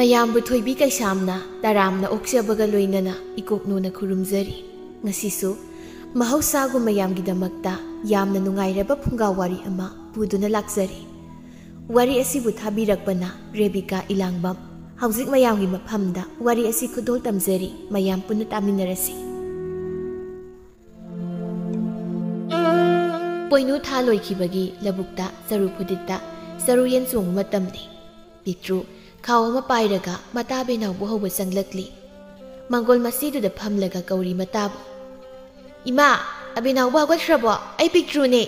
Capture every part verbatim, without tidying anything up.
ꯃꯌꯥꯝꯕꯨ ꯊꯣꯏꯕꯤ ꯀꯩꯁꯥꯝꯅ ꯇꯔꯥꯝꯅ ꯑꯣꯛꯆꯕꯒ ꯂꯣꯏꯅꯅ ꯏꯀꯣꯛꯅꯣꯅ ꯈꯨꯔꯨꯝꯖꯔꯤ꯫ ꯉꯁꯤꯁꯨ ꯃꯍꯧꯁꯥꯒꯨꯝ ꯃꯌꯥꯝꯒꯤꯗꯃꯛꯇ ꯌꯥꯝꯅ ꯅꯨꯡꯉꯥꯏꯔꯕ ꯐꯨꯡꯒꯥ ꯋꯥꯔꯤ ꯑꯃ ꯄꯨꯗꯨꯅ ꯂꯥꯛꯆꯔꯤ꯫ ꯋꯥꯔꯤ ꯑꯁꯤꯕꯨ ꯊꯥꯕꯤꯔꯛꯄꯅ ꯔꯦꯕꯤꯀꯥ ꯏꯂꯥꯡꯕꯝ꯫ ꯍꯧꯖꯤꯛ ꯃꯌꯥꯝꯒꯤ ꯃꯐꯝꯗ ꯋꯥꯔꯤ ꯑꯁꯤ ꯈꯨꯗꯣꯜ ꯇꯝꯖꯔꯤ, ꯃꯌꯥꯝ ꯄꯨꯟꯅ ꯇꯥꯃꯤꯟꯅꯔꯁꯤ꯫ ꯄꯣꯏꯅꯨ ꯊꯥ ꯂꯣꯏꯈꯤꯕꯒꯤ ꯂꯧꯕꯨꯛꯇ ꯆꯔꯨ ꯐꯨꯗꯤꯠꯇ ꯆꯔꯨ ꯌꯦꯟ ꯆꯣꯡꯕ ꯃꯇꯝꯅꯤ꯫ ꯄꯤꯛꯇ꯭ꯔꯨ ꯈꯥꯎ ꯑꯃ ꯄꯥꯏꯔꯒ ꯃꯇꯥ ꯑꯕꯦꯅꯥꯎꯕꯨ ꯍꯧꯕ ꯆꯪꯂꯛꯂꯤ꯫ ꯃꯪꯒꯣꯜ ꯃꯆꯤꯗꯨꯗ ꯐꯝꯂꯒ ꯀꯧꯔꯤ ꯃꯇꯥꯕꯨ꯫ "ꯏꯃꯥ, ꯑꯕꯦꯅꯥꯎꯕꯨ ꯍꯧꯒꯠꯈ꯭ꯔꯕꯣ? ꯑꯩ ꯄꯤꯛꯇ꯭ꯔꯨꯅꯦ꯫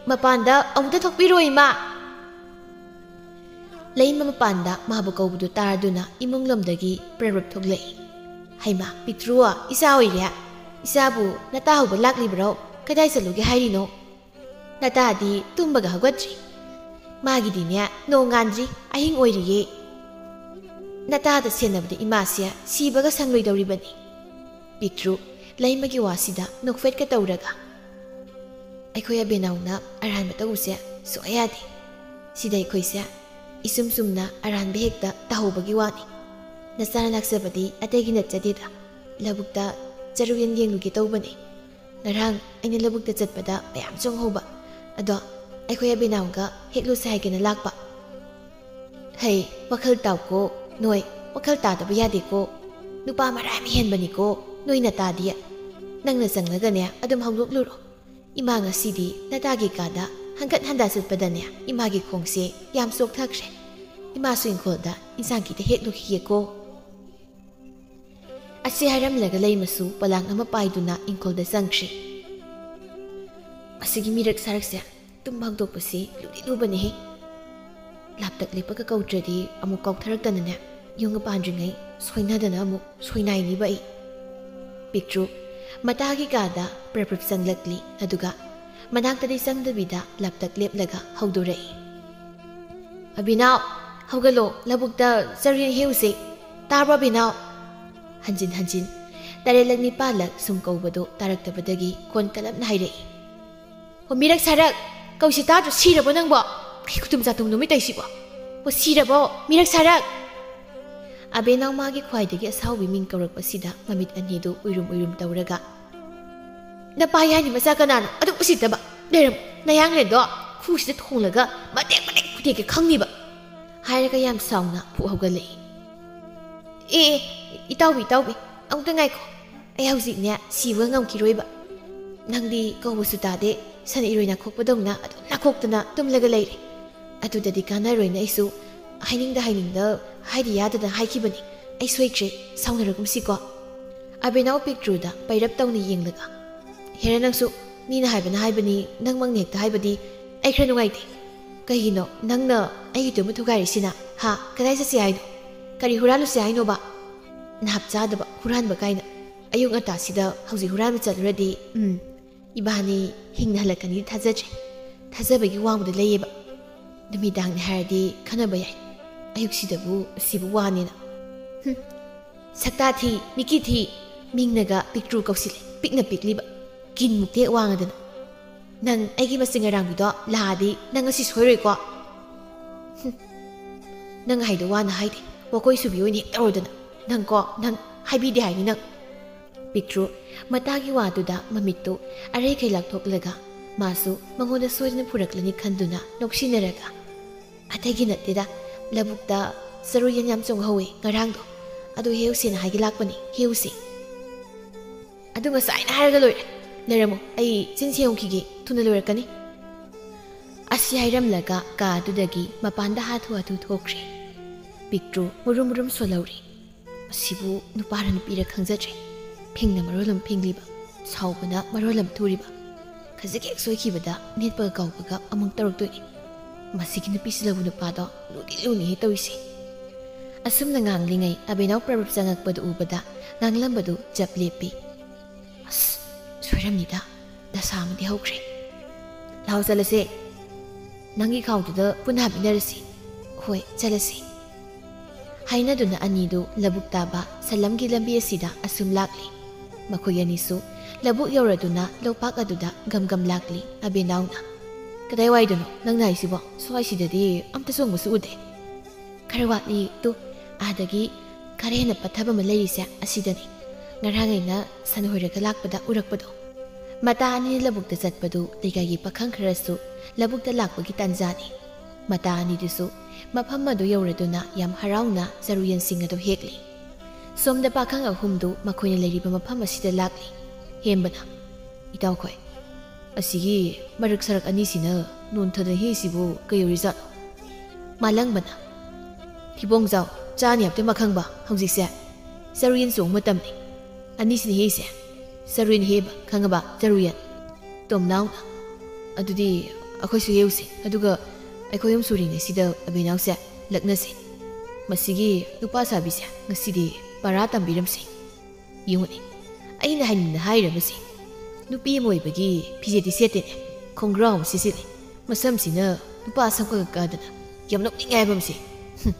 ꯃꯄꯥꯟꯗ ꯑꯃꯨꯛꯇ ꯊꯣꯛꯄꯤꯔꯣ, ꯏꯃꯥ!" ꯂꯩꯃ ꯃꯄꯥꯟꯗ ꯃꯥꯕꯨ ꯀꯧꯕꯗꯨ ꯇꯥꯔꯗꯨꯅ ꯏꯃꯨꯡ ꯂꯣꯝꯗꯒꯤ ꯄ꯭ꯔꯞ ꯄ꯭ꯔꯞ ꯊꯣꯛꯂꯛꯏ꯫ "ꯍꯩꯃꯥ, ꯄꯤꯛꯇ꯭ꯔꯨ, ꯏꯆꯥ ꯑꯣꯏꯔꯦ? ꯏꯆꯥꯕꯨ ꯅꯇꯥ ꯍꯧꯕ ꯂꯥꯛꯂꯤꯕ꯭ꯔꯣ? ꯀꯗꯥꯏ ꯆꯠꯂꯨꯒꯦ ꯍꯥꯏꯔꯤꯅꯣ?" "ꯅꯇꯥꯗꯤ ꯇꯨꯝꯕꯒ ꯍꯧꯒꯠꯇ꯭ꯔꯤ꯫ ꯃꯥꯒꯤꯗꯤꯅꯦ, ꯅꯣꯡ ꯉꯥꯟꯗ꯭ꯔꯤ, ꯑꯍꯤꯡ ꯑꯣꯏꯔꯤꯌꯦ꯫ ꯅꯇꯥꯗ ꯁꯦꯟꯅꯕꯗ ꯏꯃꯥꯁꯦ ꯁꯤꯕꯒ ꯁꯪꯂꯣꯏꯗꯧꯔꯤꯕꯅꯤ꯫" ꯄꯤꯛꯇ꯭ꯔꯨ ꯂꯩꯃꯒꯤ ꯋꯥꯁꯤꯗ ꯅꯣꯛꯐꯦꯠꯀ ꯇꯧꯔꯒ, "ꯑꯩꯈꯣꯏ ꯑꯕꯦꯅꯥꯎꯅ ꯑꯔꯥꯟꯕ ꯇꯧꯕꯁꯦ ꯁꯨꯡꯌꯥ ꯌꯥꯗꯦ꯫ ꯁꯤꯗ ꯑꯩꯈꯣꯏꯁꯦ ꯏꯆꯨꯝ ꯆꯨꯝꯅ ꯑꯔꯥꯟꯕ ꯍꯦꯛꯇ ꯇꯧꯍꯧꯕꯒꯤ ꯋꯥꯅꯤ꯫ ꯅꯆꯥꯅ ꯂꯥꯛꯆꯕꯗꯤ ꯑꯇꯩꯒꯤ ꯅꯠꯆꯗꯦꯗ꯫ ꯂꯧꯕꯨꯛꯇ ꯆꯔꯨ ꯌꯦꯟ ꯌꯦꯡꯂꯨꯒꯦ ꯇꯧꯕꯅꯦ꯫ ꯉꯔꯥꯡ ꯑꯩꯅ ꯂꯧꯕꯨꯛꯇ ꯆꯠꯄꯗ ꯃꯌꯥꯝ ꯆꯣꯡꯍꯧꯕ꯫ ꯑꯗꯣ ꯑꯩꯈꯣꯏ ꯑꯕꯦꯅꯥꯎꯒ ꯍꯦꯛꯂꯨꯁꯦ ꯍꯥꯏꯒꯦꯅ ꯂꯥꯛꯄ꯫" "ꯍꯩ, ꯋꯥꯈꯜ ꯇꯥꯎꯀꯣ ꯅꯣꯏ, ꯋꯥꯈꯜ ꯇꯥꯗꯕ ꯌꯥꯗꯦꯀꯣ꯫ ꯅꯨꯄꯥ ꯃꯔꯥꯏ ꯃꯍꯦꯟꯕꯅꯤꯀꯣ ꯅꯣꯏ ꯅꯇꯥꯗꯤ꯫ ꯅꯪꯅ ꯆꯪꯂꯒꯅꯦ ꯑꯗꯨꯝ ꯍꯧꯗꯣꯛꯂꯨꯔꯣ꯫ ꯏꯃꯥ ꯉꯁꯤꯗꯤ ꯅꯇꯥꯒꯤ ꯀꯥꯗ ꯍꯪꯒꯠ ꯍꯟꯗ ꯆꯠꯄꯗꯅꯦ ꯏꯃꯥꯒꯤ ꯈꯣꯡꯁꯦ ꯌꯥꯝ ꯆꯣꯛꯊꯈ꯭ꯔꯦ꯫ ꯏꯃꯥꯁꯨ ꯏꯪꯈꯣꯜꯗ ꯏꯟꯁꯥꯡ ꯈꯤꯇ ꯍꯦꯛꯂꯨꯈꯤꯒꯦꯀꯣ꯫" ꯑꯁꯤ ꯍꯥꯏꯔꯝꯂꯒ ꯂꯩꯃꯁꯨ ꯄꯣꯂꯥꯡ ꯑꯃ ꯄꯥꯏꯗꯨꯅ ꯏꯪꯈꯣꯜꯗ ꯆꯪꯈ꯭ꯔꯤ꯫ ꯑꯁꯤꯒꯤ ꯃꯤꯔꯛ ꯁꯥꯔꯛꯁꯦ ꯇꯨꯝꯕ ꯍꯧꯗꯣꯛꯄꯁꯤ ꯂꯨꯗꯤ ꯂꯨꯕꯅꯦꯍꯦ꯫ ꯂꯥꯞꯇꯛ ꯂꯦꯞꯄꯒ ꯀꯧꯗ꯭ꯔꯗꯤ ꯑꯃꯨꯛ ꯀꯥꯎꯊꯔꯛꯇꯅꯅꯦ, ꯌꯨꯝꯒ ꯄꯥꯟꯗ꯭ꯔꯤꯉꯩ ꯁꯣꯏꯅꯗꯅ ꯑꯃꯨꯛ ꯁꯣꯏꯅꯥꯏꯅꯤꯕ ꯑꯩ꯫ ꯄꯤꯛꯇ꯭ꯔꯨ ꯃꯇꯥꯒꯤ ꯀꯥꯗ ꯄ꯭ꯔꯞ ꯄ꯭ꯔꯞ ꯆꯪꯂꯛꯂꯤ, ꯑꯗꯨꯒ ꯃꯅꯥꯛꯇꯗꯤ ꯆꯪꯗꯕꯤꯗ ꯂꯥꯞꯇꯛ ꯂꯦꯞꯂꯒ ꯍꯧꯗꯣꯔꯛꯏ꯫ "ꯑꯕꯤꯅꯥꯎ, ꯍꯧꯒꯠꯂꯣ, ꯂꯧꯕꯨꯛꯇ ꯆꯔꯨ ꯌꯦꯟ ꯍꯦꯛꯎꯁꯦ꯫ ꯇꯥꯕ꯭ꯔꯣ ꯑꯕꯤꯅꯥꯎ?" ꯍꯟꯖꯤꯟ ꯍꯟꯖꯤꯟ ꯇꯔꯦꯠꯂꯛ ꯅꯤꯄꯥꯜꯂꯛ ꯁꯨꯝ ꯀꯧꯕꯗꯣ ꯇꯥꯔꯛꯇꯕꯗꯒꯤ ꯈꯣꯟ ꯀꯜꯂꯞꯅ ꯍꯥꯏꯔꯛꯏ꯫ "ꯑꯣ, ꯃꯤꯔꯛ ꯁꯥꯔꯛ, ꯀꯧꯁꯤ ꯇꯥꯗ꯭ꯔꯣ? ꯁꯤꯔꯕꯣ ꯅꯪꯕꯣ? ꯀꯩ ꯈꯨꯇꯨꯝ ꯆꯥꯇꯨꯝ ꯅꯨꯃꯤꯠ ꯇꯧꯏꯁꯤꯕꯣ? ꯑꯣ, ꯁꯤꯔꯕꯣ, ꯃꯤꯔꯛ ꯁꯥꯔꯛ?" ꯑꯕꯦꯅꯥꯎ ꯃꯥꯒꯤ ꯈ꯭ꯋꯥꯏꯗꯒꯤ ꯑꯁꯥꯎꯕꯤ ꯃꯤꯡ ꯀꯧꯔꯛꯄꯁꯤꯗ ꯃꯃꯤꯠ ꯑꯅꯤꯗꯨ ꯎꯏꯔꯨꯝ ꯎꯏꯔꯨꯝ ꯇꯧꯔꯒ, "ꯅꯄꯥ ꯌꯥꯏꯅꯤ ꯃꯆꯥ ꯀꯅꯥꯅꯣ ꯑꯗꯨꯛ ꯎꯁꯤꯠꯇꯕ? ꯂꯩꯔꯝꯃꯨ, ꯅꯌꯥꯡꯂꯦꯟꯗꯣ ꯈꯨꯁꯤꯗ ꯊꯣꯡꯂꯒ ꯃꯇꯦꯛ ꯃꯇꯦꯛ ꯐꯨꯇꯦꯛꯀꯦ ꯈꯪꯅꯤꯕ!" ꯍꯥꯏꯔꯒ ꯌꯥꯝ ꯁꯥꯎꯅ ꯐꯨ ꯍꯧꯒꯠꯂꯛꯏ꯫ "ꯑꯦ, ꯑꯦ, ꯏꯇꯥꯎꯕꯤ, ꯏꯇꯥꯎꯕꯤ, ꯑꯃꯨꯛꯇ ꯉꯥꯏꯈꯣ꯫ ꯑꯩ ꯍꯧꯖꯤꯛꯅꯦ ꯁꯤꯕ ꯉꯝꯈꯤꯔꯣꯏꯕ꯫ ꯅꯪꯗꯤ ꯀꯧꯕꯁꯨ ꯇꯥꯗꯦ, ꯁꯟ ꯏꯔꯣꯏ ꯅꯥꯈꯣꯛꯄꯗꯧꯅ ꯑꯗꯨꯝ ꯅꯥꯈꯣꯛꯇꯅ ꯇꯨꯝꯂꯒ ꯂꯩꯔꯦ꯫ ꯑꯗꯨꯗꯗꯤ ꯀꯥꯟꯅꯔꯣꯏꯅ ꯑꯩꯁꯨ ꯍꯥꯏꯅꯤꯡꯗ ꯍꯥꯏꯅꯤꯡꯗ ꯍꯥꯏꯗꯤ ꯌꯥꯗꯅ ꯍꯥꯏꯈꯤꯕꯅꯤ꯫ ꯑꯩ ꯁꯣꯏꯈ꯭ꯔꯦ, ꯁꯥꯎꯅꯔꯒꯨꯝꯁꯤꯀꯣ?" ꯑꯕꯦꯅꯥꯎ ꯄꯤꯛꯇ꯭ꯔꯨꯗ ꯄꯩꯔꯞ ꯇꯧꯅ ꯌꯦꯡꯂꯒ, "ꯍꯦꯔꯥ ꯅꯪꯁꯨ, ꯃꯤꯅ ꯍꯥꯏꯕꯅ ꯍꯥꯏꯕꯅꯤ, ꯅꯪꯃꯛꯅ ꯍꯦꯛꯇ ꯍꯥꯏꯕꯗꯤ ꯑꯩ ꯈꯔ ꯅꯨꯡꯉꯥꯏꯇꯦ꯫ ꯀꯩꯒꯤꯅꯣ ꯅꯪꯅ ꯑꯩꯒꯤ ꯇꯨꯝꯕ ꯊꯨꯒꯥꯏꯔꯤꯁꯤꯅ? ꯍꯥ? ꯀꯗꯥꯏ ꯆꯠꯁꯤ ꯍꯥꯏꯅꯣ? ꯀꯔꯤ ꯍꯨꯔꯥꯜꯂꯨꯁꯤ ꯍꯥꯏꯅꯣꯕ? ꯅꯍꯥꯞ ꯆꯥꯗꯕ ꯍꯨꯔꯥꯟꯕ ꯀꯥꯏꯅ꯫ ꯑꯌꯨꯛ ꯉꯟꯇꯥꯁꯤꯗ ꯍꯧꯖꯤꯛ ꯍꯨꯔꯥꯟꯕ ꯆꯠꯂꯨꯔꯗꯤ, ꯎꯝ, ꯏꯕꯥꯅꯤ ꯍꯤꯡꯅ ꯍꯜꯂꯛꯀꯅꯤꯗꯤ ꯊꯥꯖꯗ꯭ꯔꯦ꯫ ꯊꯥꯖꯕꯒꯤ ꯋꯥꯡꯃꯗ ꯂꯩꯌꯦꯕ꯫ ꯅꯨꯃꯤꯗꯥꯡꯅꯤ ꯍꯥꯏꯔꯗꯤ ꯈꯟꯅꯕ ꯌꯥꯏ꯫ ꯑꯌꯨꯛꯁꯤꯗꯕꯨ ꯁꯤꯕꯨ ꯋꯥꯅꯦꯅ꯫ ꯍꯨꯝ꯫ ꯁꯛꯇꯥ ꯊꯤ, ꯃꯤꯀꯤ ꯊꯤ, ꯃꯤꯡꯅꯒ ꯄꯤꯛꯇ꯭ꯔꯨ ꯀꯧꯁꯤꯜꯂꯦ, ꯄꯤꯛꯅ ꯄꯤꯛꯂꯤꯕ, ꯀꯤꯟꯃꯨꯛꯇ ꯍꯦꯛ ꯋꯥꯡꯉꯗꯅ꯫ ꯅꯪ ꯑꯩꯒꯤ ꯃꯆꯤꯡ ꯑꯔꯥꯡꯕꯤꯗꯣ ꯂꯥꯛꯑꯗꯤ ꯅꯪ ꯉꯁꯤ ꯁꯣꯏꯔꯣꯏꯀꯣ?" ꯍꯨꯝ꯫ "ꯅꯪ ꯍꯥꯏꯗꯣ ꯋꯥꯅ ꯍꯥꯏꯗꯦ, ꯋꯥꯀꯣꯏ ꯁꯨꯕꯤ ꯑꯣꯏꯅ ꯍꯦꯛ ꯇꯧꯔꯗꯅ꯫ ꯅꯪ ꯀꯣ, ꯅꯪ ꯍꯥꯏꯕꯤꯗꯦ ꯍꯥꯏꯅꯤ ꯅꯪ꯫" ꯄꯤꯛꯇ꯭ꯔꯨ ꯃꯇꯥꯒꯤ ꯋꯥꯗꯨꯗ ꯃꯃꯤꯠꯇꯨ ꯑꯔꯩꯈꯩ ꯂꯥꯛꯊꯣꯛꯂꯒ ꯃꯥꯁꯨ ꯃꯉꯣꯟꯗ ꯁꯣꯏꯗꯅ ꯐꯨꯔꯛꯂꯅꯤ ꯈꯟꯗꯨꯅ ꯅꯣꯛꯁꯤꯟꯅꯔꯒ, "ꯑꯇꯩꯒꯤ ꯅꯠꯇꯦꯗ, ꯂꯧꯕꯨꯛꯇ ꯆꯔꯨ ꯌꯦꯟ ꯌꯥꯝ ꯆꯣꯡꯍꯧꯋꯦ ꯉꯔꯥꯡꯗꯣ, ꯑꯗꯨ ꯍꯦꯛꯎꯁꯦꯅ ꯍꯥꯏꯒꯦ ꯂꯥꯛꯄꯅꯤ, ꯍꯦꯛꯎꯁꯦ꯫" "ꯑꯗꯨ ꯉꯁꯥꯏꯅ ꯍꯥꯏꯔꯒ ꯂꯣꯏꯔꯦ꯫ ꯂꯩꯔꯝꯃꯣ, ꯑꯩ ꯆꯤꯟ ꯁꯦꯡꯉꯨꯈꯤꯒꯦ, ꯊꯨꯅ ꯂꯣꯏꯔꯛꯀꯅꯤ꯫" ꯑꯁꯤ ꯍꯥꯏꯔꯝꯂꯒ ꯀꯥ ꯑꯗꯨꯗꯒꯤ ꯃꯄꯥꯟꯗ ꯍꯥꯊꯨ ꯍꯥꯊꯨ ꯊꯣꯛꯈ꯭ꯔꯦ꯫ ꯄꯤꯛꯇ꯭ꯔꯨ ꯃꯨꯔꯨꯝ ꯃꯨꯔꯨꯝ ꯁꯣꯜꯍꯧꯔꯤ꯫ ꯃꯁꯤꯕꯨ ꯅꯨꯄꯥꯔ ꯅꯨꯄꯤꯔ ꯈꯪꯖꯗ꯭ꯔꯦ꯫ ꯐꯤꯡꯅ ꯃꯔꯣꯜ ꯑꯃ ꯐꯤꯡꯂꯤꯕ, ꯁꯥꯎꯕꯅ ꯃꯔꯣꯜ ꯑꯃ ꯊꯨꯔꯤꯕ꯫ ꯈꯖꯤꯛ ꯍꯦꯛ ꯁꯣꯏꯈꯤꯕꯗ ꯅꯦꯠꯄꯒ ꯀꯥꯎꯕꯒ ꯑꯃꯨꯛ ꯇꯧꯔꯛꯇꯣꯏꯅꯤ꯫ ꯃꯁꯤꯒꯤ ꯅꯨꯄꯤꯁꯤꯂꯕꯨ ꯅꯨꯄꯥꯗꯣ ꯂꯨꯗꯤ ꯂꯨꯅꯤꯍꯦ ꯇꯧꯔꯤꯁꯦ꯫ ꯑꯁꯨꯝꯅ ꯉꯥꯡꯂꯤꯉꯩ ꯑꯕꯦꯅꯥꯎ ꯄ꯭ꯔꯕꯞ ꯆꯪꯉꯛꯄꯗꯨ ꯎꯕꯗ ꯉꯥꯡꯂꯝꯕꯗꯨ ꯆꯞ ꯂꯦꯞꯄꯤ꯫ "ꯑꯁ, ꯁꯣꯏꯔꯝꯅꯤꯗ, ꯗꯁꯥ ꯑꯃꯗꯤ ꯍꯧꯈ꯭ꯔꯦ꯫ ꯂꯥꯎ ꯆꯠꯂꯁꯦ꯫ ꯅꯪꯒꯤ ꯈꯥꯎꯗꯨꯗ ꯄꯨꯟꯅ ꯍꯥꯞꯃꯤꯟꯅꯔꯁꯤ꯫ ꯍꯣꯏ, ꯆꯠꯂꯁꯤ꯫" ꯍꯥꯏꯅꯗꯨꯅ ꯑꯅꯤꯗꯨ ꯂꯧꯕꯨꯛ ꯇꯥꯕ ꯁꯂꯝꯒꯤ ꯂꯝꯕꯤ ꯑꯁꯤꯗ ꯑꯁꯨꯝ ꯂꯥꯛꯂꯤ꯫ ꯃꯈꯣꯏ ꯑꯅꯤꯁꯨ ꯂꯧꯕꯨꯛ ꯌꯧꯔꯗꯨꯅ ꯂꯧꯄꯥꯛ ꯑꯗꯨꯗ ꯒꯝ ꯒꯝ ꯂꯥꯛꯂꯤ꯫ ꯑꯕꯦꯅꯥꯎꯅ, "ꯀꯗꯥꯏꯋꯥꯏꯗꯅꯣ ꯅꯪꯅ ꯍꯥꯏꯁꯤꯕꯣ? ꯁ꯭ꯋꯥꯏꯁꯤꯗꯗꯤ ꯑꯝꯇ ꯆꯣꯡꯕꯁꯨ ꯎꯗꯦ꯫" "ꯈꯔ ꯋꯥꯠꯂꯤ ꯇꯨ, ꯑꯥꯗꯒꯤ ꯈꯔ ꯍꯦꯟꯅ ꯄꯠꯊꯕ ꯑꯃ ꯂꯩꯔꯤꯁꯦ ꯑꯁꯤꯗꯅꯤ꯫ ꯉꯔꯥꯡ ꯑꯩꯅ ꯁꯟ ꯍꯣꯏꯔꯒ ꯂꯥꯛꯄꯗ ꯎꯔꯛꯄꯗꯣ꯫ ꯃꯇꯥ ꯑꯅꯤꯅ ꯂꯧꯕꯨꯛꯇ ꯆꯠꯄꯗꯨ ꯂꯩꯀꯥꯏꯒꯤ ꯄꯥꯈꯪ ꯈꯔꯁꯨ ꯂꯧꯕꯨꯛꯇ ꯂꯥꯛꯄꯒꯤ ꯇꯥꯟꯖꯥꯅꯤ꯫ ꯃꯇꯥ ꯑꯅꯤꯗꯨꯁꯨ ꯃꯐꯝ ꯑꯗꯨ ꯌꯧꯔꯗꯨꯅ ꯌꯥꯝ ꯍꯔꯥꯎꯅ ꯆꯔꯨ ꯌꯦꯟꯁꯤꯡ ꯑꯗꯨ ꯍꯦꯛꯂꯤ꯫ ꯁꯣꯝꯗ ꯄꯥꯈꯪ ꯑꯍꯨꯝꯗꯨ ꯃꯈꯣꯏꯅ ꯂꯩꯔꯤꯕ ꯃꯐꯝ ꯑꯁꯤꯗ ꯂꯥꯛꯂꯤ꯫ ꯍꯦꯝꯕꯅ, "ꯏꯇꯥꯎꯈꯣꯏ, ꯑꯁꯤꯒꯤ ꯃꯔꯛ ꯁꯔꯛ ꯑꯅꯤꯁꯤꯅ ꯅꯣꯟꯊꯗꯅ ꯍꯦꯛꯏꯁꯤꯕꯨ ꯀꯩꯗꯧꯔꯤꯖꯥꯠꯅꯣ?" ꯃꯥꯂꯪꯕꯅ, "ꯊꯤꯕꯣꯡꯖꯥꯎ, ꯆꯥꯅꯤ ꯍꯥꯏꯕꯗꯤ ꯃꯈꯪꯕ ꯍꯧꯖꯤꯛꯁꯦ ꯆꯔꯨꯌꯦꯟ ꯆꯣꯡ ꯃꯇꯝꯅꯤ꯫ ꯑꯅꯤꯁꯤꯅ ꯍꯦꯛꯏꯁꯦ ꯆꯔꯨꯌꯦꯟ ꯍꯦꯛꯏꯕ, ꯈꯪꯉꯕ? ꯆꯔꯨꯌꯦꯟ꯫" ꯇꯣꯝꯅꯥꯎꯅ, "ꯑꯗꯨꯗꯤ ꯑꯩꯈꯣꯏꯁꯨ ꯍꯦꯛꯎꯁꯦ, ꯑꯗꯨꯒ ꯑꯩꯈꯣꯏ ꯑꯍꯨꯝ ꯁꯨꯔꯤꯉꯩꯁꯤꯗ ꯑꯕꯦꯅꯥꯎꯁꯦ ꯂꯛꯅꯁꯦ꯫ ꯃꯁꯤꯒꯤ ꯅꯨꯄꯥ ꯁꯥꯕꯤꯁꯦ ꯉꯁꯤꯗꯤ ꯄꯔꯥ ꯇꯝꯕꯤꯔꯝꯁꯦ꯫" ꯌꯦꯡꯉꯨꯅꯦ, ꯑꯩꯅ ꯍꯥꯏꯅꯤꯡꯅ ꯍꯥꯏꯔꯕꯁꯦ, ꯅꯨꯄꯤ ꯑꯃ ꯑꯣꯏꯕꯒꯤ ꯐꯤꯖꯦꯠꯇꯤ ꯁꯦꯠꯇꯦꯅꯦ, ꯈꯣꯡꯒ꯭ꯔꯥꯎ ꯑꯃ ꯁꯦꯠꯆꯤꯜꯂꯦ, ꯃꯁꯝꯁꯤꯅ ꯅꯨꯄꯥ ꯁꯝ ꯀꯛ ꯀꯛꯑꯗꯅ ꯌꯥꯝ ꯅꯣꯛꯅꯤꯡꯉꯦ ꯍꯥꯏꯕ ꯑꯃꯁꯦ꯫ ꯍꯨꯝ,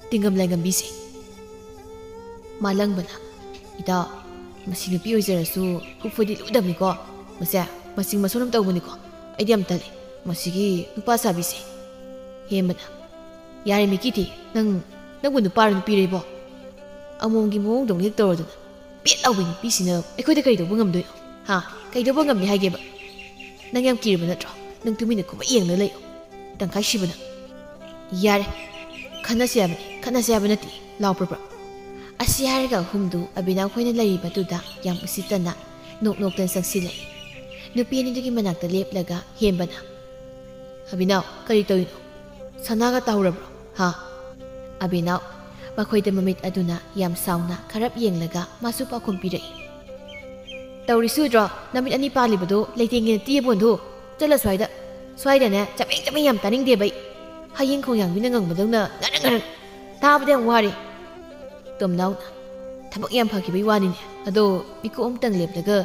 ꯇꯤꯡꯉꯝ ꯂꯥꯏꯉꯝꯕꯤꯁꯦ꯫ ꯃꯥꯂꯪꯕꯅ, "ꯏꯇꯥꯎ, ꯃꯁꯤ ꯅꯨꯄꯤ ꯑꯣꯏꯖꯔꯁꯨ ꯈꯨꯐꯨꯗꯤ ꯂꯨꯗꯕꯅꯤꯀꯣ, ꯃꯁꯦ ꯃꯆꯤꯡ ꯃꯁꯣꯟ ꯑꯃ ꯇꯧꯕꯅꯤꯀꯣ, ꯑꯩꯗꯤ ꯌꯥꯝ ꯇꯜꯂꯤ ꯃꯁꯤꯒꯤ ꯅꯨꯄꯥ ꯁꯥꯕꯤꯁꯦ꯫" ꯍꯦꯝꯕꯅ, "ꯌꯥꯔꯦ ꯃꯤꯀꯤꯗꯤ, ꯅꯪ, ꯅꯪꯕꯨ ꯅꯨꯄꯥꯔꯣ ꯅꯨꯄꯤꯔꯣ ꯏꯕꯣ? ꯑꯃꯣꯝꯒꯤ ꯃꯑꯣꯡꯗꯧꯅ ꯍꯦꯛ ꯇꯧꯔꯗꯅ, ꯄꯦꯠ ꯂꯥꯎꯕꯤ ꯅꯨꯄꯤꯁꯤꯅ ꯑꯩꯈꯣꯏꯗ ꯀꯔꯤ ꯇꯧꯕ ꯉꯝꯗꯣꯏꯅꯣ? ꯍꯥ? ꯀꯩꯗꯧꯕ ꯉꯝꯅꯤ ꯍꯥꯏꯒꯦꯕ? ꯅꯪ ꯌꯥꯝ ꯀꯤꯔꯕ ꯅꯠꯇ꯭ꯔꯣ? ꯅꯪ ꯇꯨꯃꯤꯟꯅ ꯈꯨꯕ ꯌꯦꯡꯂ ꯂꯩꯌꯨ, ꯇꯪꯈꯥꯏ ꯁꯤꯕ ꯅꯪ꯫ ꯌꯥꯔꯦ, ꯈꯟꯅꯁꯦ ꯍꯥꯏꯕꯅꯤ, ꯈꯟꯅꯁꯦ ꯍꯥꯏꯕ ꯅꯠꯇꯦ, ꯂꯥꯎ ꯄ꯭ꯔꯞ ꯄ꯭ꯔꯞ꯫" ꯑꯁꯤ ꯍꯥꯏꯔꯒ ꯑꯍꯨꯝꯗꯨ ꯑꯕꯤꯅꯥꯎ ꯈꯣꯏꯅ ꯂꯩꯔꯤꯕꯗꯨꯗ ꯌꯥꯝ ꯎꯁꯤꯠꯇꯅ ꯅꯣꯛ ꯅꯣꯛꯇꯅ ꯆꯪꯁꯤꯜꯂꯛꯏ꯫ ꯅꯨꯄꯤ ꯑꯅꯤꯗꯨꯒꯤ ꯃꯅꯥꯛꯇ ꯂꯦꯞꯂꯒ ꯍꯦꯝꯕꯅ, "ꯑꯕꯤꯅꯥꯎ, ꯀꯔꯤ ꯇꯧꯔꯤꯅꯣ? ꯁꯅꯥꯒ ꯇꯥꯍꯧꯔꯕ꯭ꯔꯣ? ꯍꯥ?" ꯑꯕꯤꯅꯥꯎ ꯃꯈꯣꯏꯗ ꯃꯃꯤꯠ ꯑꯗꯨꯅ ꯌꯥꯝ ꯁꯥꯎꯅ ꯈꯔꯞ ꯌꯦꯡꯂꯒ ꯃꯥꯁꯨ ꯄꯥꯎꯈꯨꯝ ꯄꯤꯔꯛꯏ꯫ "ꯇꯧꯔꯤꯁꯤ ꯎꯗ꯭ꯔꯣ? ꯅꯃꯤꯠ ꯑꯅꯤ ꯄꯥꯜꯂꯤꯕꯗꯨ ꯂꯩꯇꯦꯡꯒꯦꯅ ꯇꯤꯌꯦ ꯕꯣꯟꯗꯨ꯫ ꯆꯠꯂ ꯁ꯭ꯋꯥꯏꯗ꯫ ꯁ꯭ꯋꯥꯏꯗꯅꯦ ꯆꯕꯦꯡ ꯆꯕꯦꯡ ꯌꯥꯝ ꯇꯥꯅꯤꯡꯗꯦꯕ ꯑꯩ꯫ ꯍꯌꯦꯡ ꯈꯣꯡꯌꯥꯡꯕꯤꯅ ꯉꯪꯕꯗꯧꯅ ꯉꯔꯪ ꯉꯔꯪ꯫ ꯇꯥꯕꯗ ꯌꯥꯝ ꯋꯥꯔꯦ꯫" ꯇꯣꯝꯅꯥꯎꯅ, "ꯊꯕꯛ ꯌꯥꯝ ꯐꯈꯤꯕꯩ ꯋꯥꯅꯤꯅꯦ꯫ ꯑꯗꯣ ꯃꯤꯀꯨꯞ ꯑꯝꯇꯪ ꯂꯦꯞꯂꯒ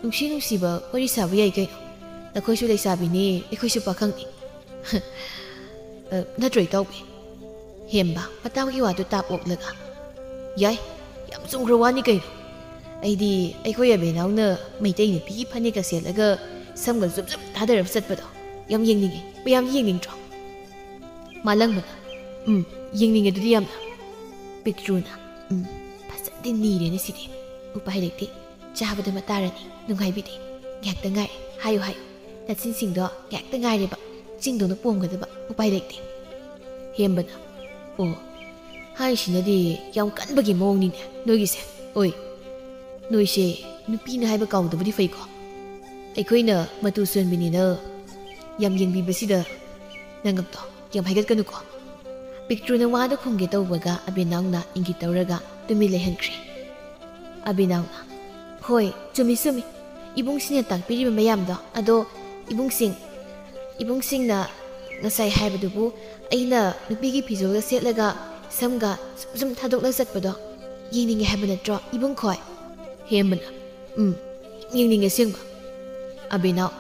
ꯅꯨꯡꯁꯤ ꯅꯨꯡꯁꯤꯕ ꯋꯥꯔꯤ ꯁꯥꯕ ꯌꯥꯏ ꯀꯩꯅꯣ꯫ ꯅꯈꯣꯏꯁꯨ ꯂꯩꯁꯥꯕꯤꯅꯤ, ꯑꯩꯈꯣꯏꯁꯨ ꯄꯥꯈꯪꯅꯤ꯫" ꯑ, ꯅꯠꯇ꯭ꯔꯣ ꯏꯇꯥꯎꯕꯤ? ꯍꯦꯝꯕ ꯃꯇꯥꯎꯒꯤ ꯋꯥꯗꯨ ꯇꯥꯞ ꯑꯣꯛꯂꯒ, "ꯌꯥꯏ, ꯌꯥꯝ ꯆꯨꯝꯈ꯭ꯔ ꯋꯥꯅꯤ ꯀꯩꯅꯣ꯫ ꯑꯩꯗꯤ ꯑꯩꯈꯣꯏ ꯑꯕꯦꯅꯥꯎꯅ ꯃꯩꯇꯩ ꯅꯨꯄꯤꯒꯤ ꯐꯅꯦꯛꯀ ꯁꯦꯠꯂꯒ ꯁꯝꯒ ꯖꯨꯞ ꯖꯨꯞ ꯊꯥꯗꯔꯒ ꯆꯠꯄꯗꯣ ꯌꯥꯝ ꯌꯦꯡꯅꯤꯡꯉꯤ꯫ ꯃꯌꯥꯝꯗꯤ ꯌꯦꯡꯅꯤꯡꯗ꯭ꯔꯣ?" ꯃꯥꯂꯪꯕꯅ, "ꯎꯝ, ꯌꯦꯡꯅꯤꯡꯉꯦ ꯑꯗꯨꯗꯤ ꯌꯥꯝꯅ꯫ ꯄꯤꯛꯇ꯭ꯔꯨꯅ, "ꯎꯝ, ꯐꯖꯅꯗꯤ ꯅꯤꯔꯦꯅꯦ ꯁꯤꯗꯤ꯫ ꯎꯄꯥꯏ ꯂꯩꯇꯦ꯫ ꯆꯥꯕꯗ ꯃꯇꯥꯔꯅꯤ꯫ ꯅꯨꯡꯉꯥꯏꯕꯤꯗꯦ꯫ ꯉꯥꯏꯍꯥꯛꯇ ꯉꯥꯏ꯫ ꯍꯥꯏꯌꯨ, ꯍꯥꯏꯌꯨ꯫ ꯅꯆꯤꯟꯁꯤꯡꯗꯣ ꯉꯥꯏꯍꯥꯛꯇ ꯉꯥꯏꯔꯦꯕ꯫ ꯆꯤꯡꯗꯧꯅ ꯄꯣꯝꯒꯗꯕ꯫ ꯎꯄꯥꯏ ꯂꯩꯇꯦ꯫" ꯍꯦꯝꯕꯅ, "ꯑꯣ, ꯍꯥꯏꯁꯤꯅꯗꯤ ꯌꯥꯝ ꯀꯟꯕꯒꯤ ꯃꯑꯣꯡꯅꯤꯅꯦ ꯅꯣꯏꯒꯤꯁꯦ꯫ ꯑꯣꯏ, ꯅꯣꯏꯁꯦ ꯅꯨꯄꯤꯅ ꯍꯥꯏꯕ ꯀꯥꯎꯗꯕꯗꯤ ꯐꯩꯀꯣ꯫ ꯑꯩꯈꯣꯏꯅ ꯃꯇꯨ ꯁꯣꯟꯕꯤꯅꯤꯅ ꯌꯥꯝ ꯌꯦꯡꯕꯤꯕꯁꯤꯗ ꯅꯉꯛꯇꯣ ꯌꯥꯝ ꯍꯥꯏꯒꯠꯀꯅꯨꯀꯣ꯫" ꯄꯤꯛꯇ꯭ꯔꯨꯅ ꯋꯥꯗ ꯈꯨꯝꯒꯦ ꯇꯧꯕꯒ ꯑꯕꯦꯅꯥꯎꯅ ꯏꯪꯒꯤꯠ ꯇꯧꯔꯒ ꯇꯨꯃꯤꯟ ꯂꯩꯍꯟꯈ꯭ꯔꯦ꯫ ꯑꯕꯦꯅꯥꯎꯅ, "ꯍꯣꯏ, ꯆꯨꯝꯃꯤ, ꯆꯨꯝꯃꯤ꯫ ꯏꯕꯨꯡꯁꯤꯡꯅ ꯇꯥꯛꯄꯤꯔꯤꯕ ꯃꯌꯥꯝꯗꯣ꯫ ꯑꯗꯣ ꯏꯕꯨꯡꯁꯤꯡ, ꯏꯕꯨꯡꯁꯤꯡꯅ ꯉꯁꯥꯏ ꯍꯥꯏꯕꯗꯨꯕꯨ ꯑꯩꯅ ꯅꯨꯄꯤꯒꯤ ꯐꯤꯖꯣꯜꯒ ꯁꯦꯠꯂꯒ ꯁꯝꯒ ꯁꯨꯝ ꯁꯨꯝ ꯊꯥꯗꯣꯛꯂꯒ ꯆꯠꯄꯗꯣ ꯌꯦꯡꯅꯤꯡꯉꯦ ꯍꯥꯏꯕ ꯅꯠꯇ꯭ꯔꯣ, ꯏꯕꯨꯡꯈꯣꯏ?" ꯍꯦꯝꯕꯅ, "ꯎꯝ, ꯌꯦꯡꯅꯤꯡꯉꯦ ꯑꯁꯦꯡꯕ꯫" ꯑꯕꯦꯅꯥꯎ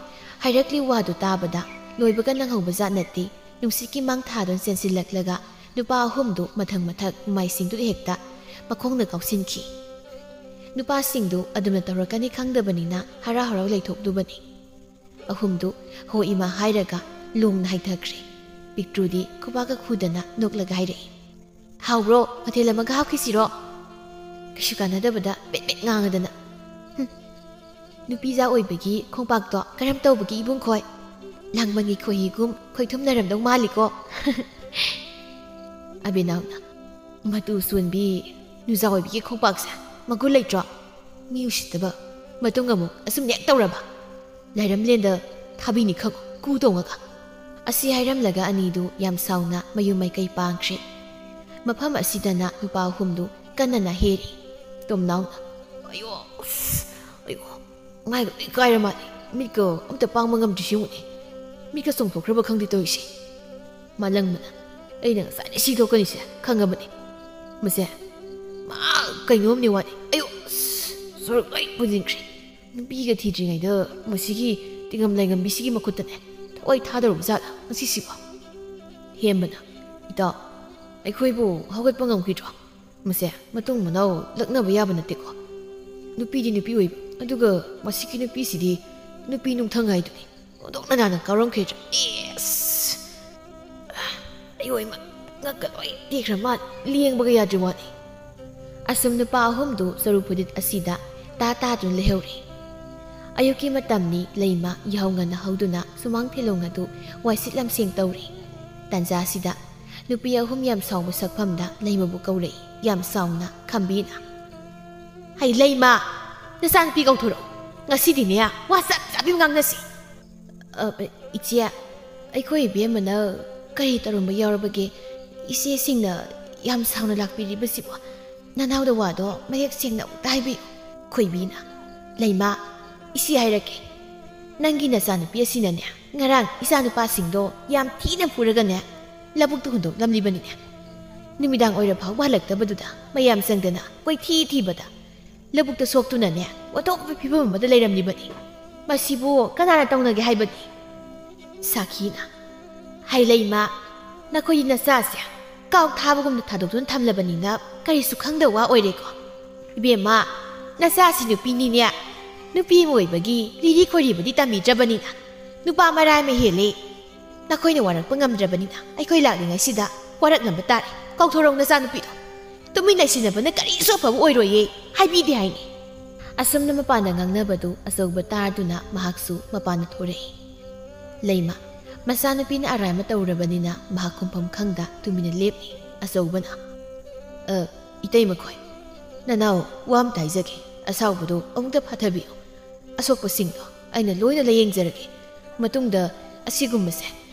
ꯍꯥꯏꯔꯛꯂꯤ ꯋꯥꯗꯨ ꯇꯥꯕꯗ ꯂꯣꯏꯕꯒ ꯅꯪꯍꯧꯕ ꯖꯥꯠ ꯅꯠꯇꯦ꯫ ꯅꯨꯡꯁꯤꯠꯀꯤ ꯃꯥꯡ ꯊꯥꯗꯨꯅ ꯆꯦꯟꯁꯤꯜꯂꯛꯂꯒ ꯅꯨꯄꯥ ꯑꯍꯨꯝꯗꯨ ꯃꯊꯪ ꯃꯊꯛ ꯃꯃꯥꯏꯁꯤꯡꯗꯨꯗ ꯍꯦꯛꯇ ꯃꯈꯣꯡꯅ ꯀꯥꯎꯁꯤꯟꯈꯤ꯫ ꯅꯨꯄꯥꯁꯤꯡꯗꯨ ꯑꯗꯨꯝꯅ ꯇꯧꯔꯛꯀꯅꯤ ꯈꯪꯗꯕꯅꯤꯅ ꯍꯔꯥꯎ ꯍꯔꯥꯎ ꯂꯩꯊꯣꯛꯂꯨꯕꯅꯤ꯫ ꯑꯍꯨꯝꯗꯨ "ꯍꯣ ꯏꯃꯥ" ꯍꯥꯏꯔꯒ ꯂꯣꯡꯅ ꯍꯥꯏꯊꯈ꯭ꯔꯦ꯫ ꯄꯤꯛꯇ꯭ꯔꯨꯗꯤ ꯈꯨꯕꯥꯛꯀ ꯈꯨꯗꯅ ꯅꯣꯛꯂꯒ ꯍꯥꯏꯔꯛꯏ, "ꯍꯥꯎꯕ꯭ꯔꯣ? ꯃꯊꯦꯜ ꯑꯃꯒ ꯍꯥꯞꯈꯤꯁꯤꯔꯣ?" ꯀꯩꯁꯨ ꯀꯥꯟꯅꯗꯕꯗ ꯕꯦꯠ ꯕꯦꯠ ꯉꯥꯡꯉꯗꯅ꯫ ꯍꯨꯝ꯫ ꯅꯨꯄꯤꯖꯥ ꯑꯣꯏꯕꯒꯤ ꯈꯣꯡꯄꯥꯛꯇꯣ ꯀꯔꯝ ꯇꯧꯕꯒꯤ, ꯏꯕꯨꯡꯈꯣꯏ? ꯂꯥꯡꯕꯟꯒꯤ ꯈꯣꯏꯍꯤꯒꯨꯝ ꯈꯣꯏꯊꯨꯝꯅꯔꯝꯗꯧ ꯃꯥꯜꯂꯤꯀꯣ꯫ ꯑꯕꯦꯅꯥꯎꯅ, "ꯃꯇꯨ ꯁꯣꯟꯕꯤ ꯅꯨꯖꯥ ꯑꯣꯏꯕꯤꯒꯤ ꯈꯣꯡꯄꯥꯛꯁꯦ ꯃꯒꯨꯟ ꯂꯩꯇ꯭ꯔꯣ? ꯃꯤ ꯎꯁꯤꯠꯇꯕ꯫ ꯃꯇꯨꯡ ꯑꯃꯨꯛ ꯑꯁꯨꯝ ꯅꯦꯛ ꯇꯧꯔꯕ? ꯂꯥꯏꯔꯝꯂꯦꯟꯗ ꯊꯥꯕꯤꯅꯤ ꯈꯪꯉꯨ, ꯀꯨ ꯇꯣꯡꯉꯒ꯫" ꯑꯁꯤ ꯍꯥꯏꯔꯝꯂꯒ ꯑꯅꯤꯗꯨ ꯌꯥꯝ ꯁꯥꯎꯅ ꯃꯌꯨꯝ ꯃꯥꯏꯀꯩ ꯄꯥꯡꯈ꯭ꯔꯦ꯫ ꯃꯐꯝ ꯑꯁꯤꯗꯅ ꯅꯨꯄꯥ ꯑꯍꯨꯝꯗꯨ ꯀꯟꯅ ꯅꯥꯍꯦꯔꯤ꯫ ꯇꯣꯝꯅꯥꯎꯅ, "ꯑꯌꯣ, ꯑꯁ, ꯑꯌꯣ, ꯃꯥꯏꯒ ꯂꯣꯏ ꯀꯥꯏꯔ ꯃꯥꯜꯂꯦ꯫ ꯃꯤꯠꯀ ꯑꯝꯇ ꯄꯥꯡꯕ ꯉꯝꯗ꯭ꯔꯤꯁꯤ ꯌꯦꯡꯉꯨꯅꯦ꯫ ꯃꯤꯠꯀ ꯆꯣꯡꯊꯣꯛꯈ꯭ꯔꯕ ꯈꯪꯗꯦ ꯇꯧꯔꯤꯁꯦ꯫" ꯃꯥꯂꯪꯕꯅ, "ꯑꯩꯅ ꯉꯁꯥꯏꯗꯩ ꯁꯤ ꯊꯣꯛꯀꯅꯤꯁꯦ ꯈꯪꯉꯕꯅꯤ꯫ ꯃꯁꯦ ꯃꯥ ꯀꯩꯅꯣꯝꯅꯦ ꯋꯥꯅꯤ꯫ ꯑꯌꯣ, ꯑꯁ, ꯁꯣꯔ ꯂꯣꯏ ꯄꯨꯟꯁꯤꯟꯈ꯭ꯔꯦ꯫ ꯅꯨꯄꯤꯒ ꯊꯤꯗ꯭ꯔꯤꯉꯩꯗ ꯃꯁꯤꯒꯤ ꯇꯤꯡꯉꯝ ꯂꯩꯉꯝꯕꯤꯁꯤꯒꯤ ꯃꯈꯨꯠꯇꯅꯦ ꯊꯋꯥꯏ ꯊꯥꯗꯧꯔꯕ ꯖꯥꯠꯂ ꯉꯁꯤꯁꯤꯕꯣ?" ꯍꯦꯝꯕꯅ, "ꯏꯇꯥꯎ, ꯑꯩꯈꯣꯏꯕꯨ ꯍꯧꯒꯠꯄ ꯉꯝꯈꯤꯗ꯭ꯔꯣ? ꯃꯁꯦ ꯃꯇꯨꯡ ꯃꯅꯥꯎ ꯂꯛꯅꯕ ꯌꯥꯕ ꯅꯠꯇꯦꯀꯣ꯫ ꯅꯨꯄꯤꯗꯤ ꯅꯨꯄꯤ ꯑꯣꯏꯕ, ꯑꯗꯨꯒ ꯃꯁꯤꯒꯤ ꯅꯨꯄꯤꯁꯤꯗꯤ ꯅꯨꯄꯤ ꯅꯨꯡꯊꯪ ꯍꯥꯏꯗꯨꯅꯤ꯫ ꯑꯣꯟꯊꯣꯛꯅ ꯅꯥꯅ ꯀꯥꯎꯔꯝꯈꯤꯗ꯭ꯔꯥ? ꯏꯁ! ꯑꯌꯣ ꯏꯃꯥ, ꯉꯛꯀ ꯂꯣꯏ ꯇꯦꯛꯈ꯭ꯔ ꯃꯥꯜꯂꯦ, ꯂꯦꯡꯕꯒ ꯌꯥꯗ꯭ꯔꯤ ꯋꯥꯅꯤ꯫ ꯑꯁꯨꯝ ꯅꯨꯄꯥ ꯑꯍꯨꯝꯗꯨ ꯆꯔꯨ ꯐꯨꯗꯤꯠ ꯑꯁꯤꯗ ꯇꯥ ꯇꯥꯗꯨꯅ ꯂꯩꯍꯧꯔꯦ꯫ ꯑꯌꯨꯛꯀꯤ ꯃꯇꯝꯅꯤ, ꯂꯩꯃ ꯌꯥꯍꯧ ꯉꯟꯅ ꯍꯧꯗꯨꯅ ꯁꯨꯃꯥꯡ ꯐꯤꯂꯣꯡ ꯑꯗꯨ ꯋꯥꯏꯁꯤꯠ ꯂꯝꯁꯦꯡ ꯇꯧꯔꯤ꯫ ꯇꯥꯟꯖꯥ ꯑꯁꯤꯗ ꯅꯨꯄꯤ ꯑꯍꯨꯝ ꯌꯥꯝ ꯁꯥꯎꯕ ꯁꯛꯐꯝꯗ ꯂꯩꯃꯕꯨ ꯀꯧꯔꯛꯏ, ꯌꯥꯝ ꯁꯥꯎꯅ ꯈꯝꯕꯤꯅ꯫ "ꯍꯩ ꯂꯩꯃ, ꯅꯆꯥꯅꯨꯄꯤ ꯀꯧꯊꯣꯔꯛꯑꯣ꯫ ꯉꯁꯤꯗꯤꯅꯦ, ꯋꯥ ꯆꯞ ꯆꯞ ꯌꯥꯝ ꯉꯥꯡꯅꯁꯤ꯫" "ꯑ, ꯏꯆꯦ, ꯑꯩꯈꯣꯏ ꯏꯕꯦꯝꯃꯅ ꯀꯔꯤ ꯇꯧꯔꯝꯕ ꯌꯥꯎꯔꯕꯒꯦ? ꯏꯆꯦꯁꯤꯡꯅ ꯌꯥꯝ ꯁꯥꯎꯅ ꯂꯥꯛꯄꯤꯔꯤꯕꯁꯤꯕꯨ? ꯅꯅꯥꯎꯗ ꯋꯥꯗꯣ ꯃꯌꯦꯛ ꯁꯦꯡꯅ ꯑꯃꯨꯛꯇ ꯍꯥꯏꯕꯤꯌꯨ꯫" ꯈꯣꯏꯕꯤꯅ, "ꯂꯩꯃ, ꯏꯆꯦ ꯍꯥꯏꯔꯛꯀꯦ꯫ ꯅꯪꯒꯤ ꯅꯆꯥꯅꯨꯄꯤ ꯑꯁꯤꯅꯅꯦ, ꯉꯔꯥꯡ ꯏꯆꯥꯅꯨꯄꯥꯁꯤꯡꯗꯣ ꯌꯥꯝ ꯊꯤꯅ ꯐꯨꯔꯒꯅꯦ, ꯂꯧꯕꯨꯛꯇ ꯍꯨꯟꯗꯣꯛꯂꯝꯂꯤꯕꯅꯤꯅꯦ꯫ ꯅꯨꯃꯤꯗꯥꯡ ꯑꯣꯏꯔꯐꯥꯎ ꯍꯜꯂꯛꯇꯕꯗꯨꯗ ꯃꯌꯥꯝ ꯆꯪꯗꯅ ꯀꯣꯏꯊꯤ ꯊꯤꯕꯗ ꯂꯧꯕꯨꯛꯇ ꯁꯣꯛꯇꯨꯅꯅꯦ, ꯋꯥꯊꯣꯛꯄ ꯐꯤꯕꯝ ꯑꯃꯗ ꯂꯩꯔꯝꯂꯤꯕꯅꯤ꯫ ꯃꯁꯤꯕꯨ ꯀꯅꯥꯅ ꯇꯧꯅꯒꯦ ꯍꯥꯏꯕꯅꯤ?" ꯁꯥꯈꯤꯅ, "ꯍꯩ ꯂꯩꯃ, ꯅꯈꯣꯏꯒꯤ ꯅꯆꯥꯁꯦ ꯀꯥꯎ ꯊꯥꯕꯒꯨꯝꯅ ꯊꯥꯗꯣꯛꯇꯨꯅ ꯊꯝꯂꯕꯅꯤꯅ ꯀꯔꯤꯁꯨ ꯈꯪꯗꯕ ꯋꯥ ꯑꯣꯏꯔꯦꯀꯣ꯫ ꯏꯕꯦꯝꯃ, ꯅꯆꯥꯁꯤ ꯅꯨꯄꯤꯅꯤꯅꯦ꯫ ꯅꯨꯄꯤ ꯑꯃ ꯑꯣꯏꯕꯒꯤ ꯂꯤꯔꯤ ꯈꯣꯏꯔꯤꯕꯗꯤ ꯇꯝꯕꯤꯗ꯭ꯔꯕꯅꯤꯅ ꯅꯨꯄꯥ ꯃꯔꯥꯏ ꯑꯃ ꯍꯦꯜꯂꯦ꯫ ꯅꯈꯣꯏꯅ ꯋꯥꯔꯛꯄ ꯉꯝꯗ꯭ꯔꯕꯅꯤꯅ ꯑꯩꯈꯣꯏ ꯂꯥꯛꯂꯤꯉꯩꯁꯤꯗ ꯋꯥꯔꯛꯅꯕ ꯇꯥꯔꯦ꯫ ꯀꯥꯎꯊꯣꯔꯛꯎ ꯅꯆꯥꯅꯨꯄꯤꯗꯣ꯫ ꯇꯨꯃꯤꯟ ꯂꯩꯁꯤꯟꯅꯕꯅ ꯀꯔꯤꯁꯨ ꯑꯐꯕ ꯑꯣꯏꯔꯣꯏꯌꯦ, ꯍꯥꯏꯕꯤꯗꯦ ꯍꯥꯏꯅꯤ꯫" ꯑꯁꯨꯝꯅ ꯃꯄꯥꯟꯗ ꯉꯥꯡꯅꯕꯗꯨ ꯑꯆꯧꯕ ꯇꯥꯗꯨꯅ ꯃꯍꯥꯛꯁꯨ ꯃꯄꯥꯟꯗ ꯊꯣꯔꯛꯏ꯫ ꯂꯩꯃ, ꯃꯆꯥꯅꯨꯄꯤꯅ ꯑꯔꯥꯏ ꯑꯃ ꯇꯧꯔꯕꯅꯤꯅ ꯃꯍꯥꯛ ꯈꯨꯝꯐꯝ ꯈꯪꯗ ꯇꯨꯃꯤꯟꯅ ꯂꯦꯞꯂꯤ꯫ ꯑꯆꯧꯕꯅ, "ꯑ, ꯏꯇꯩ ꯃꯈꯣꯏ, ꯅꯅꯥꯎ ꯋꯥ ꯑꯝꯇ ꯍꯥꯏꯖꯒꯦ꯫ ꯑꯁꯥꯎꯕꯗꯣ ꯑꯃꯨꯛꯇ ꯐꯥꯊꯕꯤꯌꯨ꯫ ꯑꯁꯣꯛꯄꯁꯤꯡꯗꯣ ꯑꯩꯅ ꯂꯣꯏꯅ ꯂꯥꯌꯦꯡꯖꯔꯒꯦ꯫ ꯃꯇꯨꯡꯗ ꯑꯁꯤꯒꯨꯝꯕꯁꯦ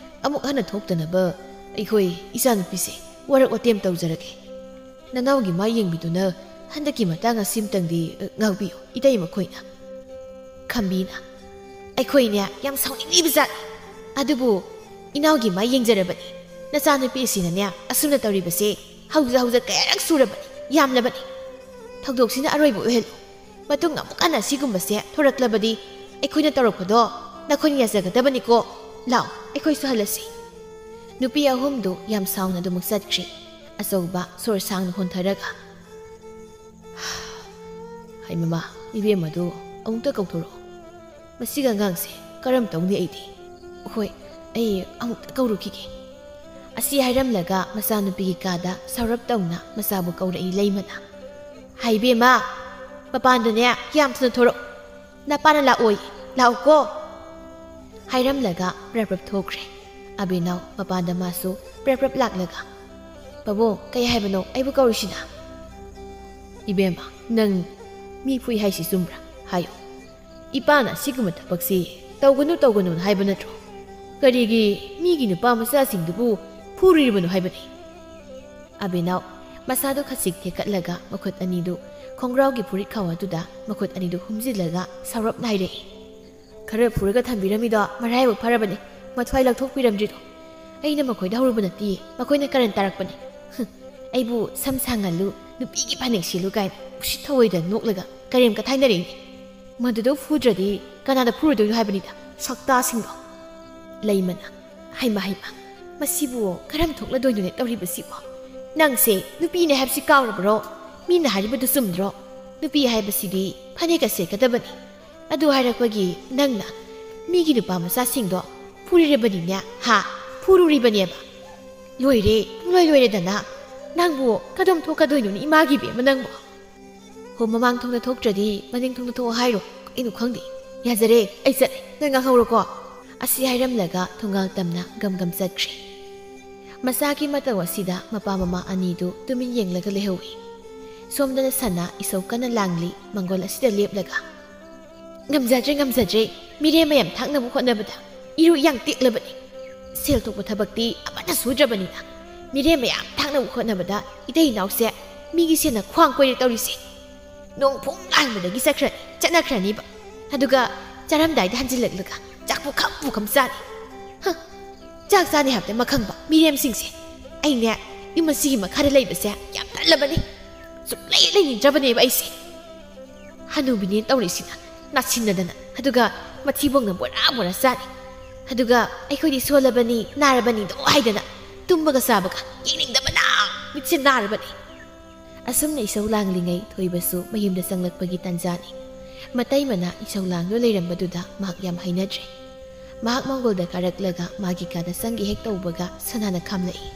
ꯑꯃꯨꯛ ꯍꯟꯅ ꯊꯣꯛꯇꯅꯕ ꯑꯩꯈꯣꯏ ꯏꯆꯥꯅꯨꯄꯤꯁꯦ ꯋꯥꯔꯛ ꯋꯥꯇꯦꯝ ꯇꯧꯖꯔꯒꯦ꯫ ꯅꯅꯥꯎꯒꯤ ꯃꯥꯏ ꯌꯦꯡꯕꯤꯗꯨꯅ ꯍꯟꯗꯛꯀꯤ ꯃꯇꯥꯡ ꯑꯁꯤꯝꯇꯪꯗꯤ, ꯑ, ꯉꯥꯛꯄꯤꯌꯨ, ꯏꯇꯩ ꯃꯈꯣꯏꯅ꯫" ꯈꯝꯕꯤꯅ, "ꯑꯩꯈꯣꯏꯅꯦ ꯌꯥꯝ ꯁꯥꯎꯅꯤꯡꯂꯤꯕ ꯖꯥꯠꯅꯤ꯫ ꯑꯗꯨꯕꯨ ꯏꯅꯥꯎꯒꯤ ꯃꯥꯏ ꯌꯦꯡꯖꯔꯕꯅꯤ꯫ ꯅꯆꯥꯅꯨꯄꯤ ꯑꯁꯤꯅꯅꯦ ꯑꯁꯨꯝꯅ ꯇꯧꯔꯤꯕꯁꯦ ꯍꯧꯖ ꯍꯧꯖ ꯀꯌꯥꯔꯛ ꯁꯨꯔꯕꯅꯤ, ꯌꯥꯝꯂꯕꯅꯤ꯫ ꯊꯧꯗꯣꯛꯁꯤꯅ ꯑꯔꯣꯏꯕ ꯑꯣꯏꯍꯜꯂꯨ꯫ ꯃꯇꯨꯡ ꯑꯃꯨꯛ ꯍꯟꯅ ꯑꯁꯤꯒꯨꯝꯕꯁꯦ ꯊꯣꯔꯛꯂꯕꯗꯤ ꯑꯩꯈꯣꯏꯅ ꯇꯧꯔꯛꯄꯗꯣ ꯅꯈꯣꯏꯅ ꯌꯥꯖꯒꯗꯕꯅꯤꯀꯣ꯫ ꯂꯥꯛꯑꯣ, ꯑꯩꯈꯣꯏꯁꯨ ꯍꯜꯂꯁꯤ꯫" ꯅꯨꯄꯤ ꯑꯍꯨꯝꯗꯨ ꯌꯥꯝ ꯁꯥꯎꯅ ꯑꯗꯨꯃꯛ ꯆꯠꯈ꯭ꯔꯤ꯫ ꯑꯆꯧꯕ ꯁꯣꯔ ꯁꯥꯡꯅ ꯍꯣꯟꯊꯔꯒ, "ꯍꯩ ꯃꯃꯥ, ꯏꯕꯦꯝꯃꯗꯨ ꯑꯃꯨꯛꯇ ꯀꯧꯊꯣꯔꯛꯑꯣ꯫ ꯃꯁꯤꯒ ꯑꯉꯥꯡꯁꯦ ꯀꯔꯝ ꯇꯧꯅꯤ ꯑꯩꯗꯤ? ꯍꯣꯏ, ꯑꯩ ꯑꯃꯨꯛꯇ ꯀꯧꯔꯨꯈꯤꯒꯦ꯫" ꯑꯁꯤ ꯍꯥꯏꯔꯝꯂꯒ ꯃꯆꯥꯅꯨꯄꯤꯒꯤ ꯀꯥꯗ ꯁꯧꯔꯞ ꯇꯧꯅ ꯃꯆꯥꯕꯨ ꯀꯧꯔꯛꯏ ꯂꯩꯃꯅ꯫ "ꯍꯥꯏꯕꯦꯝꯃ, ꯃꯄꯥꯟꯗꯅꯦ ꯌꯥꯝ ꯊꯨꯅ ꯊꯣꯔꯛꯎ꯫ ꯅꯄꯥꯅ ꯂꯥꯛꯑꯣꯏ, ꯂꯥꯛꯎꯀꯣ꯫" ꯍꯥꯏꯔꯝꯂꯒ ꯄ꯭ꯔꯞ ꯄ꯭ꯔꯞ ꯊꯣꯛꯈ꯭ꯔꯦ꯫ ꯑꯕꯦꯅꯥꯎ ꯃꯄꯥꯟꯗ ꯃꯥꯁꯨ ꯄ꯭ꯔꯞ ꯄ꯭ꯔꯞ ꯂꯥꯛꯂꯒ, "ꯄꯥꯕꯨꯡ, ꯀꯩ ꯍꯥꯏꯕꯅꯣ ꯑꯩꯕꯨ ꯀꯧꯔꯤꯁꯤꯅ?" "ꯏꯕꯦꯝꯃ, ꯅꯪ ꯃꯤ ꯐꯨꯏ ꯍꯥꯏꯁꯤ ꯆꯨꯝꯕ꯭ꯔꯥ? ꯍꯥꯏꯌꯨ꯫ ꯏꯄꯥꯅ ꯑꯁꯤꯒꯨꯝꯕ ꯊꯕꯛꯁꯤ ꯇꯧꯒꯅꯨ, ꯇꯧꯒꯅꯨꯅ ꯍꯥꯏꯕ ꯅꯠꯇ꯭ꯔꯣ? ꯀꯔꯤꯒꯤ ꯃꯤꯒꯤ ꯅꯨꯄꯥ ꯃꯆꯥꯁꯤꯡꯗꯨꯕꯨ ꯐꯨꯔꯤꯕꯅꯣ ꯍꯥꯏꯕꯅꯤ?" ꯑꯕꯦꯅꯥꯎ ꯃꯁꯥꯗꯨ ꯈꯖꯤꯛ ꯊꯦꯛꯀꯠꯂꯒ ꯃꯈꯨꯠ ꯑꯅꯤꯗꯨ ꯈꯣꯡꯒ꯭ꯔꯥꯎꯒꯤ ꯐꯨꯔꯤꯠ ꯈꯥꯎ ꯑꯗꯨꯗ ꯃꯈꯨꯠ ꯑꯅꯤꯗꯨ ꯍꯨꯝꯖꯤꯜꯂꯒ ꯁꯥꯎꯔꯞꯅ ꯍꯥꯏꯔꯛꯏ꯫ "ꯈꯔ ꯐꯨꯔꯒ ꯊꯝꯕꯤꯔꯝꯃꯤꯗꯣ ꯃꯔꯥꯏꯕꯛ ꯐꯔꯕꯅꯤ, ꯃꯊ꯭ꯋꯥꯏ ꯂꯧꯊꯣꯛꯄꯤꯔꯝꯗ꯭ꯔꯤꯗꯣ꯫ ꯑꯩꯅ ꯃꯈꯣꯏꯗ ꯍꯧꯔꯨꯕ ꯅꯠꯇꯤꯌꯦ, ꯃꯈꯣꯏꯅ ꯀꯔꯟ ꯇꯥꯔꯛꯄꯅꯤ꯫ ꯍꯨꯝ, ꯑꯩꯕꯨ ꯁꯝ ꯁꯥꯡꯍꯜꯂꯨ, ꯅꯨꯄꯤꯒꯤ ꯐꯅꯦꯛ ꯁꯦꯠꯂꯨ ꯀꯥꯏꯅ ꯎꯁꯤꯠ ꯊꯑꯣꯏꯗ ꯅꯣꯛꯂꯒ ꯀꯔꯦꯝ ꯀꯊꯥꯏꯅꯔꯛꯏꯅꯦ꯫ ꯃꯗꯨꯗ ꯐꯨꯗ꯭ꯔꯗꯤ ꯀꯅꯥꯗ ꯐꯨꯔꯨꯗꯣꯏꯅꯣ ꯍꯥꯏꯕꯅꯤꯗ, ꯁꯛꯇꯥꯁꯤꯡꯗꯣ꯫" ꯂꯩꯃꯅ, "ꯍꯩꯃ, ꯍꯩꯃ, ꯃꯁꯤꯕꯨ ꯀꯔꯝ ꯊꯣꯛꯂꯗꯣꯏꯅꯣꯅꯦ ꯇꯧꯔꯤꯕꯁꯤꯕꯣ? ꯅꯪꯁꯦ ꯅꯨꯄꯤꯅꯦ ꯍꯥꯏꯕꯁꯤ ꯀꯥꯎꯔꯕ꯭ꯔꯣ? ꯃꯤꯅ ꯍꯥꯏꯔꯤꯕꯗꯨ ꯆꯨꯝꯗ꯭ꯔꯣ? ꯅꯨꯄꯤ ꯍꯥꯏꯕꯁꯤꯗꯤ ꯐꯅꯦꯛꯀ ꯁꯦꯠꯀꯗꯕꯅꯤ꯫ ꯑꯗꯨ ꯍꯥꯏꯔꯛꯄꯒꯤ ꯅꯪꯅ ꯃꯤꯒꯤ ꯅꯨꯄꯥ ꯃꯆꯥꯁꯤꯡꯗꯣ ꯐꯨꯔꯤꯔꯕꯅꯤꯅꯦ, ꯍꯥ? ꯐꯨꯔꯨꯔꯤꯕꯅꯦꯕ꯫ ꯂꯣꯏꯔꯦ, ꯄꯨꯡꯂꯣꯏ ꯂꯣꯏꯔꯦꯗꯅ꯫ ꯅꯪꯕꯨ ꯀꯗꯣꯝ ꯊꯣꯛꯀꯗꯣꯏꯅꯣꯅꯦ, ꯏꯃꯥꯒꯤ ꯏꯕꯦꯝꯃ ꯅꯪꯕꯨ?" "ꯍꯣ, ꯃꯃꯥꯡ ꯊꯣꯡꯗ ꯊꯣꯛꯇ꯭ꯔꯗꯤ ꯃꯅꯤꯡ ꯊꯣꯡꯗ ꯊꯣꯛꯑꯣ ꯍꯥꯏꯔꯣ? ꯀꯩꯅꯣ ꯈꯪꯗꯦ꯫ ꯌꯥꯖꯔꯦ, ꯑꯩ ꯆꯠꯂꯦ, ꯅꯣꯏ ꯉꯥꯡꯍꯧꯔꯣꯀꯣ꯫" ꯑꯁꯤ ꯍꯥꯏꯔꯝꯂꯒ ꯊꯣꯡꯒꯥꯜ ꯇꯝꯅ ꯒꯝ ꯒꯝ ꯆꯠꯈ꯭ꯔꯦ꯫ ꯃꯆꯥꯒꯤ ꯃꯇꯧ ꯑꯁꯤꯗ ꯃꯄꯥ ꯃꯃꯥ ꯑꯅꯤꯗꯨ ꯇꯨꯃꯤꯟ ꯌꯦꯡꯂꯒ ꯂꯩꯍꯧꯏ꯫ ꯁꯣꯝꯗꯅ ꯁꯅꯥ ꯏꯁꯧ ꯀꯟꯅ ꯂꯥꯡꯂꯤ, ꯃꯪꯒꯣꯜ ꯑꯁꯤꯗ ꯂꯦꯞꯂꯒ꯫ "ꯉꯝꯖꯗ꯭ꯔꯦ, ꯉꯝꯖꯗ꯭ꯔꯦ꯫ ꯃꯤꯔꯦꯝ ꯃꯌꯥꯝ ꯊꯥꯛꯅꯕ ꯍꯣꯠꯅꯕꯗ ꯏꯔꯨ ꯏꯌꯥꯡ ꯇꯦꯛꯂꯕꯅꯤ꯫ ꯁꯦꯜ ꯊꯣꯛꯄ ꯊꯕꯛꯇꯤ ꯑꯃꯠꯇ ꯁꯨꯗ꯭ꯔꯕꯅꯤꯅ ꯃꯤꯔꯦꯝ ꯃꯌꯥꯝ ꯊꯥꯛꯅꯕ ꯍꯣꯠꯅꯕꯗ ꯏꯇꯩ ꯏꯅꯥꯎꯁꯦ ꯃꯤꯒꯤ ꯁꯦꯟꯅ ꯈ꯭ꯋꯥꯡ ꯀꯣꯏꯔꯦ ꯇꯧꯔꯤꯁꯦ꯫ ꯅꯣꯡ ꯐꯨꯡ ꯍꯥꯡꯕꯗꯒꯤ ꯆꯠꯈ꯭ꯔꯅꯤ, ꯆꯠꯅꯈ꯭ꯔꯅꯤꯕ꯫ ꯑꯗꯨꯒ ꯆꯥꯔꯝꯗꯥꯏꯗ ꯍꯟꯖꯤꯜꯂꯛꯂꯒ ꯆꯥꯛ ꯄꯨꯈꯝ ꯄꯨꯈꯝ ꯆꯥꯅꯤ꯫ ꯍ, ꯆꯥꯛ ꯆꯥꯅꯤ ꯍꯥꯏꯕꯗ ꯃꯈꯪꯕ ꯃꯤꯔꯦꯝꯁꯤꯡꯁꯦ꯫ ꯑꯩꯅꯦ ꯌꯨꯝ ꯑꯁꯤꯒꯤ ꯃꯈꯥꯗ ꯂꯩꯕꯁꯦ ꯌꯥꯝ ꯇꯜꯂꯕꯅꯤ꯫ ꯁꯨꯛꯂꯩ ꯂꯩꯅꯤꯡꯗ꯭ꯔꯕꯅꯦꯕ ꯑꯩꯁꯦ꯫ ꯍꯅꯨꯕꯤꯅꯦ ꯇꯧꯔꯤꯁꯤꯅ ꯅꯥꯁꯤꯟꯅꯗꯅ, ꯑꯗꯨꯒ ꯃꯊꯤꯕꯣꯡꯅ ꯕꯣꯔꯥ ꯕꯣꯔꯥ ꯆꯥꯅꯤ꯫ ꯑꯗꯨꯒ ꯑꯩꯈꯣꯏꯗꯤ ꯁꯣꯜꯂꯕꯅꯤ, ꯅꯥꯔꯕꯅꯤꯗꯣ ꯍꯥꯏꯗꯅ ꯇꯨꯝꯕꯒ ꯆꯥꯕꯒ ꯌꯦꯡꯅꯤꯡꯗꯕꯅ ꯃꯤꯠꯁꯦ ꯅꯥꯔꯕꯅꯤ꯫" ꯑꯁꯨꯝꯅ ꯏꯁꯧ ꯂꯥꯡꯂꯤꯉꯩ ꯊꯣꯏꯕꯁꯨ ꯃꯌꯨꯝꯗ ꯆꯪꯂꯛꯄꯒꯤ ꯇꯥꯟꯖꯥꯅꯤ꯫ ꯃꯇꯩꯃꯅ ꯏꯁꯧ ꯂꯥꯡꯗꯨꯅ ꯂꯩꯔꯝꯕꯗꯨꯗ ꯃꯍꯥꯛ ꯌꯥꯝ ꯍꯩꯅꯗ꯭ꯔꯦ꯫ ꯃꯍꯥꯛ ꯃꯪꯒꯣꯜꯗ ꯀꯥꯔꯛꯂꯒ ꯃꯥꯒꯤ ꯀꯥꯗ ꯆꯪꯒꯦ ꯍꯦꯛ ꯇꯧꯕꯒ ꯁꯅꯥꯅ ꯈꯥꯝꯂꯛꯏ꯫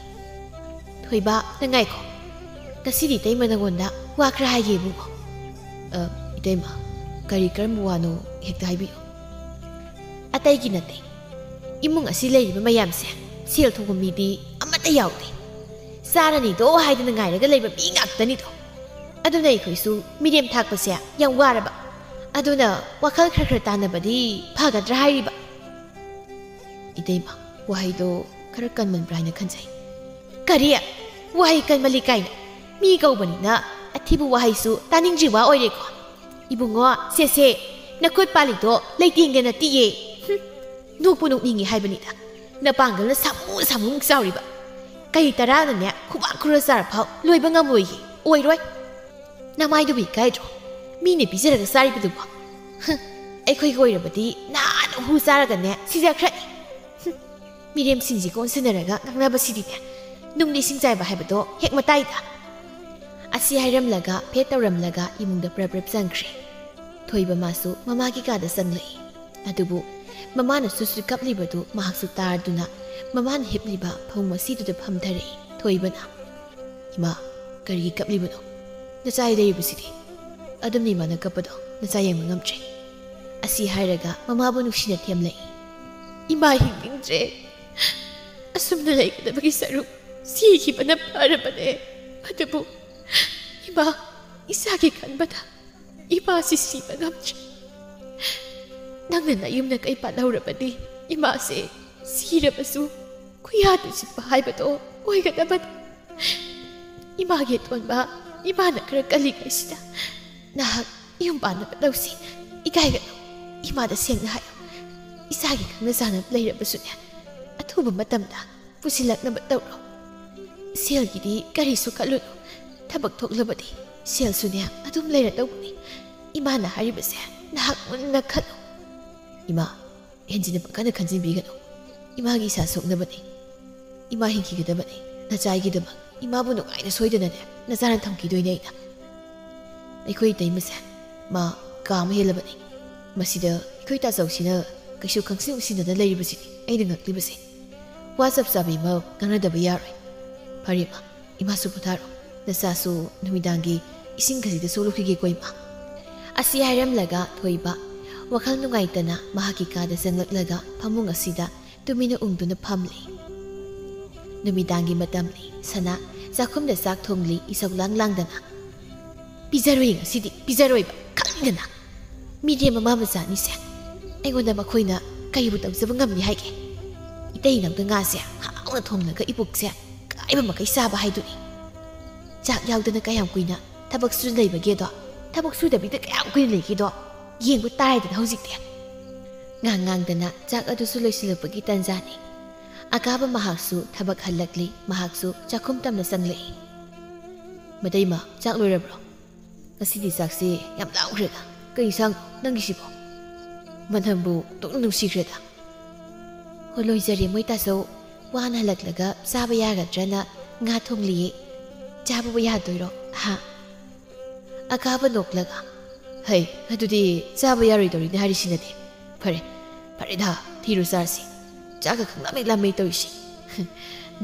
"ꯊꯣꯏꯕ, ꯅꯪ ꯉꯥꯏꯈꯣ꯫ ꯉꯁꯤꯗꯤ ꯏꯇꯩꯃ ꯅꯪꯉꯣꯟꯗ ꯋꯥ ꯈꯔ ꯍꯥꯏꯒꯦ, ꯏꯕꯨꯡꯉꯣ꯫" "ꯑ, ꯏꯇꯩꯃ, ꯀꯔꯤ ꯀꯔꯝꯕ ꯋꯥꯅꯣ ꯍꯦꯛꯇ ꯍꯥꯏꯕꯤꯌꯨ꯫" "ꯑꯇꯩꯒꯤ ꯅꯠꯇꯦ꯫ ꯏꯃꯨꯡ ꯑꯁꯤ ꯂꯩꯔꯤꯕ ꯃꯌꯥꯝꯁꯦ ꯁꯦꯜ ꯊꯣꯛꯄ ꯃꯤꯗꯤ ꯑꯃꯠꯇ ꯌꯥꯎꯗꯦ꯫ ꯆꯥꯔꯅꯤꯗꯣ ꯍꯥꯏꯗꯅ ꯉꯥꯏꯔꯒ ꯂꯩꯕ ꯃꯤ ꯉꯥꯛꯇꯅꯤꯗꯣ꯫ ꯑꯗꯨꯅ ꯑꯩꯈꯣꯏꯁꯨ ꯃꯤꯔꯦꯝ ꯊꯥꯛꯄꯁꯦ ꯌꯥꯝ ꯋꯥꯔꯕ꯫ ꯑꯗꯨꯅ ꯋꯥꯈꯜ ꯈꯔ ꯈꯔ ꯇꯥꯟꯅꯕꯗꯤ ꯐꯒꯗ꯭ꯔꯥ ꯍꯥꯏꯔꯤꯕ꯫" "ꯏꯇꯩꯃ, ꯋꯥꯍꯩꯗꯣ ꯈꯔ ꯀꯟꯃꯟꯕ꯭ꯔꯥ ꯍꯥꯏꯅ ꯈꯟꯖꯩ꯫" "ꯀꯔꯤ? ꯋꯥꯍꯩ ꯀꯟꯃꯜꯂꯤ ꯀꯥꯏꯅ? ꯃꯤ ꯀꯧꯕꯅꯤꯅ ꯑꯊꯤꯕ ꯋꯥꯍꯩꯁꯨ ꯇꯥꯅꯤꯡꯗ꯭ꯔꯤ ꯋꯥ ꯑꯣꯏꯔꯦꯀꯣ꯫ ꯏꯕꯨꯡꯉꯣ, ꯁꯦꯁꯦ, ꯅꯈꯨꯠ ꯄꯥꯜꯂꯤꯗꯣ ꯂꯩꯇꯦꯡꯗ ꯅꯠꯇꯤꯌꯦ꯫ ꯍꯨꯝ, ꯅꯣꯛꯄꯨ ꯅꯣꯛꯅꯤꯡꯉꯤ ꯍꯥꯏꯕꯅꯤꯗ꯫ ꯅꯄꯥꯡꯒꯜꯅ ꯁꯥꯃꯨ ꯁꯥꯃꯨꯃꯨꯛ ꯆꯥꯎꯔꯤꯕ꯫ ꯀꯩ ꯇꯔꯥꯅꯅꯦ ꯈꯨꯕꯥꯛ ꯈꯨꯔ ꯆꯥꯔ ꯐꯥꯎ ꯂꯣꯏꯕ ꯉꯝꯂꯣꯏꯌꯦ, ꯑꯣꯏꯔꯣꯏ꯫ ꯅꯃꯥꯏꯗꯨꯕꯨ ꯏꯀꯥꯏꯗ꯭ꯔꯣ? ꯃꯤꯅ ꯄꯤꯖꯔꯒ ꯆꯥꯔꯤꯕꯗꯨꯕꯣ? ꯍꯨꯝ, ꯑꯩꯈꯣꯏꯒ ꯑꯣꯏꯔꯕꯗꯤ ꯅꯍꯥꯟꯅ ꯍꯨ ꯆꯥꯔꯒꯅꯦ ꯁꯤꯖꯈ꯭ꯔꯅꯤ꯫ ꯍꯨꯝ, ꯃꯤꯔꯦꯝꯁꯤꯡꯁꯤ ꯀꯣꯟꯁꯤꯟꯅꯔꯒ ꯉꯥꯡꯅꯕꯁꯤꯗꯤꯅꯦ, ꯅꯨꯡꯗ ꯏꯁꯤꯡ ꯆꯥꯏꯕ ꯍꯥꯏꯕꯗꯣ ꯍꯦꯛ ꯃꯇꯥꯏꯗ꯫" ꯑꯁꯤ ꯍꯥꯏꯔꯝꯂꯒ ꯐꯦꯠ ꯇꯧꯔꯝꯂꯒ ꯏꯃꯨꯡꯗ ꯄ꯭ꯔꯞ ꯄ꯭ꯔꯞ ꯆꯪꯈ꯭ꯔꯦ꯫ ꯊꯣꯏꯕ ꯃꯥꯁꯨ ꯃꯃꯥꯒꯤ ꯀꯥꯗ ꯆꯪꯂꯛꯏ꯫ ꯑꯗꯨꯕꯨ ꯃꯃꯥꯅ ꯁꯨꯠ ꯁꯨꯠ ꯀꯞꯂꯤꯕꯗꯨ ꯃꯍꯥꯛꯁꯨ ꯇꯥꯔꯗꯨꯅ ꯃꯃꯥꯅ ꯍꯤꯞꯂꯤꯕ ꯐꯃꯨꯡ ꯃꯁꯤꯗꯨꯗ ꯐꯝꯊꯔꯛꯏ꯫ ꯊꯣꯏꯕꯅ, "ꯏꯃꯥ, ꯀꯔꯤꯒꯤ ꯀꯞꯂꯤꯕꯅꯣ? ꯅꯆꯥ ꯂꯩꯔꯤꯕꯁꯤꯗꯤ꯫ ꯑꯗꯨꯝꯅ ꯏꯃꯥꯅ ꯀꯞꯄꯗꯣ ꯅꯆꯥ ꯌꯦꯡꯕ ꯉꯝꯗ꯭ꯔꯦ꯫" ꯑꯁꯤ ꯍꯥꯏꯔꯒ ꯃꯃꯥꯕꯨ ꯅꯨꯡꯁꯤꯅ ꯊꯦꯝꯂꯛꯏ꯫ "ꯏꯃꯥ ꯍꯤꯡꯅꯤꯡꯗ꯭ꯔꯦ꯫ ꯑꯁꯨꯝꯅ ꯂꯩꯒꯗꯕꯒꯤ ꯁꯔꯨꯛ ꯁꯤꯈꯤꯕꯅ ꯐꯔꯕꯅꯦ꯫ ꯑꯗꯨꯕꯨ ꯏꯃꯥ, ꯏꯁꯥꯒꯤ ꯈꯟꯕꯗ ꯏꯃꯥꯁꯤ ꯁꯤꯕ ꯉꯝꯗ꯭ꯔꯦ꯫ ꯅꯪꯅ ꯅꯌꯨꯝꯅ ꯀꯩ ꯄꯥꯜꯍꯧꯔꯕꯗꯤ ꯏꯃꯥꯁꯦ ꯁꯤꯔꯕꯁꯨ ꯈꯨꯌꯥꯗ ꯆꯤꯠꯄ ꯍꯥꯏꯕꯗꯣ ꯑꯣꯏꯒꯗꯕꯅꯤ꯫ ꯏꯃꯥꯒꯤ ꯑꯇꯣꯟꯕ, ꯏꯃꯥꯅ ꯈꯔ ꯀꯜꯂꯤꯉꯩꯁꯤꯗ ꯅꯍꯥꯛ ꯌꯨꯝ ꯄꯥꯟꯅꯕ ꯇꯧꯁꯤ꯫ ꯏꯀꯥꯏꯒꯅꯨ꯫ ꯏꯃꯥꯗ ꯁꯦꯡꯅ ꯍꯥꯏꯌꯨ꯫ ꯏꯁꯥꯒꯤ ꯈꯪꯅ ꯆꯥꯟꯅꯕ ꯂꯩꯔꯕꯁꯨꯅꯦ, ꯑꯊꯨꯕ ꯃꯇꯝꯗ ꯄꯨꯁꯤꯜꯂꯛꯅꯕ ꯇꯧꯔꯣ꯫ ꯁꯦꯜꯒꯤꯗꯤ ꯀꯔꯤꯁꯨ ꯈꯜꯂꯨꯅꯨ꯫ ꯊꯕꯛ ꯊꯣꯛꯂꯕꯗꯤ ꯁꯦꯜꯁꯨꯅꯦ ꯑꯗꯨꯝ ꯂꯩꯔꯗꯧꯕꯅꯤ꯫ ꯏꯃꯥꯅ ꯍꯥꯏꯔꯤꯕꯁꯦ ꯅꯍꯥꯛ ꯃꯨꯟꯅ ꯈꯜꯂꯨ꯫" "ꯏꯃꯥ, ꯍꯦꯟꯖꯤꯟꯅ ꯄꯪꯈꯟꯗ ꯈꯟꯖꯤꯟꯕꯤꯒꯅꯨ꯫ ꯏꯃꯥꯒꯤ ꯏꯁꯥ ꯁꯣꯛꯅꯕꯅꯤ꯫ ꯏꯃꯥ ꯍꯤꯡꯈꯤꯒꯗꯕꯅꯤ꯫ ꯅꯆꯥꯒꯤꯗꯃꯛ ꯏꯃꯥꯕꯨ ꯅꯨꯡꯉꯥꯏꯅ ꯁꯣꯏꯗꯅꯅꯦ ꯅꯆꯥꯅ ꯊꯝꯈꯤꯗꯣꯏꯅꯦ ꯑꯩꯅ꯫ ꯑꯩꯈꯣꯏ ꯏꯇꯩꯃꯁꯦ ꯃꯥ ꯀꯥ ꯑꯃ ꯍꯦꯜꯂꯕꯅꯤ꯫ ꯃꯁꯤꯗ ꯑꯩꯈꯣꯏ ꯇꯥꯆꯧꯁꯤꯅ ꯀꯩꯁꯨ ꯈꯪꯁꯤꯟ ꯎꯁꯤꯟꯅꯗꯅ ꯂꯩꯔꯤꯕꯁꯤꯅꯤ ꯑꯩꯅ ꯉꯛꯂꯤꯕꯁꯦ꯫ ꯋꯥ ꯆꯞ ꯆꯥꯕꯤ ꯑꯃ ꯉꯥꯡꯅꯗꯕ ꯌꯥꯔꯣꯏ꯫ ꯐꯔꯦ ꯏꯃꯥ, ꯏꯃꯥꯁꯨ ꯄꯣꯊꯥꯔꯣ꯫ ꯅꯆꯥꯁꯨ ꯅꯨꯃꯤꯗꯥꯡꯒꯤ ꯏꯁꯤꯡ ꯈꯖꯤꯛꯇ ꯁꯣꯛꯂꯨꯈꯤꯒꯦꯀꯣ ꯏꯃꯥ꯫ ꯑꯁꯤ ꯍꯥꯏꯔꯝꯂꯒ ꯊꯣꯏꯕ ꯋꯥꯈꯜ ꯅꯨꯡꯉꯥꯏꯇꯅ ꯃꯍꯥꯛꯀꯤ ꯀꯥꯗ ꯆꯪꯂꯛꯂꯒ ꯐꯃꯨꯡ ꯑꯁꯤꯗ ꯇꯨꯃꯤꯟꯅ ꯎꯪꯗꯨꯅ ꯐꯝꯂꯤ꯫ ꯅꯨꯃꯤꯗꯥꯡꯒꯤ ꯃꯇꯝꯅꯤ꯫ ꯁꯅꯥ ꯆꯥꯛꯈꯨꯝꯗ ꯆꯥꯛ ꯊꯣꯡꯂꯤ ꯏꯁꯧ ꯂꯥꯡ ꯂꯥꯡꯗꯅ꯫ "ꯄꯤꯖꯔꯣꯏ ꯉꯁꯤꯗꯤ, ꯄꯤꯖꯔꯣꯏꯕ, ꯈꯪꯉꯤꯗꯅ꯫ ꯃꯤꯔꯦꯝ ꯃꯃꯥ ꯃꯆꯥꯅꯤꯁꯦ꯫ ꯑꯩꯉꯣꯟꯗ ꯃꯈꯣꯏꯅ ꯀꯩꯕꯨ ꯇꯧꯖꯕ ꯉꯝꯃꯤ ꯍꯥꯏꯒꯦ? ꯏꯇꯩ ꯏꯅꯥꯎꯗ ꯉꯥꯁꯦ ꯍꯥꯎꯅ ꯊꯣꯡꯂꯒ ꯏꯄꯨꯛꯁꯦ ꯀꯥꯏꯕ ꯃꯈꯩ ꯆꯥꯕ ꯍꯥꯏꯗꯨꯅꯤ꯫ ꯆꯥꯛ ꯌꯥꯎꯗꯅ ꯀꯌꯥꯝ ꯀꯨꯏꯅ ꯊꯕꯛ ꯁꯨ ꯂꯩꯕꯒꯦꯗꯣ, ꯊꯕꯛ ꯁꯨꯗꯕꯤꯗ ꯀꯌꯥꯝ ꯀꯨꯏꯅ ꯂꯩꯒꯦꯗꯣ ꯌꯦꯡꯕ ꯇꯥꯔꯦꯗꯅ ꯍꯧꯖꯤꯛꯇꯤ꯫" ꯉꯥꯡ ꯉꯥꯡꯗꯅ ꯆꯥꯛ ꯑꯗꯨꯁꯨ ꯂꯣꯏꯁꯤꯜꯂꯛꯄꯒꯤ ꯇꯥꯟꯖꯥꯅꯤ꯫ ꯑꯀꯥꯕ ꯃꯍꯥꯛꯁꯨ ꯊꯕꯛ ꯍꯜꯂꯛꯂꯤ, ꯃꯍꯥꯛꯁꯨ ꯆꯥꯛꯈꯨꯝ ꯇꯝꯅ ꯆꯪꯂꯛꯏ꯫ "ꯃꯇꯩꯃ, ꯆꯥꯛ ꯂꯣꯏꯔꯕ꯭ꯔꯣ? ꯉꯁꯤꯗꯤ ꯆꯥꯛꯁꯦ ꯌꯥꯝ ꯂꯥꯎꯈ꯭ꯔꯦꯗ꯫ ꯀꯩ ꯏꯟꯁꯥꯡꯅꯣ ꯅꯪꯒꯤꯁꯤꯕꯣ? ꯃꯅꯝꯕꯨ ꯇꯨꯝ ꯅꯨꯡꯁꯤꯈ꯭ꯔꯦꯗ꯫" "ꯍꯣ, ꯂꯣꯏꯖꯔꯦ ꯃꯣꯏ ꯇꯥꯆꯧ꯫ ꯋꯥꯅ ꯍꯜꯂꯛꯂꯒ ꯆꯥꯕ ꯌꯥꯒꯗ꯭ꯔꯅ ꯉꯥ ꯊꯣꯡꯂꯤꯌꯦ꯫ ꯆꯥꯕꯕꯨ ꯌꯥꯗꯣꯏꯔꯣ, ꯍꯥ?" ꯑꯀꯥꯕ ꯅꯣꯛꯂꯒ, "ꯍꯩ, ꯑꯗꯨꯗꯤ ꯆꯥꯕ ꯌꯥꯔꯣꯏꯗꯧꯔꯤꯅꯦ ꯍꯥꯏꯔꯤꯁꯤꯅꯗꯤ꯫ ꯐꯔꯦ, ꯐꯔꯦꯗ, ꯊꯤꯔꯨ ꯆꯥꯔꯁꯤ꯫ ꯆꯥꯛꯀ ꯈꯪꯂꯥꯝ ꯍꯦꯛ ꯂꯥꯝꯃꯦ ꯇꯧꯔꯤꯁꯤ꯫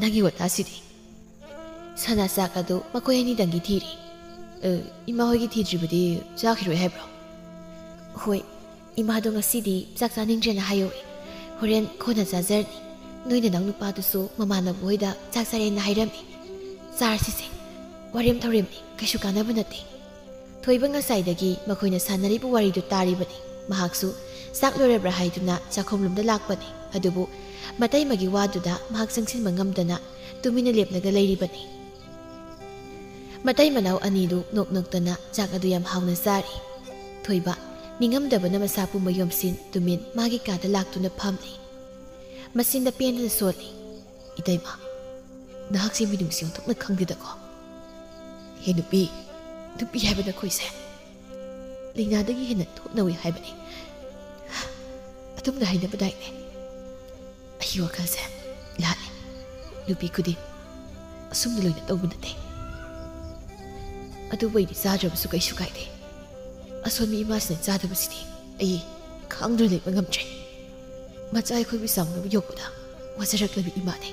ꯅꯪꯒꯤ ꯋꯥꯇꯥꯁꯤꯗꯤ꯫" ꯁꯅꯥ ꯆꯥꯛ ꯑꯗꯨ ꯃꯈꯣꯏ ꯑꯅꯤꯗꯪꯒꯤ ꯊꯤꯔꯤ꯫ "ꯑ, ꯏꯃꯥ ꯍꯣꯏꯒꯤ ꯊꯤꯗ꯭ꯔꯤꯕꯗꯤ ꯆꯥꯈꯤꯔꯣꯏ ꯍꯥꯏꯕ꯭ꯔꯣ?" "ꯍꯣꯏ, ꯏꯃꯥꯗꯣ ꯉꯁꯤꯗꯤ ꯆꯥꯛ ꯆꯥꯅꯤꯡꯗ꯭ꯔꯦꯅ ꯍꯥꯏꯍꯧꯋꯦ꯫ ꯍꯣꯔꯦꯟ ꯀꯣꯟꯅ ꯆꯥꯖꯔꯅꯤ꯫ ꯅꯣꯏ ꯅꯅꯥꯎ ꯅꯨꯄꯥꯗꯨꯁꯨ ꯃꯃꯥꯟꯅꯕ ꯍꯣꯏꯗ ꯆꯥꯛ ꯆꯥꯔꯦꯅ ꯍꯥꯏꯔꯝꯃꯤ꯫ ꯆꯥꯔꯁꯤꯁꯦ꯫ ꯋꯥꯔꯦꯝ ꯊꯧꯔꯦꯝꯅꯤ, ꯀꯩꯁꯨ ꯀꯥꯟꯅꯕ ꯅꯠꯇꯦ꯫" ꯊꯣꯏꯕ ꯉꯁꯥꯏꯗꯒꯤ ꯃꯈꯣꯏꯅ ꯁꯥꯟꯅꯔꯤꯕ ꯋꯥꯔꯤꯗꯨ ꯇꯥꯔꯤꯕꯅꯤ꯫ ꯃꯍꯥꯛꯁꯨ ꯆꯥꯛ ꯂꯣꯏꯔꯕ꯭ꯔꯥ ꯍꯥꯏꯗꯨꯅ ꯆꯥꯛꯈꯨꯝꯂꯣꯝꯗ ꯂꯥꯛꯄꯅꯤ꯫ ꯑꯗꯨꯕꯨ ꯃꯇꯩꯃꯒꯤ ꯋꯥꯗꯨꯗ ꯃꯍꯥꯛ ꯆꯪꯁꯤꯟꯕ ꯉꯝꯗꯅ ꯇꯨꯃꯤꯟꯅ ꯂꯦꯞꯂꯒ ꯂꯩꯔꯤꯕꯅꯤ꯫ ꯃꯇꯩ ꯃꯅꯥꯎ ꯑꯅꯤꯗꯨ ꯅꯣꯛ ꯅꯣꯛꯇꯅ ꯆꯥꯛ ꯑꯗꯨ ꯌꯥꯝ ꯍꯥꯎꯅ ꯆꯥꯔꯤ꯫ ꯊꯣꯏꯕ ꯅꯤꯡꯉꯝꯗꯕꯅ ꯃꯁꯥ ꯄꯨꯝꯕ ꯌꯣꯝꯁꯤꯟ ꯇꯨꯃꯤꯟ ꯃꯥꯒꯤ ꯀꯥꯗ ꯂꯥꯛꯇꯨꯅ ꯐꯝꯂꯤ꯫ ꯃꯆꯤꯟꯗ ꯄꯦꯟꯗꯅ ꯁꯣꯜꯂꯤ꯫ "ꯏꯇꯩꯃ, ꯅꯍꯥꯛꯁꯦ ꯃꯤꯅꯨꯡꯁꯤ ꯑꯣꯟꯊꯣꯛꯅ ꯈꯪꯗꯦꯗꯀꯣ꯫ ꯍꯦ ꯅꯨꯄꯤ, ꯅꯨꯄꯤ ꯍꯥꯏꯕ ꯅꯈꯣꯏꯁꯦ ꯂꯩꯅꯥꯗꯒꯤ ꯍꯦꯟꯅ ꯊꯣꯛꯅꯧꯏ ꯍꯥꯏꯕꯅꯤ꯫ ꯑꯗꯨꯝꯅ ꯍꯥꯏꯅꯕꯗꯥꯏꯅꯦ꯫ ꯑꯩꯒꯤ ꯋꯥꯈꯜꯁꯦ ꯂꯥꯜꯂꯦ꯫ ꯅꯨꯄꯤ ꯈꯨꯗꯤꯡ ꯑꯁꯨꯝꯅ ꯂꯣꯏꯅ ꯇꯧꯕ ꯅꯠꯇꯦ꯫ ꯑꯗꯨꯕꯨ ꯑꯩꯗꯤ ꯆꯥꯗ꯭ꯔꯕꯁꯨ ꯀꯩꯁꯨ ꯀꯥꯏꯗꯦ꯫ ꯑꯁꯣꯟꯕꯤ ꯏꯃꯥꯁꯤꯅ ꯆꯥꯗꯕꯁꯤꯗꯤ ꯑꯩ ꯈꯥꯡꯗꯨꯅ ꯂꯩꯕ ꯉꯝꯗ꯭ꯔꯦ꯫" ꯃꯆꯥ ꯑꯩꯈꯣꯏꯕꯨ ꯆꯥꯎꯅꯕ ꯌꯣꯛꯄꯗ ꯋꯥꯖꯔꯛꯂꯕꯤ ꯏꯃꯥꯅꯤ꯫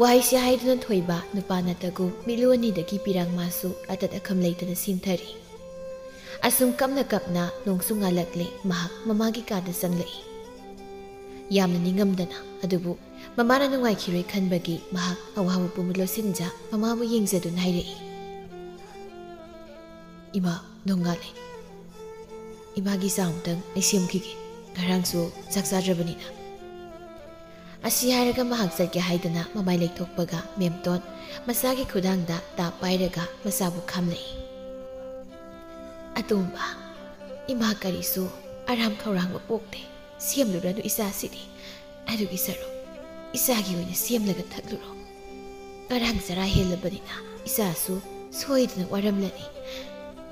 ꯋꯥꯍꯩꯁꯤ ꯍꯥꯏꯗꯨꯅ ꯊꯣꯏꯕ ꯅꯨꯄꯥ ꯅꯠꯇꯒꯨꯝ ꯃꯤꯠꯂꯨ ꯑꯅꯤꯗꯒꯤ ꯄꯤꯔꯥꯡ ꯃꯥꯁꯨ ꯑꯇꯠ ꯑꯈꯝ ꯂꯩꯇꯅ ꯁꯤꯡꯊꯔꯤ꯫ ꯑꯁꯨꯝ ꯀꯞꯅ ꯀꯞꯅ ꯅꯣꯡꯁꯨ ꯉꯥꯜꯂꯛꯂꯦ, ꯃꯍꯥꯛ ꯃꯃꯥꯒꯤ ꯀꯥꯗ ꯆꯪꯂꯛꯏ꯫ ꯌꯥꯝꯅ ꯅꯤꯡꯉꯝꯗꯅ, ꯑꯗꯨꯕꯨ ꯃꯃꯥꯅ ꯅꯨꯡꯉꯥꯏꯈꯤꯔꯣꯏ ꯈꯟꯕꯒꯤ ꯃꯍꯥꯛ ꯑꯋꯥꯕ ꯄꯨꯝꯕ ꯂꯣꯠꯁꯤꯟꯖ ꯃꯃꯥꯕꯨ ꯌꯦꯡꯖꯗꯨꯅ ꯍꯥꯏꯔꯛꯏ, "ꯏꯃꯥ, ꯅꯣꯡꯉꯥꯜꯂꯦ꯫ ꯏꯃꯥꯒꯤ ꯆꯥ ꯑꯃꯨꯛꯇꯪ ꯑꯩ ꯁꯦꯝꯈꯤꯒꯦ꯫ ꯉꯔꯥꯡꯁꯨ ꯆꯥꯛ ꯆꯥꯗ꯭ꯔꯕꯅꯤꯅ꯫" ꯑꯁꯤ ꯍꯥꯏꯔꯒ ꯃꯍꯥꯛ ꯆꯠꯀꯦ ꯍꯥꯏꯗꯅ ꯃꯃꯥꯏ ꯂꯩꯊꯣꯛꯄꯒ ꯃꯦꯝꯇꯣꯟ ꯃꯆꯥꯒꯤ ꯈꯨꯗꯥꯡꯗ ꯇꯥꯞ ꯄꯥꯏꯔꯒ ꯃꯆꯥꯕꯨ ꯈꯥꯝꯂꯛꯏ꯫ "ꯑꯇꯣꯝꯕ, ꯏꯃꯥ ꯀꯔꯤꯁꯨ ꯑꯔꯥꯝ ꯈꯧꯔꯥꯡꯕ ꯄꯣꯛꯇꯦ꯫ ꯁꯦꯝꯂꯨꯔꯅꯨ ꯏꯆꯥꯁꯤꯗꯤ꯫ ꯑꯗꯨꯒꯤ ꯁꯔꯨꯛ ꯏꯆꯥꯒꯤ ꯑꯣꯏꯅ ꯁꯦꯝꯂꯒ ꯊꯛꯂꯨꯔꯣ꯫ ꯉꯔꯥꯡ ꯆꯔꯥ ꯍꯦꯜꯂꯕꯅꯤꯅ ꯏꯆꯥꯁꯨ ꯁꯣꯏꯗꯅ ꯋꯥꯔꯝꯂꯅꯤ꯫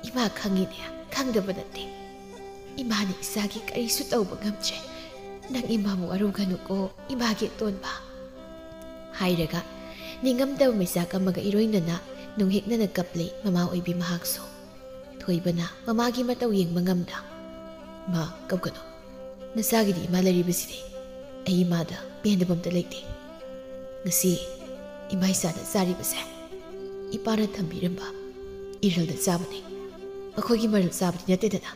ꯏꯃꯥ ꯈꯪꯉꯤꯅꯦ, ꯈꯪꯗꯕ ꯅꯠꯇꯦ꯫ ꯏꯃꯥꯅ ꯏꯆꯥꯒꯤ ꯀꯔꯤꯁꯨ ꯇꯧꯕ ꯉꯝꯗ꯭ꯔꯦ꯫ ꯅꯪ ꯏꯃꯥꯕꯨ ꯋꯥꯔꯧꯒꯅꯨꯀꯣ, ꯏꯃꯥꯒꯤ ꯑꯇꯣꯟꯕ꯫" ꯍꯥꯏꯔꯒ ꯅꯤꯡꯉꯝꯗꯕ ꯃꯩꯆꯥꯛ ꯑꯃꯒ ꯏꯔꯣꯏꯅꯅ ꯅꯨꯡꯍꯤꯛꯅꯅ ꯀꯞꯂꯤ ꯃꯃꯥ ꯑꯣꯏꯕꯤ ꯃꯍꯥꯛꯁꯨ꯫ ꯊꯣꯏꯕꯅ ꯃꯃꯥꯒꯤ ꯃꯇꯧ ꯌꯦꯡꯕ ꯉꯝꯗ, "ꯃꯥ, ꯀꯞꯀꯅꯨ꯫ ꯅꯆꯥꯒꯤꯗꯤ ꯏꯃꯥ ꯂꯩꯔꯤꯕꯁꯤꯗꯤ꯫ ꯑꯩ ꯏꯃꯥꯗ ꯄꯦꯟꯗꯕ ꯑꯝꯇ ꯂꯩꯇꯦ꯫ ꯉꯁꯤ ꯏꯃꯥ ꯏꯆꯥꯅ ꯆꯥꯔꯤꯕꯁꯦ ꯏꯄꯥꯅ ꯊꯝꯕꯤꯔꯝꯕ ꯏꯔꯜꯗ ꯆꯥꯕꯅꯤ꯫ ꯑꯩꯈꯣꯏꯒꯤ ꯃꯔꯜ ꯆꯥꯕꯗꯤ ꯅꯠꯇꯦꯗꯅ꯫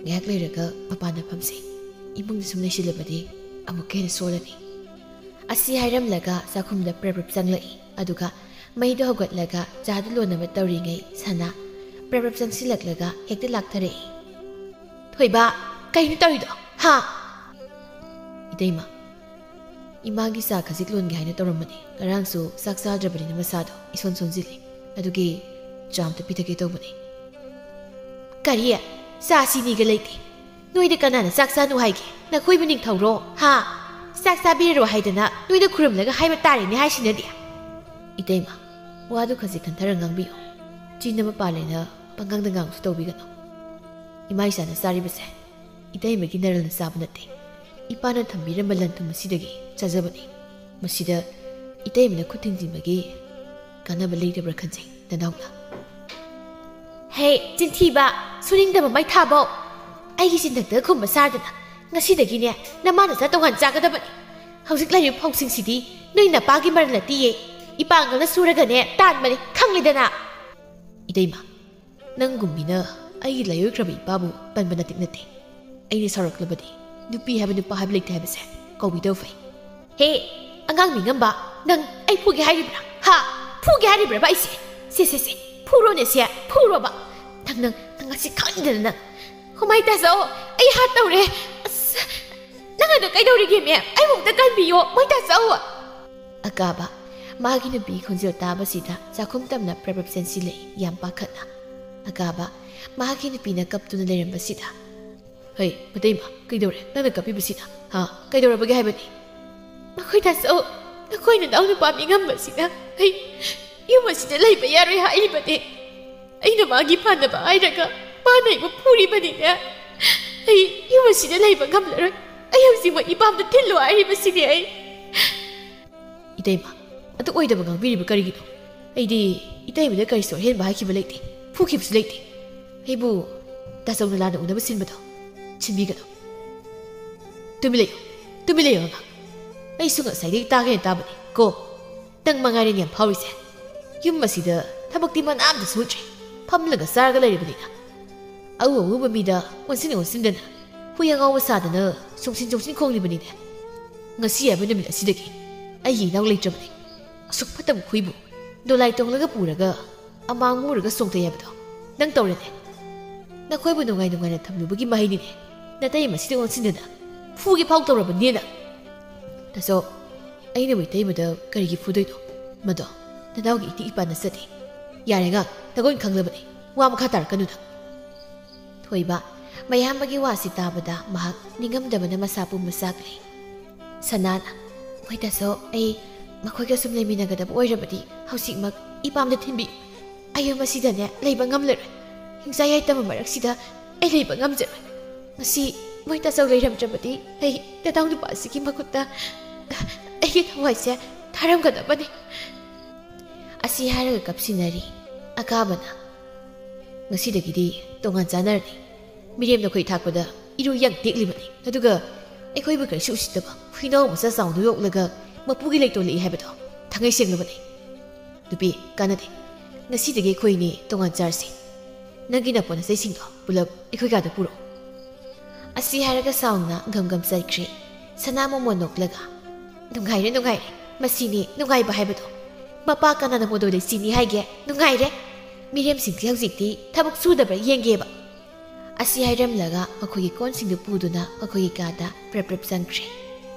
ꯉꯥꯏꯍꯥꯛ ꯂꯩꯔꯒ ꯃꯄꯥꯟꯗ ꯐꯝꯁꯤ꯫ ꯏꯃꯨꯡꯗ ꯁꯨꯝ ꯂꯩꯁꯤꯜꯂꯕꯗꯤ ꯑꯃꯨꯛꯀ ꯍꯦꯟꯅ ꯁꯣꯜꯂꯅꯤ꯫" ꯑꯁꯤ ꯍꯥꯏꯔꯝꯂꯒ ꯆꯥꯛꯈꯨꯝꯗ ꯄ꯭ꯔꯞ ꯄ꯭ꯔꯞ ꯆꯪꯂꯛꯏ꯫ ꯑꯗꯨꯒ ꯃꯩꯗꯣ ꯍꯧꯒꯠꯂꯒ ꯆꯥꯗꯨ ꯂꯣꯟꯅꯕ ꯇꯧꯔꯤꯉꯩ ꯁꯅꯥ ꯄ꯭ꯔꯞ ꯄ꯭ꯔꯞ ꯆꯪꯁꯤꯜꯂꯛꯂꯒ ꯍꯦꯛꯇ ꯂꯥꯛꯊꯔꯛꯏ꯫ "ꯊꯣꯏꯕ, ꯀꯩꯅꯣ ꯇꯧꯔꯤꯗꯣ? ꯍꯥ?" "ꯏꯇꯩꯃ, ꯏꯃꯥꯒꯤ ꯆꯥ ꯈꯖꯤꯛ ꯂꯣꯟꯒꯦ ꯍꯥꯏꯅ ꯇꯧꯔꯝꯕꯅꯤ꯫ ꯉꯔꯥꯡꯁꯨ ꯆꯥꯛ ꯆꯥꯗ꯭ꯔꯕꯅꯤꯅ ꯃꯁꯥꯗꯣ ꯏꯁꯣꯟ ꯁꯣꯟꯖꯤꯜꯂꯤ꯫ ꯑꯗꯨꯒꯤ ꯆꯥ ꯑꯝꯇ ꯄꯤꯊꯛꯀꯦ ꯇꯧꯕꯅꯤ꯫" "ꯀꯔꯤ? ꯆꯥ ꯆꯤꯅꯤꯒ ꯂꯩꯇꯦ? ꯅꯣꯏꯗ ꯀꯅꯥꯅ ꯆꯥꯛ ꯆꯥꯅꯨ ꯍꯥꯏꯒꯦ? ꯅꯈꯣꯏꯕꯨ ꯅꯤꯡꯊꯧꯔꯣ? ꯍꯥ? ꯆꯥꯛ ꯆꯥꯕꯤꯔꯔꯣ ꯍꯥꯏꯗꯅ ꯅꯣꯏꯗ ꯈꯨꯔꯨꯝꯂꯒ ꯍꯥꯏꯕ ꯇꯥꯔꯦꯅꯦ ꯍꯥꯏꯁꯤꯅꯗꯤ꯫" "ꯏꯇꯩꯃ, ꯋꯥꯗꯨ ꯈꯖꯤꯛ ꯈꯟꯊꯔ ꯉꯥꯡꯕꯤꯌꯨ꯫ ꯆꯤꯟ ꯑꯃ ꯄꯥꯜꯂꯦꯅ ꯄꯪꯉꯥꯡꯗ ꯉꯥꯡꯕꯁꯨ ꯇꯧꯕꯤꯒꯅꯨ꯫ ꯏꯃꯥ ꯏꯆꯥꯅ ꯆꯥꯔꯤꯕꯁꯦ ꯏꯇꯩꯃꯒꯤ ꯅꯔꯜꯅ ꯆꯥꯕ ꯅꯠꯇꯦ꯫ ꯏꯄꯥꯅ ꯊꯝꯕꯤꯔꯝꯕ ꯂꯟ ꯊꯨꯝ ꯑꯁꯤꯗꯒꯤ ꯆꯥꯖꯕꯅꯤ꯫ ꯃꯁꯤꯗ ꯏꯇꯩꯃꯅ ꯈꯨꯠ ꯊꯤꯡꯖꯤꯟꯕꯒꯤ ꯀꯥꯟꯅꯕ ꯂꯩꯇꯕ꯭ꯔꯥ ꯈꯟꯖꯩ, ꯅꯅꯥꯎꯅ꯫" "ꯍꯦ, ꯆꯤꯟꯊꯤꯕ, ꯁꯨꯅꯤꯡꯗꯕ ꯃꯩꯊꯥꯕꯧ! ꯑꯩꯒꯤ ꯆꯤꯟꯊꯛꯇ ꯈꯨꯝꯕ ꯁꯥꯗꯅ ꯉꯁꯤꯗꯒꯤꯅꯦ ꯅꯃꯥ ꯅꯆꯥ ꯇꯣꯉꯥꯟ ꯆꯥꯒꯗꯕꯅꯤ꯫ ꯍꯧꯖꯤꯛ ꯂꯩꯔꯤꯕ ꯐꯧꯁꯤꯡꯁꯤꯗꯤ ꯅꯣꯏ ꯅꯄꯥꯒꯤ ꯃꯔꯜ ꯅꯠꯇꯤꯌꯦ꯫ ꯏꯄꯥꯡꯒꯜꯅ ꯁꯨꯔꯒꯅꯦ ꯇꯥꯟꯕꯅꯤ, ꯈꯪꯂꯤꯗꯅ꯫ ꯏꯇꯩꯃ, ꯅꯪꯒꯨꯝꯕꯤꯅ ꯑꯩꯒꯤ ꯂꯥꯏꯑꯣꯏꯈ꯭ꯔꯕ ꯏꯄꯥꯕꯨ ꯄꯟꯕ ꯅꯇꯤꯛ ꯅꯠꯇꯦ꯫ ꯑꯩꯅ ꯁꯥꯎꯔꯛꯂꯕꯗꯤ ꯅꯨꯄꯤ ꯍꯥꯏꯕ ꯅꯨꯄꯥ ꯍꯥꯏꯕ ꯂꯩꯇꯦ ꯍꯥꯏꯕꯁꯦ ꯀꯧꯕꯤꯗꯕ ꯐꯩ꯫ ꯍꯦ, ꯑꯉꯥꯡ ꯃꯤꯉꯝꯕ, ꯅꯪ ꯑꯩ ꯐꯨꯒꯦ ꯍꯥꯏꯔꯤꯕ꯭ꯔꯥ? ꯍꯥ? ꯐꯨꯒꯦ ꯍꯥꯏꯔꯤꯕ꯭ꯔꯕ ꯑꯩꯁꯦ? ꯁꯦ, ꯁꯦ, ꯁꯦ, ꯐꯨꯔꯣꯅꯦ ꯁꯦ, ꯐꯨꯔꯣꯕ꯫ ꯅꯪ, ꯅꯪ, ꯅꯪ ꯉꯁꯤ ꯈꯪꯗꯅ ꯅꯪ꯫ ꯍꯣ, ꯃꯥꯏ ꯇꯥꯖꯧ, ꯑꯩ ꯍꯥꯠ ꯇꯧꯔꯦ꯫ ꯑꯁ, ꯅꯪ ꯑꯗꯨ ꯀꯩꯗꯧꯔꯤꯒꯦ, ꯃꯦꯝ? ꯑꯩꯕꯨ ꯑꯝꯇ ꯀꯟꯕꯤꯌꯣ, ꯃꯥꯏ ꯇꯥꯖꯧ꯫ ꯑꯀꯥꯕ, ꯃꯥꯒꯤ ꯅꯨꯄꯤ ꯈꯣꯟꯖꯦꯜ ꯇꯥꯕꯁꯤꯗ ꯆꯥꯛꯈꯨꯝ ꯇꯝꯅ ꯄ꯭ꯔꯞ ꯄ꯭ꯔꯞ ꯆꯦꯟꯁꯤꯜꯂꯛꯏ, ꯌꯥꯝ ꯄꯥꯈꯠꯅ꯫ ꯑꯀꯥꯕ, ꯃꯥꯒꯤ ꯅꯨꯄꯤꯅ ꯀꯞꯇꯨꯅ ꯂꯩꯔꯝꯕꯁꯤꯗ꯫ ꯍꯩ, ꯃꯇꯩꯃ, ꯀꯩꯗꯧꯔꯦ? ꯅꯪꯅ ꯀꯞꯄꯤꯕꯁꯤꯅ? ꯍꯥ? ꯀꯩꯗꯧꯔꯕꯒꯦ ꯍꯥꯏꯕꯅꯤ? ꯃꯈꯣꯏ ꯇꯥꯆꯧ, ꯅꯈꯣꯏ ꯅꯅꯥꯎ ꯅꯨꯄꯥ ꯃꯤꯉꯝꯕꯁꯤꯅ ꯑꯩ ꯌꯨꯝ ꯑꯁꯤꯗ ꯂꯩꯕ ꯌꯥꯔꯣꯏ ꯍꯥꯏꯔꯤꯕꯅꯦ꯫ ꯑꯩꯅ ꯃꯥꯒꯤ ꯐꯥꯅꯕ ꯍꯥꯏꯔꯒ ꯃꯥꯅ ꯑꯩꯕꯨ ꯐꯨꯔꯤꯕꯅꯤꯅꯦ꯫ ꯑꯩ ꯌꯨꯝ ꯑꯁꯤꯗ ꯂꯩꯕ ꯉꯝꯂꯔꯣꯏ꯫ ꯑꯩ ꯍꯧꯖꯤꯛꯃꯛ ꯏꯄꯥꯝꯗ ꯊꯤꯜꯂꯨ ꯍꯥꯏꯔꯤꯕꯁꯤꯅꯦ ꯑꯩ꯫ ꯏꯇꯩꯃ, ꯑꯗꯨ ꯑꯣꯏꯗꯕ ꯉꯥꯡꯕꯤꯔꯤꯕ ꯀꯔꯤꯒꯤꯅꯣ? ꯑꯩꯗꯤ ꯏꯇꯩꯃꯗ ꯀꯔꯤꯁꯨ ꯑꯍꯦꯟꯕ ꯍꯥꯏꯈꯤꯕ ꯂꯩꯇꯦ, ꯐꯨꯈꯤꯕꯁꯨ ꯂꯩꯇꯦ꯫ ꯑꯩꯕꯨ ꯇꯥꯆꯧꯅ ꯂꯥꯟꯅ ꯎꯅꯕ ꯁꯤꯟꯕꯗꯣ ꯁꯤꯟꯕꯤꯒꯅꯨ꯫ ꯇꯨꯃꯤꯟ ꯂꯩꯌꯨ, ꯇꯨꯃꯤꯟ ꯂꯩꯌꯨ ꯑꯉꯥꯡ꯫ ꯑꯩꯁꯨ ꯉꯁꯥꯏꯗꯒꯤ ꯇꯥꯒꯦꯅ ꯇꯥꯕꯅꯤ ꯀꯣ꯫ ꯅꯪ ꯃꯉꯥꯏꯔꯦꯅꯦ ꯌꯥꯝ ꯐꯥꯎꯔꯤꯁꯦ꯫ ꯌꯨꯝ ꯑꯁꯤꯗ ꯊꯕꯛꯇꯤ ꯃꯅꯥ ꯑꯝꯇ ꯁꯨꯗ꯭ꯔꯦ, ꯐꯝꯂꯒ ꯆꯥꯔꯒ ꯂꯩꯔꯕꯅꯤꯅ꯫ ꯑꯎ ꯑꯎꯕ ꯃꯤꯗ ꯑꯣꯟꯁꯤꯟ ꯑꯣꯟꯁꯤꯟꯗꯅ, ꯍꯨꯏ ꯑꯉꯥꯎꯕ ꯁꯥꯗꯅ ꯆꯣꯡꯁꯤꯟ ꯆꯣꯡꯁꯤꯟ ꯈꯣꯡꯂꯤꯕꯅꯤꯅꯦ꯫ ꯉꯁꯤ ꯍꯥꯏꯕ ꯅꯨꯃꯤꯠ ꯑꯁꯤꯗꯒꯤ ꯑꯩꯒꯤ ꯏꯅꯥꯎ ꯂꯩꯇ꯭ꯔꯕꯅꯤ꯫ ꯑꯁꯨꯛ ꯐꯠꯇꯕ ꯍꯨꯏꯕꯨ ꯗꯣꯂꯥꯏ ꯇꯣꯡꯂꯒ ꯄꯨꯔꯒ ꯑꯃꯥꯡ ꯃꯨꯔꯒ ꯆꯣꯡꯊꯩ ꯍꯥꯏꯕꯗꯣ ꯅꯪ ꯇꯧꯔꯦꯅꯦ꯫ ꯅꯈꯣꯏꯕꯨ ꯅꯨꯡꯉꯥꯏ ꯅꯨꯡꯉꯥꯏꯅ ꯊꯝꯂꯨꯕꯒꯤ ꯃꯍꯩꯅꯤꯅꯦ꯫ ꯅꯇꯩ ꯃꯁꯤꯗ ꯑꯣꯟꯁꯤꯟꯗꯅ ꯐꯨꯒꯦ ꯐꯥꯎ ꯇꯧꯔꯕꯅꯤꯅ꯫ ꯇꯥꯆꯧ, ꯑꯩꯅ ꯃꯩꯇꯩꯃꯗ ꯀꯔꯤꯒꯤ ꯐꯨꯗꯣꯏꯅꯣ? ꯃꯗꯣ ꯅꯅꯥꯎꯒꯤ ꯏꯇꯤꯛ ꯏꯄꯥ ꯅꯠꯆꯗꯦ꯫ ꯌꯥꯔꯦ ꯑꯉꯥꯡ, ꯅꯒꯨꯟ ꯈꯪꯂꯕꯅꯤ꯫ ꯋꯥ ꯃꯈꯥ ꯇꯥꯔꯛꯀꯅꯨ ꯅꯪ꯫ ꯊꯣꯏꯕ, ꯃꯌꯥꯝꯕꯒꯤ ꯋꯥꯁꯤ ꯇꯥꯕꯗ ꯃꯍꯥꯛ ꯅꯤꯡꯉꯝꯗꯕꯅ ꯃꯁꯥ ꯄꯨꯝꯕ ꯆꯥꯛꯂꯦ꯫ ꯁꯅꯥꯅ, "ꯍꯣꯏ ꯇꯥꯆꯧ, ꯑꯩ ꯃꯈꯣꯏꯒ ꯁꯨꯝ ꯂꯩꯃꯤꯟꯅꯒꯗꯕ ꯑꯣꯏꯔꯕꯗꯤ ꯍꯧꯖꯤꯛꯃꯛ ꯏꯄꯥꯝꯗ ꯊꯤꯟꯕꯤꯌꯨ꯫ ꯑꯩ ꯌꯨꯝ ꯑꯁꯤꯗꯅꯦ ꯂꯩꯕ ꯉꯝꯂꯔꯣꯏ꯫ ꯍꯤꯡꯆꯥ ꯌꯥꯏꯇꯝꯕ ꯃꯔꯛꯁꯤꯗ ꯑꯩ ꯂꯩꯕ ꯉꯝꯖꯔꯣꯏ꯫ ꯉꯁꯤ ꯃꯣꯏ ꯇꯥꯆꯧ ꯂꯩꯔꯝꯗ꯭ꯔꯕꯗꯤ ꯑꯩ ꯅꯇꯥꯎ ꯅꯨꯄꯥꯁꯤꯒꯤ ꯃꯈꯨꯠꯇ ꯑꯩꯒꯤ ꯊꯋꯥꯏꯁꯦ ꯊꯥꯔꯝꯒꯗꯕꯅꯤ꯫" ꯑꯁꯤ ꯍꯥꯏꯔꯒ ꯀꯞꯁꯤꯟꯅꯔꯤ꯫ ꯑꯀꯥꯕꯅ, "ꯉꯁꯤꯗꯒꯤꯗꯤ ꯇꯣꯉꯥꯟ ꯆꯥꯅꯔꯅꯤ꯫ ꯃꯤꯔꯦꯝ ꯅꯈꯣꯏ ꯊꯥꯛꯄꯗ ꯏꯔꯨ ꯌꯥꯡ ꯇꯦꯛꯂꯤꯕꯅꯤ꯫ ꯑꯗꯨꯒ ꯑꯩꯈꯣꯏꯕꯨ ꯀꯔꯤꯁꯨ ꯎꯁꯤꯠꯇꯕ ꯍꯨꯏꯅꯥꯎ ꯃꯆꯥ ꯆꯥꯎꯅ ꯌꯣꯛꯂꯒ ꯃꯄꯨꯒꯤ ꯂꯩꯇꯣꯜꯂꯛꯏ ꯍꯥꯏꯕꯗꯣ ꯊꯥꯡꯉꯩ ꯁꯦꯡꯂꯕꯅꯤ꯫ ꯅꯨꯄꯤ, ꯀꯥꯟꯅꯗꯦ꯫ ꯉꯁꯤꯗꯒꯤ ꯑꯩꯈꯣꯏꯅꯤ ꯇꯣꯉꯥꯟ ꯆꯥꯔꯁꯤ꯫ ꯅꯪꯒꯤ ꯅꯄꯣꯠ ꯅꯆꯩꯁꯤꯡꯗꯣ ꯄꯨꯂꯞ ꯑꯩꯈꯣꯏ ꯀꯥꯗ ꯄꯨꯔꯛꯑꯣ꯫ ꯑꯁꯤ ꯍꯥꯏꯔꯒ ꯁꯥꯎꯅ ꯒꯝ ꯒꯝ ꯆꯠꯈ꯭ꯔꯦ꯫ ꯁꯅꯥ ꯃꯣꯃꯣꯟ ꯅꯣꯛꯂꯒ, "ꯅꯨꯡꯉꯥꯏꯔꯦ, ꯅꯨꯡꯉꯥꯏꯔꯦ꯫ ꯃꯁꯤꯅꯤ ꯅꯨꯡꯉꯥꯏꯕ ꯍꯥꯏꯕꯗꯣ꯫ ꯃꯄꯥ ꯀꯅꯥꯅ ꯄꯣꯗꯣꯏ ꯂꯩꯁꯤꯅꯤ ꯍꯥꯏꯒꯦ? ꯅꯨꯡꯉꯥꯏꯔꯦ꯫ ꯃꯤꯔꯦꯝꯁꯤꯡꯁꯦ ꯍꯧꯖꯤꯛꯇꯤ ꯊꯕꯛ ꯁꯨꯗꯕ꯭ꯔꯥ ꯌꯦꯡꯒꯦꯕ꯫" ꯑꯁꯤ ꯍꯥꯏꯔꯝꯂꯒ ꯃꯈꯣꯏꯒꯤ ꯀꯣꯟꯁꯤꯡꯗꯨ ꯄꯨꯗꯨꯅ ꯃꯈꯣꯏꯒꯤ ꯀꯥꯗ ꯄ꯭ꯔꯞ ꯄ꯭ꯔꯞ ꯆꯪꯈ꯭ꯔꯦ꯫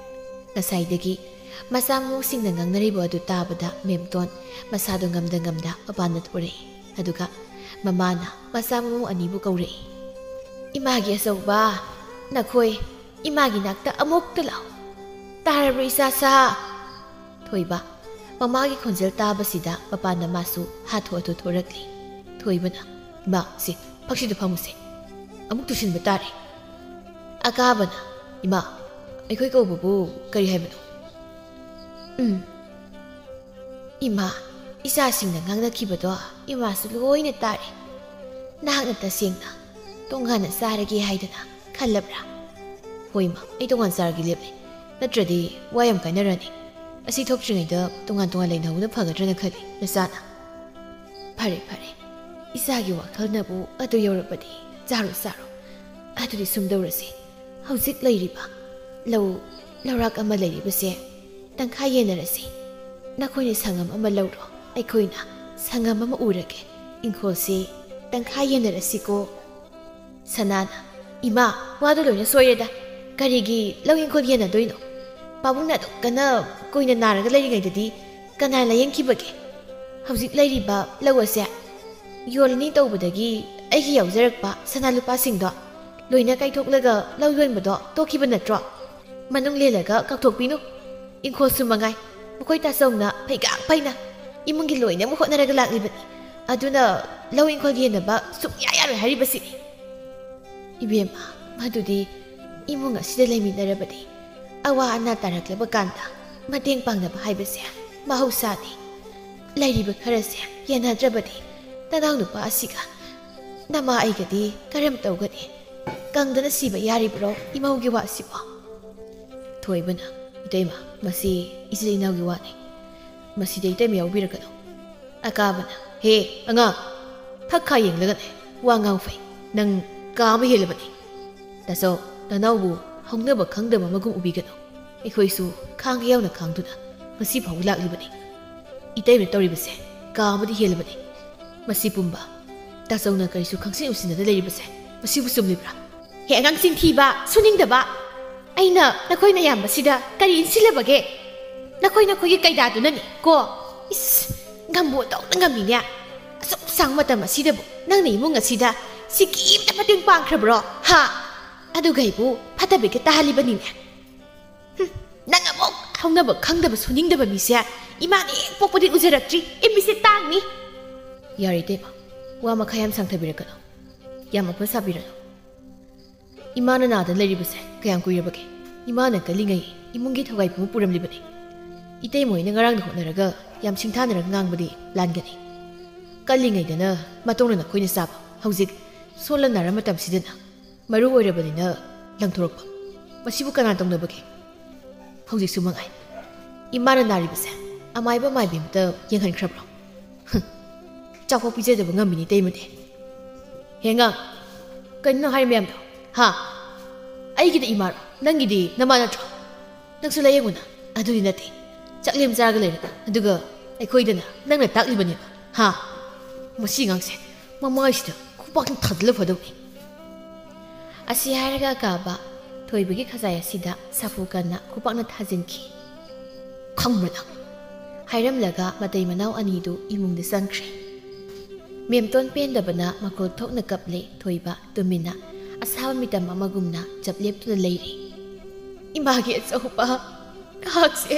ꯉꯁꯥꯏꯗꯒꯤ ꯃꯆꯥ ꯃꯎꯁꯤꯡꯅ ꯉꯥꯡꯅꯔꯤꯕ ꯑꯗꯨ ꯇꯥꯕꯗ ꯃꯦꯝꯇꯣꯟ ꯃꯁꯥꯗꯣ ꯉꯝꯗ ꯉꯝꯗ ꯃꯄꯥꯟꯗ ꯊꯣꯔꯛꯏ꯫ ꯑꯗꯨꯒ ꯃꯃꯥꯅ ꯃꯆꯥ ꯃꯎ ꯑꯅꯤꯕꯨ ꯀꯧꯔꯛꯏ꯫ "ꯏꯃꯥꯒꯤ ꯑꯆꯧꯕ, ꯅꯈꯣꯏ ꯏꯃꯥꯒꯤ ꯅꯥꯛꯇ ꯑꯃꯨꯛꯇ ꯂꯥꯛꯑꯣ꯫ ꯇꯥꯔꯕ꯭ꯔꯣ, ꯏꯆꯥ ꯁꯥ?" ꯊꯣꯏꯕ, ꯃꯃꯥꯒꯤ ꯈꯣꯟꯖꯦꯜ ꯇꯥꯕꯁꯤꯗ ꯃꯄꯥꯟꯗ ꯃꯥꯁꯨ ꯍꯥꯊꯨ ꯍꯥꯊꯨ ꯊꯣꯔꯛꯂꯤ꯫ ꯊꯣꯏꯕꯅ, "ꯏꯃꯥ, ꯁꯤ ꯐꯛꯁꯤꯗ ꯐꯝꯃꯨꯁꯦ꯫ ꯑꯃꯨꯛ ꯇꯨꯁꯤꯟꯕ ꯇꯥꯔꯦ꯫" ꯑꯀꯥꯕꯅ, "ꯏꯃꯥ, ꯑꯩꯈꯣꯏ ꯀꯧꯕꯕꯨ ꯀꯔꯤ ꯍꯥꯏꯕꯅꯣ?" "ꯎꯝ, ꯏꯃꯥ, ꯏꯆꯥꯁꯤꯡꯅ ꯉꯥꯡꯅꯈꯤꯕꯗꯣ ꯏꯃꯥꯁꯨ ꯂꯣꯏꯅ ꯇꯥꯔꯦ꯫ ꯅꯍꯥꯛꯅ ꯇꯁꯦꯡꯅ ꯇꯣꯉꯥꯟꯅ ꯆꯥꯔꯒꯦ ꯍꯥꯏꯗꯅ ꯈꯜꯂꯕ꯭ꯔꯥ?" "ꯍꯣꯏ, ꯏꯃꯥ, ꯑꯩ ꯇꯣꯉꯥꯟ ꯆꯥꯔꯒꯦ ꯂꯦꯞꯂꯦ꯫ ꯅꯠꯇ꯭ꯔꯗꯤ ꯋꯥ ꯌꯥꯝ ꯀꯥꯏꯅꯔꯅꯤ꯫ ꯑꯁꯤ ꯊꯣꯛꯇ꯭ꯔꯤꯉꯩꯗ ꯇꯣꯉꯥꯟ ꯇꯣꯉꯥꯟ ꯂꯩꯅꯍꯧꯕꯅ ꯐꯒꯗ꯭ꯔꯅ ꯈꯜꯂꯤ, ꯅꯆꯥꯅ꯫" "ꯐꯔꯦ, ꯐꯔꯦ꯫ ꯏꯆꯥꯒꯤ ꯋꯥꯈꯜꯅꯕꯨ ꯑꯗꯨ ꯌꯧꯔꯕꯗꯤ ꯆꯥꯔꯣ, ꯆꯥꯔꯣ꯫ ꯑꯗꯨꯗꯤ ꯁꯨꯝ ꯇꯧꯔꯁꯤ꯫ ꯍꯧꯖꯤꯛ ꯂꯩꯔꯤꯕ ꯂꯧ ꯂꯧꯔꯥꯛ ꯑꯃ ꯂꯩꯔꯤꯕꯁꯦ ꯇꯪꯈꯥꯏ ꯌꯦꯟꯅꯔꯁꯤ꯫ ꯅꯈꯣꯏꯅ ꯁꯪꯉꯝ ꯑꯃ ꯂꯧꯔꯣ, ꯑꯩꯈꯣꯏꯅ ꯁꯪꯉꯝ ꯑꯃ ꯎꯔꯒꯦ꯫ ꯏꯪꯈꯣꯜꯁꯤ ꯇꯪꯈꯥꯏ ꯌꯦꯟꯅꯔꯁꯤꯀꯣ꯫" ꯁꯅꯥꯅ, "ꯏꯃꯥ, ꯋꯥꯗꯣ ꯂꯣꯏꯅ ꯁꯣꯏꯔꯦꯗ꯫ ꯀꯔꯤꯒꯤ ꯂꯧ ꯏꯪꯈꯣꯜ ꯌꯦꯟꯅꯗꯣꯏꯅꯣ? ꯄꯥꯕꯨꯡꯅ ꯑꯗꯨꯛ ꯀꯟꯅ ꯀꯨꯏꯅ ꯅꯥꯔꯒ ꯂꯩꯔꯤꯉꯩꯗꯗꯤ ꯀꯅꯥ ꯂꯥꯌꯦꯡꯈꯤꯕꯒꯦ? ꯍꯧꯖꯤꯛ ꯂꯩꯔꯤꯕ ꯂꯧ ꯑꯁꯦ ꯌꯣꯜꯂꯅꯤ ꯇꯧꯕꯗꯒꯤ ꯑꯩꯒꯤ ꯌꯥꯎꯖꯔꯛꯄ ꯁꯅꯥ ꯂꯨꯄꯥꯁꯤꯡꯗꯣ ꯂꯣꯏꯅ ꯀꯥꯏꯊꯣꯛꯂꯒ ꯂꯧ ꯌꯣꯟꯕꯗꯣ ꯇꯣꯛꯈꯤꯕ ꯅꯠꯇ꯭ꯔꯣ? ꯃꯅꯨꯡ ꯂꯦꯜꯂꯒ ꯀꯥꯎꯊꯣꯛꯄꯤꯅꯨ꯫ ꯏꯪꯈꯣꯜꯁꯨ ꯃꯉꯥꯏ, ꯃꯈꯣꯏ ꯇꯥꯆꯧꯅ ꯐꯩꯒꯥꯛ ꯐꯩꯅ ꯏꯃꯨꯡꯒꯤ ꯂꯣꯏꯅꯃꯛ ꯍꯣꯠꯅꯔꯒ ꯂꯥꯛꯂꯤꯕꯅꯤ꯫ ꯑꯗꯨꯅ ꯂꯧ ꯏꯪꯈꯣꯜ ꯌꯦꯟꯅꯕ ꯁꯨꯡꯌꯥ ꯌꯥꯔꯣꯏ ꯍꯥꯏꯔꯤꯕꯁꯤꯅꯤ꯫" "ꯏꯕꯦꯝꯃ, ꯃꯗꯨꯗꯤ ꯏꯃꯨꯡ ꯑꯁꯤꯗ ꯂꯩꯃꯤꯟꯅꯔꯕꯗꯤ ꯑꯋꯥ ꯑꯅꯥ ꯇꯥꯔꯛꯂꯕ ꯀꯥꯟꯗ ꯃꯇꯦꯡ ꯄꯥꯡꯅꯕ ꯍꯥꯏꯕꯁꯦ ꯃꯍꯧꯁꯥꯅꯤ꯫ ꯂꯩꯔꯤꯕ ꯈꯔꯁꯦ ꯌꯦꯟꯅꯗ꯭ꯔꯕꯗꯤ ꯅꯅꯥꯎ ꯅꯨꯄꯥ ꯑꯁꯤꯒ ꯅꯃꯥ ꯑꯩꯒꯗꯤ ꯀꯔꯝ ꯇꯧꯒꯅꯤ?" ꯀꯪꯗꯅ ꯁꯤꯕ ꯌꯥꯔꯤꯕ꯭ꯔꯣ ꯏꯃꯧꯒꯤ ꯋꯥꯁꯤꯕꯣ? ꯊꯣꯏꯕꯅ, "ꯏꯇꯩꯃ, ꯃꯁꯤ ꯏꯆꯤꯜ ꯏꯅꯥꯎꯒꯤ ꯋꯥꯅꯤ꯫ ꯃꯁꯤꯗ ꯏꯇꯩꯃ ꯌꯥꯎꯕꯤꯔꯒꯅꯨ꯫" ꯑꯀꯥꯕꯅ, "ꯍꯦ ꯑꯉꯥꯡ, ꯐꯛ ꯈꯥ ꯌꯦꯡꯂꯒꯅꯦ ꯋꯥ ꯉꯥꯡ ꯐꯩ꯫ ꯅꯪ ꯀꯥ ꯑꯃ ꯍꯦꯜꯂꯕꯅꯤ꯫ ꯇꯥꯆꯧ, ꯅꯅꯥꯎꯕꯨ ꯍꯧꯅꯕ ꯈꯪꯗꯕ ꯑꯃꯒꯨꯝ ꯎꯕꯤꯒꯅꯨ꯫ ꯑꯩꯈꯣꯏꯁꯨ ꯈꯥꯡꯒꯦ ꯌꯥꯎꯅ ꯈꯥꯡꯗꯨꯅ ꯉꯁꯤ ꯐꯥꯎꯕ ꯂꯥꯛꯂꯤꯕꯅꯤ꯫ ꯏꯇꯩꯃꯅ ꯇꯧꯔꯤꯕꯁꯦ ꯀꯥ ꯑꯃꯗꯤ ꯍꯦꯜꯂꯕꯅꯤ꯫ ꯃꯁꯤ ꯄꯨꯝꯕ ꯇꯥꯆꯧꯅ ꯀꯔꯤꯁꯨ ꯈꯪꯁꯤꯟ ꯎꯁꯤꯟꯅꯗ ꯂꯩꯔꯤꯕꯁꯦ ꯃꯁꯤꯕꯨ ꯆꯨꯝꯂꯤꯕ꯭ꯔꯥ?" "ꯍꯦ ꯑꯉꯥꯡ ꯆꯤꯟꯊꯤꯕ, ꯁꯨꯅꯤꯡꯗꯕ! ꯑꯩꯅ ꯅꯈꯣꯏ ꯅꯌꯥꯝꯕꯁꯤꯗ ꯀꯔꯤ ꯏꯟꯁꯤꯜꯂꯕꯒꯦ? ꯅꯈꯣꯏ ꯅꯈꯣꯏꯒꯤ ꯀꯩꯗꯥꯗꯨꯅꯅꯤ ꯀꯣ꯫ ꯏꯁ, ꯉꯝꯕꯨ ꯑꯣꯟꯊꯣꯛꯅ ꯉꯝꯃꯤꯅꯦ꯫ ꯑꯁꯨꯛ ꯁꯥꯡꯕ ꯃꯇꯝ ꯑꯁꯤꯗꯕꯨ ꯅꯪꯅ ꯏꯃꯨꯡ ꯑꯁꯤꯗ ꯁꯤꯀꯤ ꯑꯃꯇ ꯃꯇꯦꯡ ꯄꯥꯡꯈ꯭ꯔꯕ꯭ꯔꯣ? ꯍꯥ? ꯑꯗꯨꯒ ꯑꯩꯕꯨ ꯐꯠꯇꯕꯤꯒ ꯇꯥꯍꯜꯂꯤꯕꯅꯤꯅꯦ꯫ ꯍꯨꯝ, ꯅꯪ ꯑꯃꯨꯛ ꯍꯧꯅꯕ ꯈꯪꯗꯕ ꯁꯨꯅꯤꯡꯗꯕ ꯃꯤꯁꯦ ꯏꯃꯥꯅ ꯍꯦꯛ ꯄꯣꯛꯄꯗꯤ ꯎꯖꯔꯛꯇ꯭ꯔꯤ꯫ ꯑꯩ ꯃꯤꯠꯁꯦ ꯇꯥꯡꯅꯤ꯫" "ꯌꯥꯔꯦ ꯏꯇꯩꯃ, ꯋꯥ ꯃꯈꯥ ꯌꯥꯝ ꯁꯥꯡꯊꯕꯤꯔꯛꯀꯅꯨ꯫ ꯌꯥꯝ ꯑꯐ ꯁꯥꯕꯤꯔꯅꯨ꯫ ꯏꯃꯥꯅ ꯅꯥꯗꯅ ꯂꯩꯔꯤꯕꯁꯦ ꯀꯌꯥꯝ ꯀꯨꯏꯔꯕꯒꯦ? ꯏꯃꯥꯅ ꯀꯜꯂꯤꯉꯩ ꯏꯃꯨꯡꯒꯤ ꯊꯧꯒꯥꯏ ꯄꯨꯝꯕ ꯄꯨꯔꯝꯂꯤꯕꯅꯤ꯫ ꯏꯇꯩꯃ ꯍꯣꯏꯅ ꯉꯔꯥꯡꯗ ꯍꯣꯠꯅꯔꯒ ꯌꯥꯝ ꯁꯤꯡꯊꯥꯅꯔꯒ ꯉꯥꯡꯕꯗꯤ ꯂꯥꯟꯒꯅꯤ꯫ ꯀꯜꯂꯤꯉꯩꯗꯅ ꯃꯇꯣꯡꯅ ꯅꯈꯣꯏꯅ ꯆꯥꯕ, ꯍꯧꯖꯤꯛ ꯁꯣꯜꯂ ꯅꯥꯔ ꯃꯇꯝꯁꯤꯗꯅ ꯃꯔꯨ ꯑꯣꯏꯔꯕꯅꯤꯅ ꯂꯪꯊꯣꯔꯛꯄ꯫ ꯃꯁꯤꯕꯨ ꯀꯅꯥ ꯇꯧꯅꯕꯒꯦ? ꯍꯧꯖꯤꯛꯁꯨ ꯃꯉꯥꯏ꯫ ꯏꯃꯥꯅ ꯅꯥꯔꯤꯕꯁꯦ ꯑꯃꯥꯏꯕ ꯃꯥꯏꯕꯤ ꯑꯃꯇ ꯌꯦꯡꯍꯟꯈ꯭ꯔꯕ꯭ꯔꯣ? ꯍꯨꯝ, ꯆꯥꯛꯐꯥꯎ ꯄꯤꯖꯗꯕ ꯉꯝꯃꯤꯅꯤ ꯏꯇꯩꯃꯗꯤ꯫ ꯍꯦ ꯑꯉꯥꯡ, ꯀꯩꯅꯣ ꯅꯪ ꯍꯥꯏꯔꯤ ꯃꯌꯥꯝꯗꯣ? ꯍꯥ? ꯑꯩꯒꯤꯗꯤ ꯏꯃꯥꯔꯣ? ꯅꯪꯒꯤꯗꯤ ꯅꯃꯥ ꯅꯠꯇ꯭ꯔꯣ? ꯅꯪꯁꯨ ꯂꯥꯏꯌꯦꯡꯉꯨꯅ꯫ ꯑꯗꯨꯗꯤ ꯅꯠꯇꯦ꯫ ꯆꯥꯛꯂꯦꯝ ꯆꯥꯔꯒ ꯂꯩꯔꯒ꯫ ꯑꯗꯨꯒ ꯑꯩꯈꯣꯏꯗꯅ ꯅꯪꯅ ꯇꯥꯛꯂꯤꯕꯅꯦꯕ꯫ ꯍꯥ? ꯃꯁꯤ ꯑꯉꯥꯡꯁꯦ ꯃꯃꯥꯏꯁꯤꯗ ꯈꯨꯄꯥꯛꯅ ꯊꯥꯖꯤꯜꯂ ꯐꯗꯧꯅꯤ꯫ ꯑꯁꯤ ꯍꯥꯏꯔꯒ ꯑꯀꯥꯕ ꯊꯣꯏꯕꯒꯤ ꯈꯖꯥꯏ ꯑꯁꯤꯗ ꯁꯥꯐꯨ ꯀꯟꯅ ꯈꯨꯄꯥꯛꯅ ꯊꯥꯖꯤꯟꯈꯤ꯫ "ꯈꯪꯕ꯭ꯔꯥ ꯅꯪ?" ꯍꯥꯏꯔꯝꯂꯒ ꯃꯇꯩ ꯃꯅꯥꯎ ꯑꯅꯤꯗꯨ ꯏꯃꯨꯡꯗ ꯆꯪꯈ꯭ꯔꯦ꯫ ꯃꯦꯝꯇꯣꯟ ꯄꯦꯟꯗꯕꯅ ꯃꯈꯣꯜ ꯊꯣꯛꯅ ꯀꯞꯂꯦ꯫ ꯊꯣꯏꯕ ꯇꯨꯃꯤꯟꯅ ꯑꯁꯥꯕ ꯃꯤꯇꯝ ꯑꯃꯒꯨꯝꯅ ꯆꯞ ꯂꯦꯞꯇꯨꯅ ꯂꯩꯔꯤ꯫ "ꯏꯃꯥꯒꯤ ꯑꯆꯧꯕ ꯀꯥꯛꯁꯦ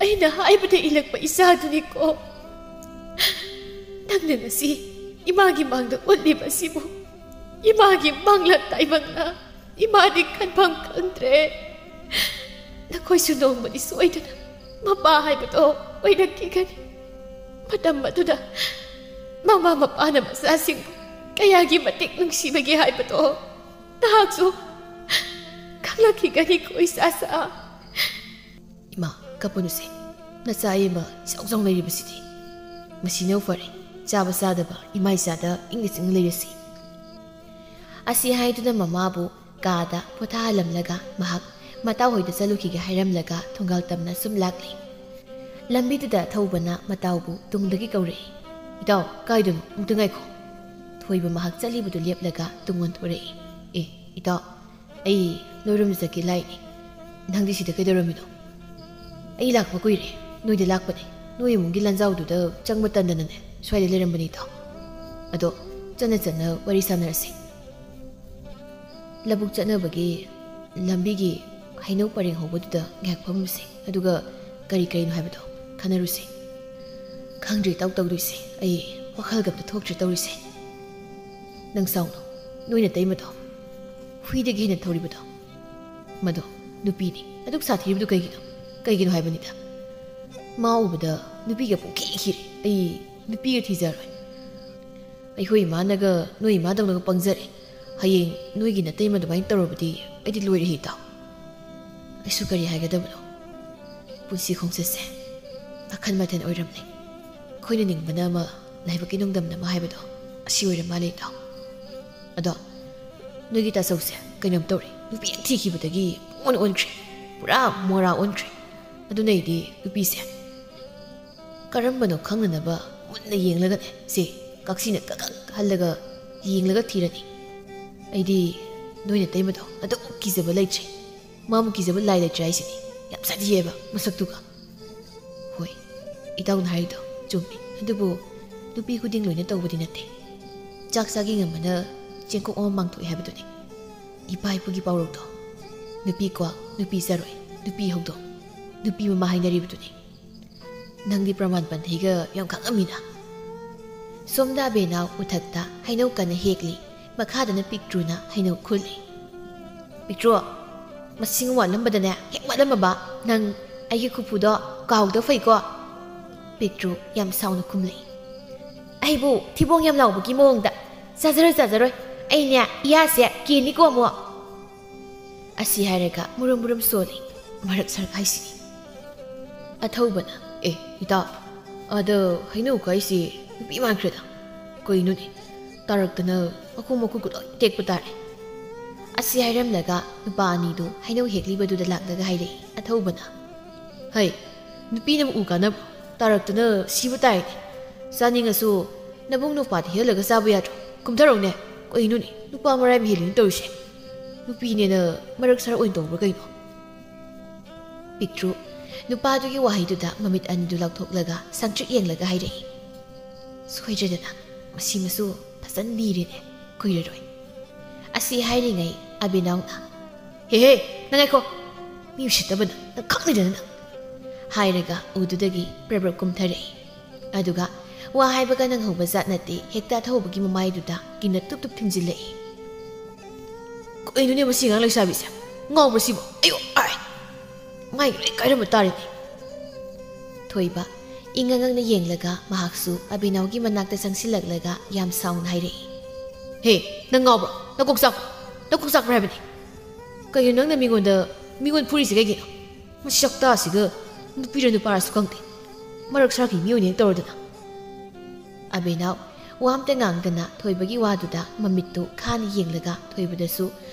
ꯑꯩꯅ ꯍꯥꯏꯕꯗ ꯏꯜꯂꯛꯄ ꯏꯆꯥꯗꯨꯅꯤꯀꯣ꯫ ꯅꯪꯅ ꯉꯁꯤ ꯏꯃꯥꯒꯤ ꯃꯥꯡꯗ ꯎꯠꯂꯤꯕ ꯑꯁꯤꯕꯨ ꯏꯃꯥꯒꯤ ꯃꯥꯡꯂꯛ ꯇꯥꯏꯕꯪꯅ ꯏꯃꯥꯗꯤ ꯈꯟꯐꯝ ꯈꯪꯗ꯭ꯔꯦ꯫ ꯅꯈꯣꯏꯁꯨ ꯅꯣꯡꯃꯗꯤ ꯁꯣꯏꯗꯅ ꯃꯄꯥ ꯍꯥꯏꯕꯗꯣ ꯑꯣꯏꯔꯛꯈꯤꯒꯅꯤ꯫ ꯃꯇꯝ ꯑꯗꯨꯗ ꯃꯃꯥ ꯃꯄꯥꯅ ꯃꯆꯥꯁꯤꯡꯕꯨ ꯀꯌꯥꯒꯤ ꯃꯇꯤꯛ ꯅꯨꯡꯁꯤꯕꯒꯦ ꯍꯥꯏꯕꯗꯣ ꯅꯍꯥꯛꯁꯨ ꯈꯪꯂꯛꯈꯤꯒꯅꯤꯀꯣ, ꯏꯆꯥꯁꯥ꯫ ꯏꯃꯥ, ꯀꯞꯄꯨꯅꯨꯁꯦ꯫ ꯅꯆꯥ ꯑꯌꯦꯡꯕ ꯏꯆꯥꯎ ꯆꯥꯎ ꯂꯩꯔꯤꯕꯁꯤꯗꯤ꯫ ꯃꯁꯤꯅ ꯐꯔꯦ꯫ ꯆꯥꯕ ꯆꯥꯗꯕ ꯏꯃꯥ ꯏꯆꯥꯗ ꯏꯪꯅ ꯆꯤꯛꯅ ꯂꯩꯔꯁꯤ꯫ ꯑꯁꯤ ꯍꯥꯏꯗꯨꯅ ꯃꯃꯥꯕꯨ ꯀꯥꯗ ꯄꯣꯊꯥꯍꯜꯂꯝꯂꯒ ꯃꯍꯥꯛ ꯃꯇꯥꯎ ꯍꯣꯏꯗ ꯆꯠꯂꯨꯈꯤꯒꯦ ꯍꯥꯏꯔꯝꯂꯒ ꯊꯣꯡꯒꯥꯜ ꯇꯝꯅ ꯁꯨꯝ ꯂꯥꯛꯂꯦ꯫ ꯂꯝꯕꯤꯗꯨꯗ ꯊꯧꯕꯅ ꯃꯇꯥꯎꯕꯨ ꯇꯨꯡꯗꯒꯤ ꯀꯧꯔꯛꯏ, "ꯏꯇꯥꯎ, ꯀꯥꯏꯗꯅꯣ? ꯑꯃꯨꯛꯇ ꯉꯥꯏꯈꯣ꯫" ꯊꯣꯏꯕ ꯃꯍꯥꯛ ꯆꯠꯂꯤꯕꯗꯨ ꯂꯦꯞꯂꯒ ꯇꯨꯡ ꯑꯣꯟꯊꯣꯔꯛꯏ꯫ "ꯑꯦ, ꯏꯇꯥꯎ, ꯑꯩ ꯅꯣꯏꯔꯣꯝꯗ ꯆꯠꯀꯦ ꯂꯥꯛꯏꯅꯤ꯫ ꯅꯪꯗꯤ ꯁꯤꯗ ꯀꯩꯗꯧꯔꯝꯃꯤꯅꯣ?" "ꯑꯩ ꯂꯥꯛꯄ ꯀꯨꯏꯔꯦ, ꯅꯣꯏꯗ ꯂꯥꯛꯄꯅꯦ꯫ ꯅꯣꯏ ꯏꯃꯨꯡꯒꯤ ꯂꯥꯟꯖꯥꯎꯗꯨꯗ ꯆꯪꯕ ꯇꯟꯗꯅꯅꯦ ꯁ꯭ꯋꯥꯏꯗ ꯂꯩꯔꯝꯕꯅꯤ, ꯏꯇꯥꯎ꯫ ꯑꯗꯣ ꯆꯠꯅ ꯆꯠꯅ ꯋꯥꯔꯤ ꯁꯥꯟꯅꯔꯁꯤ꯫ ꯂꯧꯕꯨꯛ ꯆꯠꯅꯕꯒꯤ ꯂꯝꯕꯤꯒꯤ ꯍꯩꯅꯧ ꯄꯔꯦꯡ ꯍꯧꯕꯗꯨꯗ ꯉꯥꯏꯍꯥꯛ ꯐꯝꯃꯨꯁꯦ, ꯑꯗꯨꯒ ꯀꯔꯤ ꯀꯔꯤꯅꯣ ꯍꯥꯏꯕꯗꯣ ꯈꯟꯅꯔꯨꯁꯦ꯫ ꯈꯪꯗ꯭ꯔꯦ ꯏꯇꯥꯎ ꯇꯧꯗꯣꯏꯁꯦ, ꯑꯩ ꯋꯥꯈꯜꯒ ꯑꯝꯇ ꯊꯣꯛꯇ꯭ꯔꯦ ꯇꯧꯔꯤꯁꯦ꯫ ꯅꯪ ꯁꯥꯎꯅꯣ, ꯅꯣꯏ ꯅꯇꯩꯃꯗꯣ ꯍꯨꯏꯗꯒꯤ ꯍꯦꯟꯅ ꯊꯧꯔꯤꯕꯗꯣ, ꯃꯗꯣ ꯅꯨꯄꯤꯅꯤ꯫ ꯑꯗꯨꯛ ꯁꯥꯊꯤꯔꯤꯕꯗꯨ ꯀꯩꯒꯤꯅꯣ? ꯀꯩꯒꯤꯅꯣ ꯍꯥꯏꯕꯅꯤꯗ꯫ ꯃꯥ ꯎꯕꯗ ꯅꯨꯄꯤꯒ ꯄꯨꯡꯈꯤ ꯈꯤꯔꯦ꯫ ꯑꯩ ꯅꯨꯄꯤꯒ ꯊꯤꯖꯔꯣꯏ꯫ ꯑꯩꯈꯣꯏ ꯏꯃꯥꯅꯒ ꯅꯣꯏ ꯏꯃꯥꯗꯧꯅꯒ ꯄꯪꯖꯔꯦ꯫ ꯍꯌꯦꯡ ꯅꯣꯏꯒꯤ ꯅꯇꯩꯃ ꯑꯗꯨꯃꯥꯏꯅ ꯇꯧꯔꯕꯗꯤ ꯑꯩꯗꯤ ꯂꯣꯏꯔꯦ, ꯏꯇꯥꯎ꯫ ꯑꯩꯁꯨ ꯀꯔꯤ ꯍꯥꯏꯒꯗꯕꯅꯣ? ꯄꯨꯟꯁꯤ ꯈꯣꯡꯆꯠꯁꯦ ꯃꯈꯜ ꯃꯊꯦꯜ ꯑꯣꯏꯔꯝꯂꯦ꯫ ꯑꯩꯈꯣꯏꯅ ꯅꯤꯡꯕꯅ ꯑꯃ, ꯂꯥꯏꯕꯛꯀꯤ ꯅꯣꯡꯗꯝꯅ ꯑꯃ ꯍꯥꯏꯕꯗꯣ ꯑꯁꯤ ꯑꯣꯏꯔ ꯃꯥꯜꯂꯦ, ꯏꯇꯥꯎ꯫ ꯑꯗꯣ ꯅꯣꯏꯒꯤ ꯇꯥꯆꯧꯁꯦ ꯀꯩꯅꯣꯝ ꯇꯧꯔꯦ꯫ ꯅꯨꯄꯤ ꯍꯦꯛ ꯊꯤꯈꯤꯕꯗꯒꯤ ꯄꯨꯡꯑꯣꯟ ꯑꯣꯟꯈ꯭ꯔꯦ꯫ ꯄꯨꯔꯥ ꯃꯣꯔꯥ ꯑꯣꯟꯈ꯭ꯔꯦ꯫ ꯑꯗꯨꯅ ꯑꯩꯗꯤ ꯅꯨꯄꯤꯁꯦ ꯀꯔꯝꯕꯅꯣ ꯈꯪꯅꯅꯕ ꯃꯨꯟꯅ ꯌꯦꯡꯂꯒꯅꯦ, ꯁꯦ, ꯀꯛꯁꯤꯅ ꯀꯛ ꯀꯛ ꯍꯜꯂꯒ ꯌꯦꯡꯂꯒ ꯊꯤꯔꯅꯤ꯫ ꯑꯩꯗꯤ ꯅꯣꯏ ꯅꯇꯩꯃꯗꯣ ꯑꯗꯨꯃꯨꯛ ꯀꯤꯖꯕ ꯂꯩꯇ꯭ꯔꯦ꯫ ꯃꯥꯕꯨ ꯀꯤꯖꯕ ꯂꯥꯏ ꯂꯩꯇ꯭ꯔꯦ ꯍꯥꯏꯁꯤꯅꯤ꯫ ꯌꯥꯝ ꯁꯥꯊꯤꯑꯕ ꯃꯁꯛꯇꯨꯒ꯫ ꯍꯣꯏ, ꯏꯇꯥꯎꯅ ꯍꯥꯏꯔꯤꯗꯣ ꯆꯨꯝꯃꯤ꯫ ꯑꯗꯨꯕꯨ ꯅꯨꯄꯤ ꯈꯨꯗꯤꯡ ꯂꯣꯏꯅ ꯇꯧꯕꯗꯤ ꯅꯠꯇꯦ꯫ ꯆꯥꯛ ꯆꯥꯒꯤ ꯉꯝꯕꯅ ꯆꯦꯡꯀꯣꯛ ꯑꯃ ꯃꯥꯡꯊꯣꯛꯑꯦ ꯍꯥꯏꯕꯗꯨꯅꯤ꯫ ꯏꯄꯥ ꯏꯄꯨꯒꯤ ꯄꯥꯎꯔꯧꯗꯣ, "ꯅꯨꯄꯤ ꯀ꯭ꯋꯥꯛ, ꯅꯨꯄꯤ ꯆꯔꯣꯏ, ꯅꯨꯄꯤ ꯍꯧꯗꯣꯡ, ꯅꯨꯄꯤ ꯃꯃꯥ" ꯍꯥꯏꯅꯔꯤꯕꯗꯨꯅꯤ꯫ ꯅꯪꯗꯤ ꯄ꯭ꯔꯃꯥꯟ ꯄꯟꯊꯩꯒ ꯌꯥꯝ ꯈꯪꯉꯝꯃꯤꯅ꯫ ꯁꯣꯝꯗ ꯑꯕꯦꯅꯥꯎ ꯎꯊꯛꯇ ꯍꯩꯅꯧ ꯀꯟꯅ ꯍꯦꯛꯂꯤ, ꯃꯈꯥꯗꯅ ꯄꯤꯛꯇ꯭ꯔꯨꯅ ꯍꯩꯅꯧ ꯈꯨꯜꯂꯤ꯫ "ꯄꯤꯛꯇ꯭ꯔꯨ, ꯃꯁꯤꯡ ꯋꯥꯠꯂꯝꯕꯗꯅꯦ ꯍꯦꯛ ꯋꯥꯠꯂꯝꯃꯕ꯫ ꯅꯪ ꯑꯩꯒꯤ ꯈꯨꯐꯨꯗꯣ ꯀꯥꯎꯗ ꯐꯩꯀꯣ?" ꯄꯤꯛꯇ꯭ꯔꯨ ꯌꯥꯝ ꯁꯥꯎꯅ ꯈꯨꯝꯂꯛꯏ꯫ ꯑꯩꯕꯨ ꯊꯤꯕꯣꯡ ꯌꯥꯝ ꯂꯥꯎꯕꯒꯤ ꯃꯑꯣꯡꯗ "ꯆꯥꯖꯔꯣꯏ, ꯆꯥꯖꯔꯣꯏ꯫ ꯑꯩꯅꯦ, ꯏꯌꯥꯁꯦ ꯀꯦꯅꯤꯀꯣ ꯑꯃꯨꯛ"꯫ ꯑꯁꯤ ꯍꯥꯏꯔꯒ ꯃꯨꯔꯨꯝ ꯃꯨꯔꯨꯝ ꯁꯣꯜꯂꯤ꯫ ꯃꯔꯛ ꯁꯔꯛ ꯍꯥꯏꯁꯤꯅꯤ꯫ ꯑꯊꯧꯕꯅ, "ꯑꯦ, ꯏꯇꯥꯎ, ꯑꯗꯣ ꯍꯩꯅꯧ ꯈꯥꯏꯁꯤ ꯅꯨꯄꯤ ꯃꯥꯟꯈ꯭ꯔꯦꯗ꯫ ꯀꯩꯅꯣꯅꯦ, ꯇꯥꯔꯛꯇꯅ ꯃꯈꯣꯡ ꯃꯈꯨꯠꯀ ꯂꯣꯏ ꯇꯦꯛꯄ ꯇꯥꯔꯦ"꯫ ꯑꯁꯤ ꯍꯥꯏꯔꯝꯂꯒ ꯅꯨꯄꯥ ꯑꯅꯤꯗꯨ ꯍꯩꯅꯧ ꯍꯦꯛꯂꯤꯕꯗꯨꯗ ꯂꯥꯛꯂꯒ ꯍꯥꯏꯔꯛꯏ꯫ ꯑꯊꯧꯕꯅ, "ꯍꯩ, ꯅꯨꯄꯤꯅꯕꯨ ꯎ ꯀꯥꯟꯅꯕ, ꯇꯥꯔꯛꯇꯅ ꯁꯤꯕ ꯇꯥꯏꯅꯦ꯫ ꯆꯥꯅꯤꯡꯉꯁꯨ ꯅꯕꯨꯡ ꯅꯨꯄꯥꯗ ꯍꯦꯜꯂꯒ ꯆꯥꯕ ꯌꯥꯗ꯭ꯔꯣ? ꯀꯨꯝꯊꯔꯛꯎꯅꯦ꯫ ꯀꯩꯅꯣꯅꯦ, ꯅꯨꯄꯥ ꯃꯔꯥꯏ ꯃꯍꯦꯜꯂꯤꯅ ꯇꯧꯔꯤꯁꯦ꯫ ꯅꯨꯄꯤꯅꯦꯅ ꯃꯔꯛ ꯁꯔꯛ ꯑꯣꯏꯅ ꯇꯧꯕ꯭ꯔꯥ ꯀꯩꯅꯣ?" ꯄꯤꯛꯇ꯭ꯔꯨ ꯅꯨꯄꯥꯗꯨꯒꯤ ꯋꯥꯍꯩꯗꯨꯗ ꯃꯃꯤꯠ ꯑꯅꯤꯗꯨ ꯂꯥꯎꯊꯣꯛꯂꯒ ꯁꯪꯇ꯭ꯔꯤꯛ ꯌꯦꯡꯂꯒ ꯍꯥꯏꯔꯛꯏ, "ꯁꯣꯏꯗ꯭ꯔꯦꯗꯅ, ꯃꯁꯤꯃꯁꯨ ꯐꯖꯅ ꯂꯤꯔꯦꯅꯦ, ꯀꯨꯏꯔꯔꯣꯏ"꯫ ꯑꯁꯤ ꯍꯥꯏꯔꯤꯉꯩ ꯑꯕꯤꯅꯥꯎꯅ, "ꯍꯦ ꯍꯦ, ꯅꯪ ꯉꯥꯏꯈꯣ, ꯃꯤ ꯎꯁꯤꯠꯇꯕꯅ ꯅꯪ ꯈꯪꯅꯤꯗꯅ ꯅꯪ"꯫ ꯍꯥꯏꯔꯒ ꯎꯗꯨꯗꯒꯤ ꯄ꯭ꯔꯞ ꯄ꯭ꯔꯞ ꯀꯨꯝꯊꯔꯛꯏ꯫ ꯑꯗꯨꯒ ꯋꯥ ꯍꯥꯏꯕꯒ ꯅꯪꯍꯧꯕ ꯖꯥꯠ ꯅꯠꯇꯦ, ꯍꯦꯛꯇ ꯑꯊꯧꯕꯒꯤ ꯃꯃꯥꯏꯗꯨꯗ ꯀꯤꯟꯅ ꯇꯨꯞ ꯇꯨꯞ ꯊꯤꯟꯖꯤꯜꯂꯛꯏ꯫ "ꯀꯩꯅꯣꯅꯦ ꯃꯁꯤ ꯑꯉꯥꯡ ꯂꯩꯁꯥꯕꯤꯁꯦ? ꯉꯥꯎꯕ꯭ꯔꯥ ꯁꯤꯕꯣ? ꯑꯌꯣ! ꯑꯥꯏ! ꯃꯥꯏꯒ ꯂꯣꯏ ꯀꯥꯏꯔꯝꯕ ꯇꯥꯔꯦꯅꯦ"꯫ ꯊꯣꯏꯕ ꯏꯪꯉꯪ ꯉꯪꯅ ꯌꯦꯡꯂꯒ ꯃꯍꯥꯛꯁꯨ ꯑꯕꯤꯅꯥꯎꯒꯤ ꯃꯅꯥꯛꯇ ꯆꯪꯁꯤꯜꯂꯛꯂꯒ ꯌꯥꯝ ꯁꯥꯎꯅ ꯍꯥꯏꯔꯛꯏ, "ꯍꯦ, ꯅꯪ ꯉꯥꯎꯕ꯭ꯔꯣ? ꯅꯀꯣꯛ ꯆꯥꯛꯄ꯭ꯔꯣ? ꯅꯀꯣꯛ ꯆꯥꯛꯄ꯭ꯔꯥ ꯍꯥꯏꯕꯅꯤ? ꯀꯩꯅꯣ ꯅꯪꯅ ꯃꯤꯉꯣꯟꯗ, ꯃꯤꯉꯣꯟ ꯐꯨꯔꯤꯁꯦ ꯀꯩꯒꯤꯅꯣ? ꯃꯁꯤ ꯁꯛꯇꯥꯁꯤꯒ ꯅꯨꯄꯤꯔ ꯅꯨꯄꯥꯔꯁꯨ ꯈꯪꯗꯦ꯫ ꯃꯔꯛ ꯁꯔꯛꯀꯤ ꯃꯤ ꯑꯣꯏꯅ ꯍꯦꯛ ꯇꯧꯔꯗꯅ"꯫ ꯑꯕꯤꯅꯥꯎ ꯋꯥ ꯑꯝꯇ ꯉꯥꯡꯗꯅ ꯊꯣꯏꯕꯒꯤ ꯋꯥꯗꯨꯗ ꯃꯃꯤꯠꯇꯨ ꯈꯥꯅ ꯌꯦꯡꯂꯒ ꯊꯣꯏꯕꯗꯁꯨ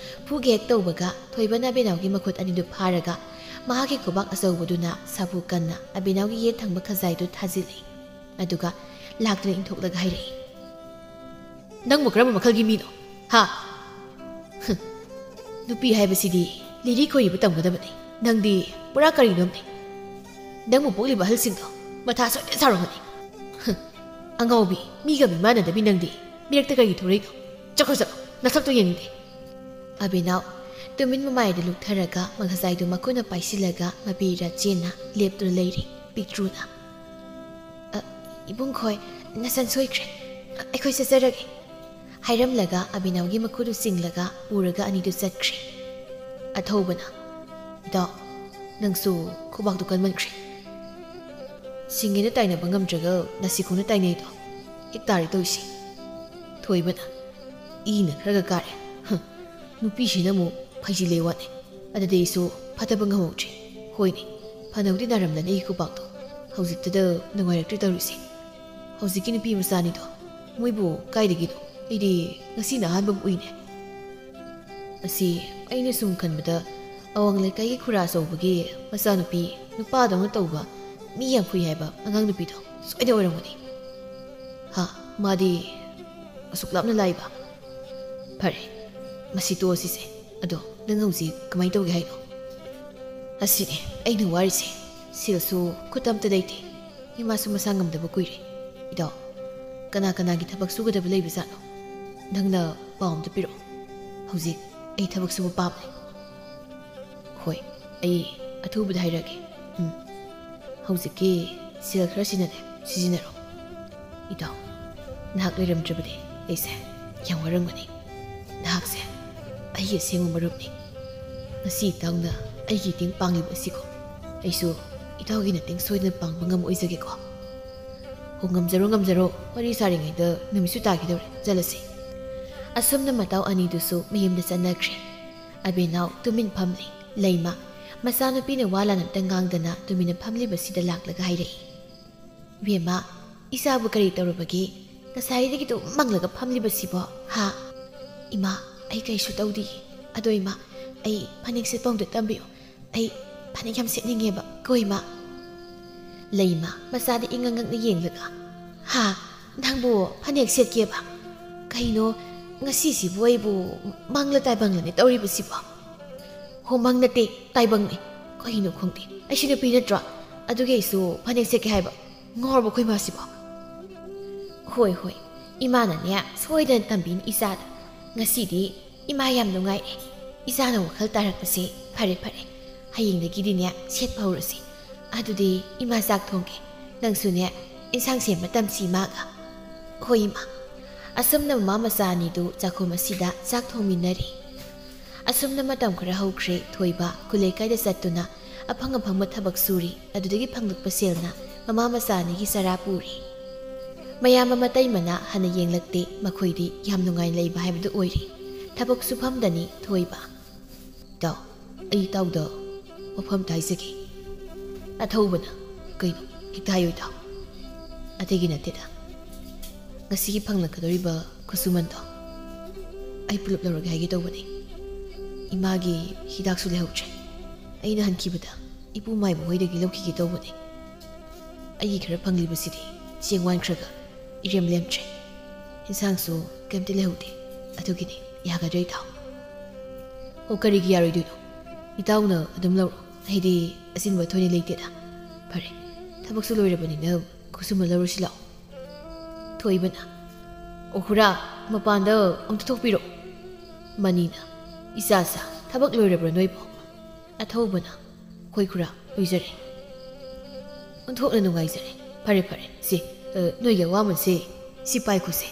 ꯐꯨꯒꯦ ꯍꯦꯛ ꯇꯧꯕꯒ ꯊꯣꯏꯕꯅ ꯑꯕꯤꯅꯥꯎꯒꯤ ꯃꯈꯨꯠ ꯑꯅꯤꯗꯨ ꯐꯥꯔꯒ ꯃꯍꯥꯛꯀꯤ ꯈꯨꯕꯥꯛ ꯑꯆꯧꯕꯗꯨꯅ ꯁꯥꯐꯨ ꯀꯟꯅ ꯑꯕꯤꯅꯥꯎꯒꯤ ꯌꯦꯠ ꯊꯪꯕ ꯈꯖꯥꯏꯗꯨ ꯊꯥꯖꯤꯜꯂꯤ꯫ ꯑꯗꯨꯒ ꯂꯥꯛꯇꯨꯅ ꯏꯟꯊꯣꯛꯂꯒ ꯍꯥꯏꯔꯛꯏ, "ꯅꯪꯕꯨ ꯀꯔꯝꯕ ꯃꯈꯜꯒꯤ ꯃꯤꯅꯣ? ꯍꯥ? ꯍꯨꯝ, ꯅꯨꯄꯤ ꯍꯥꯏꯕꯁꯤꯗꯤ ꯂꯤꯔꯤ ꯈꯣꯏꯔꯤꯕ ꯇꯝꯒꯗꯕꯅꯤ꯫ ꯅꯪꯗꯤ ꯄꯨꯔꯥ ꯀꯔꯤꯅꯣꯝꯅꯤ꯫ ꯅꯪꯕꯨ ꯄꯣꯛꯂꯤꯕ ꯑꯍꯜꯁꯤꯡꯗꯣ ꯃꯊꯥ ꯁꯣꯏꯗꯅ ꯁꯥꯔꯝꯒꯅꯤ꯫ ꯍꯨꯝ, ꯑꯉꯥꯎꯕꯤ, ꯃꯤꯒ ꯃꯤꯃꯥꯟꯅꯗꯕꯤ ꯅꯪꯗꯤ ꯃꯤꯔꯛꯇ ꯀꯔꯤꯒꯤ ꯊꯣꯛꯂꯛꯏꯅꯣ? ꯆꯠꯈ꯭ꯔꯣ, ꯆꯠꯂꯣ, ꯅꯁꯛꯇꯣ ꯌꯦꯡꯅꯤꯡꯗꯦ"꯫ ꯑꯕꯤꯅꯥꯎ ꯇꯨꯃꯤꯟ ꯃꯃꯥꯏꯗ ꯂꯨꯞꯊꯔꯒ ꯃꯈꯖꯥꯏꯗꯨ ꯃꯈꯨꯠꯅ ꯄꯥꯏꯁꯤꯜꯂꯒ ꯃꯄꯤꯔ ꯆꯦꯟꯅ ꯂꯦꯞꯇꯨꯅ ꯂꯩꯔꯤ꯫ ꯄꯤꯛꯇ꯭ꯔꯨꯅ, "ꯑ, ꯏꯕꯨꯡ ꯈꯣꯏ, ꯅꯆꯟ ꯁꯣꯏꯈ꯭ꯔꯦ꯫ ꯑꯩꯈꯣꯏ ꯆꯠꯆꯔꯒꯦ"꯫ ꯍꯥꯏꯔꯝꯂꯒ ꯑꯕꯤꯅꯥꯎꯒꯤ ꯃꯈꯨꯠꯇꯨ ꯆꯤꯡꯂꯒ ꯄꯨꯔꯒ ꯑꯅꯤꯗꯨ ꯆꯠꯈ꯭ꯔꯦ꯫ ꯑꯊꯧꯕꯅ, "ꯏꯇꯥꯎ, ꯅꯪꯁꯨ ꯈꯨꯕꯥꯛꯇꯨ ꯀꯟꯃꯟꯈ꯭ꯔꯦ꯫ ꯁꯤꯡꯉꯦꯅ ꯇꯥꯏꯅꯕ ꯉꯝꯗ꯭ꯔꯒ ꯅꯥꯁꯤꯈꯣꯡꯅ ꯇꯥꯏꯅꯩꯗꯣ ꯍꯦꯛ ꯇꯥꯔꯦ ꯇꯧꯏꯁꯦ"꯫ ꯊꯣꯏꯕꯅ, ꯏꯅ ꯈꯔꯒ ꯀꯥꯔꯦ꯫ ꯍꯝ, ꯅꯨꯄꯤꯁꯤꯅ ꯑꯃꯨꯛ ꯐꯩꯖꯤꯜꯂꯦ ꯋꯥꯅꯦ꯫ ꯑꯗꯨꯗꯤ ꯑꯩꯁꯨ ꯐꯊꯕ ꯉꯝꯍꯧꯗ꯭ꯔꯦ꯫ ꯍꯣꯏꯅꯦ, ꯐꯅꯕꯨꯗꯤ ꯅꯥꯔꯝꯂꯅꯤ ꯑꯩꯒꯤ ꯈꯨꯕꯥꯛꯇꯣ꯫ ꯍꯧꯖꯤꯛꯇꯗ ꯅꯨꯡꯉꯥꯏꯔꯛꯇ꯭ꯔꯦ ꯇꯧꯔꯤꯁꯦ꯫ ꯍꯧꯖꯤꯛꯀꯤ ꯅꯨꯄꯤ ꯃꯆꯥꯅꯤꯗꯣ, ꯃꯣꯏꯕꯨ ꯀꯥꯏꯗꯒꯤꯅꯣ? ꯑꯩꯗꯤ ꯉꯁꯤꯅ ꯑꯍꯥꯟꯕ ꯑꯃ ꯎꯏꯅꯦ꯫ ꯑꯁꯤ ꯑꯩꯅ ꯁꯨꯝ ꯈꯟꯕꯗ ꯑꯋꯥꯡ ꯂꯩꯀꯥꯏꯒꯤ ꯈꯨꯔꯥ ꯑꯆꯧꯕꯒꯤ ꯃꯆꯥꯅꯨꯄꯤ, ꯅꯨꯄꯥꯗꯧꯅ ꯇꯧꯕ, ꯃꯤ ꯌꯥꯝ ꯐꯨꯏ ꯍꯥꯏꯕ ꯑꯉꯥꯡ ꯅꯨꯄꯤꯗꯣ ꯁꯣꯏꯗꯅ ꯑꯣꯏꯔꯝꯒꯅꯤ꯫ ꯍꯥ, ꯃꯥꯗꯤ ꯑꯁꯨꯛ ꯂꯥꯞꯅ ꯂꯥꯛꯏꯕ? ꯐꯔꯦ, ꯃꯁꯤ ꯇꯣꯛꯑꯁꯤꯁꯦ꯫ ꯑꯗꯣ ꯅꯪ ꯍꯧꯖꯤꯛ ꯀꯃꯥꯏꯅ ꯇꯧꯒꯦ ꯍꯥꯏꯅꯣ? ꯑꯁꯤꯅꯦ ꯑꯩꯅ ꯋꯥꯔꯤꯁꯦ꯫ ꯁꯦꯜꯁꯨ ꯈꯨꯠꯇ ꯑꯝꯇ ꯂꯩꯇꯦ꯫ ꯏꯃꯥꯁꯨ ꯃꯁꯥ ꯉꯝꯗꯕ ꯀꯨꯏꯔꯦ꯫ ꯏꯇꯥꯎ, ꯀꯅꯥ ꯀꯅꯥꯒꯤ ꯊꯕꯛ ꯁꯨꯒꯗꯕ ꯂꯩꯕꯖꯥꯠꯅꯣ? ꯅꯪꯅ ꯄꯥꯎ ꯑꯝꯇ ꯄꯤꯔꯛꯑꯣ꯫ ꯍꯧꯖꯤꯛ ꯑꯩ ꯊꯕꯛ ꯁꯨꯕ ꯄꯥꯝꯃꯦ꯫ ꯍꯣꯏ, ꯑꯩ ꯑꯊꯨꯕꯗ ꯍꯥꯏꯔꯛꯑꯒꯦ꯫ ꯎꯝ꯫ ꯍꯧꯖꯤꯛꯀꯤ ꯁꯦꯜ ꯈꯔꯁꯤꯅꯅꯦ ꯁꯤꯖꯤꯟꯅꯔꯣ꯫ ꯏꯇꯥꯎ, ꯅꯍꯥꯛ ꯂꯩꯔꯝꯗ꯭ꯔꯕꯗꯤ ꯑꯩꯁꯦ ꯌꯥꯝ ꯋꯥꯔꯝꯒꯅꯤ꯫ ꯅꯍꯥꯛꯁꯦ ꯑꯩꯒꯤ ꯑꯁꯦꯡꯕ ꯃꯔꯨꯞꯅꯤ꯫ ꯉꯁꯤ ꯏꯇꯥꯎꯅ ꯑꯩꯒꯤ ꯃꯇꯦꯡ ꯄꯥꯡꯂꯤꯕ ꯑꯁꯤꯀꯣ, ꯑꯩꯁꯨ ꯏꯇꯥꯎꯒꯤ ꯃꯇꯦꯡ ꯁꯣꯏꯗꯅ ꯄꯥꯡꯕ ꯉꯝ ꯑꯣꯏꯖꯒꯦꯀꯣ꯫ ꯍꯣ, ꯉꯝꯖꯔꯣ, ꯉꯝꯖꯔꯣ꯫ ꯋꯥꯔꯤ ꯁꯥꯔꯤꯉꯩꯗ ꯅꯨꯃꯤꯠꯁꯨ ꯇꯥꯈꯤꯗꯧꯔꯦ꯫ ꯆꯠꯂꯁꯤ꯫ ꯑꯁꯨꯝꯅ ꯃꯇꯥꯎ ꯑꯅꯤꯗꯨꯁꯨ ꯃꯌꯨꯝꯗ ꯆꯠꯅꯈ꯭ꯔꯦ꯫ ꯑꯕꯦꯅꯥꯎ ꯇꯨꯃꯤꯟ ꯐꯝꯂꯤ꯫ ꯂꯩꯃ, ꯃꯆꯥꯅꯨꯄꯤꯅ ꯋꯥ ꯂꯥꯟ ꯑꯝꯇ ꯉꯥꯡꯗꯅ ꯇꯨꯃꯤꯟꯅ ꯐꯝꯂꯤꯕꯁꯤꯗ ꯂꯥꯛꯂꯒ ꯍꯥꯏꯔꯛꯏ, "ꯏꯕꯦꯝꯃ, ꯏꯆꯥꯕꯨ ꯀꯔꯤ ꯇꯧꯔꯕꯒꯦ? ꯉꯁꯥꯏꯗꯒꯤ ꯑꯗꯨꯝ ꯃꯪꯂꯒ ꯐꯝꯂꯤꯕꯁꯤꯕꯣ, ꯍꯥ?" "ꯏꯃꯥ, ꯑꯩ ꯀꯔꯤꯁꯨ ꯇꯧꯗꯤꯌꯦ꯫ ꯑꯗꯣ ꯏꯃꯥ, ꯑꯩ ꯐꯅꯦꯛ ꯁꯦꯠꯄ ꯑꯝꯇ ꯇꯝꯕꯤꯌꯨ꯫ ꯑꯩ ꯐꯅꯦꯛ ꯌꯥꯝ ꯁꯦꯠꯅꯤꯡꯉꯦꯕ ꯀꯣ ꯏꯃꯥ꯫" ꯂꯩꯃ, ꯃꯆꯥꯗ ꯏꯉꯛ ꯉꯛꯅ ꯌꯦꯡꯂꯒ, "ꯍꯥ? ꯅꯪꯕꯨ ꯐꯅꯦꯛ ꯁꯦꯠꯀꯦꯕ? ꯀꯩꯅꯣ, ꯉꯁꯤꯁꯤꯕꯨ ꯑꯩꯕꯨ ꯃꯪꯂ ꯇꯥꯏꯕꯪꯂꯅꯦ ꯇꯧꯔꯤꯕꯁꯤꯕꯣ?" "ꯍꯣ, ꯃꯪ ꯅꯠꯇꯦ, ꯇꯥꯏꯕꯪꯅꯦ꯫ ꯀꯩꯅꯣ ꯈꯪꯗꯦ, ꯑꯩꯁꯤ ꯅꯨꯄꯤ ꯅꯠꯇ꯭ꯔꯣ? ꯑꯗꯨꯒꯤ ꯑꯩꯁꯨ ꯐꯅꯦꯛ ꯁꯦꯠꯀꯦ ꯍꯥꯏꯕ꯫ ꯉꯥꯎꯔꯕ ꯑꯩꯈꯣꯏ ꯏꯃꯥꯁꯤꯕꯣ?" "ꯍꯣꯏ, ꯍꯣꯏ, ꯏꯃꯥꯅꯅꯦ ꯁꯣꯏꯗꯅ ꯇꯝꯕꯤꯅꯤ ꯏꯆꯥꯗ꯫ ꯉꯁꯤꯗꯤ ꯏꯃꯥ ꯌꯥꯝ ꯅꯨꯡꯉꯥꯏꯔꯦ꯫ ꯏꯆꯥꯅ ꯋꯥꯈꯜ ꯇꯥꯔꯛꯄꯁꯦ ꯐꯔꯦ, ꯐꯔꯦ꯫ ꯍꯌꯦꯡꯗꯒꯤꯗꯤꯅꯦ ꯁꯦꯠꯄ ꯍꯧꯔꯁꯤ꯫ ꯑꯗꯨꯗꯤ ꯏꯃꯥ ꯆꯥꯛ ꯊꯣꯡꯒꯦ꯫ ꯅꯪꯁꯨꯅꯦ ꯏꯟꯁꯥꯡ ꯁꯦꯝꯕ ꯇꯝꯁꯤ ꯏꯃꯥꯒ꯫" "ꯍꯣꯏ ꯏꯃꯥ꯫" ꯑꯁꯨꯝꯅ ꯃꯃꯥ ꯃꯆꯥ ꯑꯅꯤꯗꯨ ꯆꯥꯛꯈꯨꯝ ꯑꯁꯤꯗ ꯆꯥꯛ ꯊꯣꯡꯃꯤꯟꯅꯔꯤ꯫ ꯑꯁꯨꯝꯅ ꯃꯇꯝ ꯈꯔ ꯍꯧꯈ꯭ꯔꯦ꯫ ꯊꯣꯏꯕ ꯈꯨꯜ ꯂꯩꯀꯥꯏꯗ ꯆꯠꯇꯨꯅ ꯑꯐꯪ ꯑꯐꯪꯕ ꯊꯕꯛ ꯁꯨꯔꯤ꯫ ꯑꯗꯨꯗꯒꯤ ꯐꯪꯂꯛꯄ ꯁꯦꯜꯅ ꯃꯃꯥ ꯃꯆꯥ ꯑꯅꯤꯒꯤ ꯆꯔꯥ ꯄꯨꯔꯤ꯫ ꯃꯌꯥꯝꯕ ꯃꯇꯩꯃꯅ ꯍꯟꯅ ꯌꯦꯡꯂꯛꯇꯦ꯫ ꯃꯈꯣꯏꯗꯤ ꯌꯥꯝ ꯅꯨꯡꯉꯥꯏꯅ ꯂꯩꯕ ꯍꯥꯏꯕꯗꯨ ꯑꯣꯏꯔꯦ꯫ ꯊꯕꯛ ꯁꯨꯐꯝꯗꯅꯤ ꯊꯣꯏꯕ꯫ ꯏꯇꯥꯎ, ꯑꯩ ꯏꯇꯥꯎꯗ ꯋꯥꯐꯝ ꯑꯝꯇ ꯍꯥꯏꯖꯒꯦ꯫ ꯑꯊꯧꯕꯅ, ꯀꯩꯅꯣ? ꯍꯦꯛꯇ ꯍꯥꯏꯌꯨ ꯏꯇꯥꯎ꯫ ꯑꯇꯩꯒꯤ ꯅꯠꯇꯦꯗ, ꯉꯁꯤꯒꯤ ꯐꯪꯂꯛꯀꯗꯧꯔꯤꯕ ꯈꯨꯠꯁꯨꯃꯟꯗꯣ ꯑꯩ ꯄꯨꯂꯞ ꯂꯧꯔꯒꯦ ꯍꯥꯏꯒꯦ ꯇꯧꯕꯅꯦ꯫ ꯏꯃꯥꯒꯤ ꯍꯤꯗꯥꯛꯁꯨ ꯂꯩꯍꯧꯗ꯭ꯔꯦ꯫ ꯑꯩꯅ ꯍꯟꯈꯤꯕꯗ ꯏꯄꯨ ꯃꯥꯏꯕ ꯍꯣꯏꯗꯒꯤ ꯂꯧꯈꯤꯒꯦ ꯇꯧꯕꯅꯦ꯫ ꯑꯩꯒꯤ ꯈꯔ ꯐꯪꯂꯤꯕꯁꯤꯗꯤ ꯆꯦꯡ ꯋꯥꯟꯈ꯭ꯔꯒ ꯏꯔꯦꯝ ꯂꯦꯝꯗ꯭ꯔꯦ꯫ ꯏꯟꯁꯥꯡꯁꯨ ꯀꯩꯝꯇ ꯂꯩꯍꯧꯗꯦ꯫ ꯑꯗꯨꯒꯤꯅꯤ, ꯌꯥꯒꯗ꯭ꯔꯥ ꯏꯇꯥꯎ? ꯑꯣ, ꯀꯔꯤꯒꯤ ꯌꯥꯔꯣꯏꯗꯣꯏꯅꯣ? ꯏꯇꯥꯎꯅ ꯑꯗꯨꯝ ꯂꯧꯔꯣ꯫ ꯑꯩꯗꯤ ꯑꯁꯤꯟꯕ ꯊꯣꯏꯅ ꯂꯩꯇꯦꯗ꯫ ꯐꯔꯦ, ꯊꯕꯛꯁꯨ ꯂꯣꯏꯔꯕꯅꯤꯅ ꯈꯨꯠꯁꯨꯃꯟ ꯂꯧꯔꯨꯁꯤ ꯂꯥꯛꯑꯣ꯫ ꯊꯣꯏꯕꯅ, "ꯑꯣ ꯈꯨꯔꯥ, ꯃꯄꯥꯟꯗ ꯑꯝꯇ ꯊꯣꯛꯄꯤꯔꯛꯑꯣ꯫" ꯃꯅꯤꯅ, "ꯏꯆꯥ ꯁꯥ, ꯊꯕꯛ ꯂꯣꯏꯔꯕ꯭ꯔꯥ ꯅꯣꯏꯕꯣ?" ꯑꯊꯧꯕꯅ, "ꯍꯣꯏ ꯈꯨꯔꯥ, ꯂꯣꯏꯖꯔꯦ꯫" "ꯑꯣꯟꯊꯣꯛꯅ ꯅꯨꯡꯉꯥꯏꯖꯔꯦ꯫ ꯐꯔꯦ ꯐꯔꯦ, ꯁꯦ, ꯑ, ꯅꯣꯏꯒꯤ ꯑꯋꯥꯃꯟꯁꯦ ꯁꯤ ꯄꯥꯏꯈꯣꯁꯦ꯫"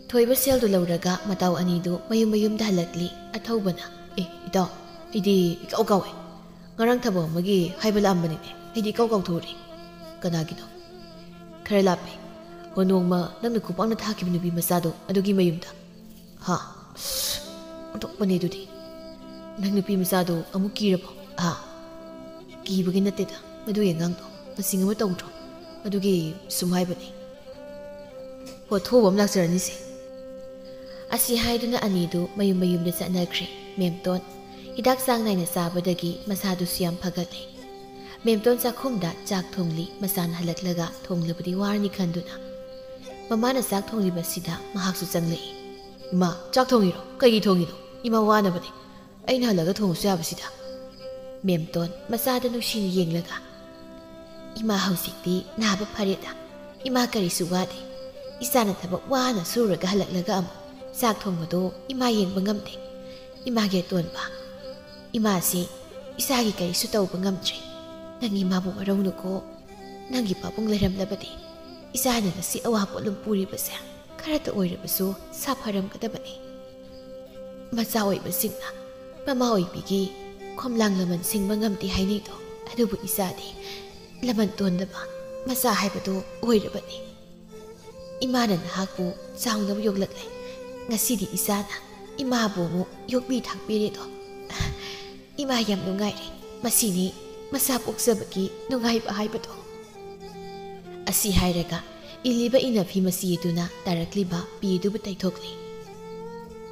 ꯊꯣꯏꯕ ꯁꯦꯜꯗꯨ ꯂꯧꯔꯒ ꯃꯇꯥꯎ ꯑꯅꯤꯗꯨ ꯃꯌꯨꯝ ꯃꯌꯨꯝꯗ ꯍꯜꯂꯛꯂꯤ꯫ ꯑꯊꯧꯕꯅ, "ꯑꯦ ꯏꯇꯥꯎ, ꯑꯩꯗꯤ ꯏꯀꯥꯎ ꯀꯥꯎꯋꯦ꯫ ꯉꯔꯥꯡ ꯊꯕꯛ ꯑꯃꯒꯤ ꯍꯥꯏꯕ ꯂꯥꯛꯑꯝꯕꯅꯤꯅꯦ, ꯑꯩꯗꯤ ꯏꯀꯥꯎ ꯀꯥꯎꯊꯣꯛꯎꯔꯦ꯫" "ꯀꯅꯥꯒꯤꯅꯣ?" "ꯈꯔ ꯂꯥꯞꯄꯦ꯫ ꯑꯣ, ꯅꯣꯡꯃ ꯅꯪꯅ ꯈꯨꯄꯥꯛꯅ ꯊꯥꯈꯤꯕ ꯅꯨꯄꯤ ꯃꯆꯥꯗꯣ, ꯑꯗꯨꯒꯤ ꯃꯌꯨꯝꯗ꯫" "ꯍꯥ? ꯑꯣꯟꯊꯣꯛꯄꯅꯦ ꯑꯗꯨꯗꯤ꯫ ꯅꯪ ꯅꯨꯄꯤ ꯃꯆꯥꯗꯣ ꯑꯃꯨꯛ ꯀꯤꯔꯕꯣ?" "ꯍꯥ? ꯀꯤꯕꯒꯤ ꯅꯠꯇꯦꯗ, ꯃꯗꯨꯒꯤ ꯑꯉꯥꯡꯗꯣ ꯃꯆꯤꯡ ꯑꯃ ꯇꯧꯗ꯭ꯔꯣ? ꯑꯗꯨꯒꯤ ꯁꯨꯝ ꯍꯥꯏꯕꯅꯦ꯫" "ꯍꯣ, ꯊꯣꯛꯑꯕ ꯑꯃ ꯂꯥꯛꯆꯔꯅꯤꯁꯦ꯫" ꯑꯁꯤ ꯍꯥꯏꯗꯨꯅ ꯑꯅꯤꯗꯨ ꯃꯌꯨꯝ ꯃꯌꯨꯝꯗ ꯆꯠꯅꯈ꯭ꯔꯦ꯫ ꯃꯦꯝꯇꯣꯟ ꯍꯤꯗꯥꯛ ꯆꯥꯡ ꯅꯥꯏꯅ ꯆꯥꯕꯗꯒꯤ ꯃꯁꯥꯗꯨꯁꯨ ꯌꯥꯝ ꯐꯒꯠꯂꯦ꯫ ꯃꯦꯝꯇꯣꯟ ꯆꯥꯛꯈꯨꯝꯗ ꯆꯥꯛ ꯊꯣꯡꯂꯤ꯫ ꯃꯆꯥꯅ ꯍꯜꯂꯛꯂꯒ ꯊꯣꯡꯂꯕꯗꯤ ꯋꯥꯔꯅꯤ ꯈꯟꯗꯨꯅ ꯃꯃꯥꯅ ꯆꯥꯛ ꯊꯣꯡꯂꯤꯕꯁꯤꯗ ꯃꯍꯥꯛꯁꯨ ꯆꯪꯂꯛꯏ꯫ "ꯏꯃꯥ, ꯆꯥꯛ ꯊꯣꯡꯉꯤꯔꯣ? ꯀꯩꯒꯤ ꯊꯣꯡꯉꯤꯅꯣ? ꯏꯃꯥ ꯋꯥꯅꯕꯅꯦ꯫ ꯑꯩꯅ ꯍꯜꯂꯒ ꯊꯣꯡꯉꯁꯨ ꯌꯥꯕꯁꯤꯗ꯫" ꯃꯦꯝꯇꯣꯟ ꯃꯆꯥꯗ ꯅꯨꯡꯁꯤꯅ ꯌꯦꯡꯂꯒ, "ꯏꯃꯥ ꯍꯧꯖꯤꯛꯇꯤ ꯅꯥꯕ ꯐꯔꯦꯗ꯫ ꯏꯃꯥ ꯀꯔꯤꯁꯨ ꯋꯥꯗꯦ꯫ ꯏꯆꯥꯅ ꯊꯕꯛ ꯋꯥꯅ ꯁꯨꯔꯒ ꯍꯜꯂꯛꯂꯒ ꯑꯃꯨꯛ ꯆꯥꯛ ꯊꯣꯡꯕꯗꯣ ꯏꯃꯥ ꯌꯦꯡꯕ ꯉꯝꯗꯦ꯫ ꯏꯃꯥꯒꯤ ꯑꯇꯣꯟꯕ, ꯏꯃꯥꯁꯤ ꯏꯆꯥꯒꯤ ꯀꯔꯤꯁꯨ ꯇꯧꯕ ꯉꯝꯗ꯭ꯔꯦ꯫ ꯅꯪ ꯏꯃꯥꯕꯨ ꯋꯥꯔꯧꯅꯨꯀꯣ꯫ ꯅꯪꯒꯤ ꯄꯥꯕꯨꯡ ꯂꯩꯔꯝꯂꯕꯗꯤ ꯏꯆꯥꯅ ꯉꯁꯤ ꯑꯋꯥ ꯄꯣꯠꯂꯨꯝ ꯄꯨꯔꯤꯕꯁꯦ ꯈꯔꯇ ꯑꯣꯏꯔꯕꯁꯨ ꯁꯥꯐꯔꯝꯒꯗꯕꯅꯤ꯫" ꯃꯆꯥ ꯑꯣꯏꯕꯁꯤꯡꯅ ꯃꯃꯥ ꯑꯣꯏꯕꯤꯒꯤ ꯈꯣꯝꯂꯥꯡ ꯂꯃꯟ ꯁꯤꯡꯕ ꯉꯝꯗꯦ ꯍꯥꯏꯅꯩꯗꯣ, ꯑꯗꯨꯕꯨ ꯏꯆꯥꯗꯤ ꯂꯃꯟ ꯇꯣꯟꯗꯕ ꯃꯆꯥ ꯍꯥꯏꯕꯗꯨ ꯑꯣꯏꯔꯕꯅꯤ꯫ ꯏꯃꯥꯅ ꯅꯍꯥꯛꯄꯨ ꯆꯥꯎꯅꯕ ꯌꯣꯛꯂꯛꯂꯦ꯫ ꯉꯁꯤꯗꯤ ꯏꯆꯥꯅ ꯏꯃꯥꯕꯨ ꯑꯃꯨꯛ ꯌꯣꯛꯄꯤ ꯊꯥꯛꯄꯤꯔꯦꯗꯣ꯫ ꯏꯃꯥ ꯌꯥꯝ ꯅꯨꯡꯉꯥꯏꯔꯦ꯫ ꯃꯁꯤꯅꯤ ꯃꯆꯥ ꯄꯣꯛꯆꯕꯒꯤ ꯅꯨꯡꯉꯥꯏꯕ ꯍꯥꯏꯕꯗꯣ꯫ ꯑꯁꯤ ꯍꯥꯏꯔꯒ ꯏꯜꯂꯤꯕ ꯏꯅꯐꯤ ꯃꯆꯤ ꯑꯗꯨꯅ ꯇꯥꯔꯛꯂꯤꯕ ꯄꯤ ꯑꯗꯨꯕꯨ ꯇꯩꯊꯣꯛꯂꯤ꯫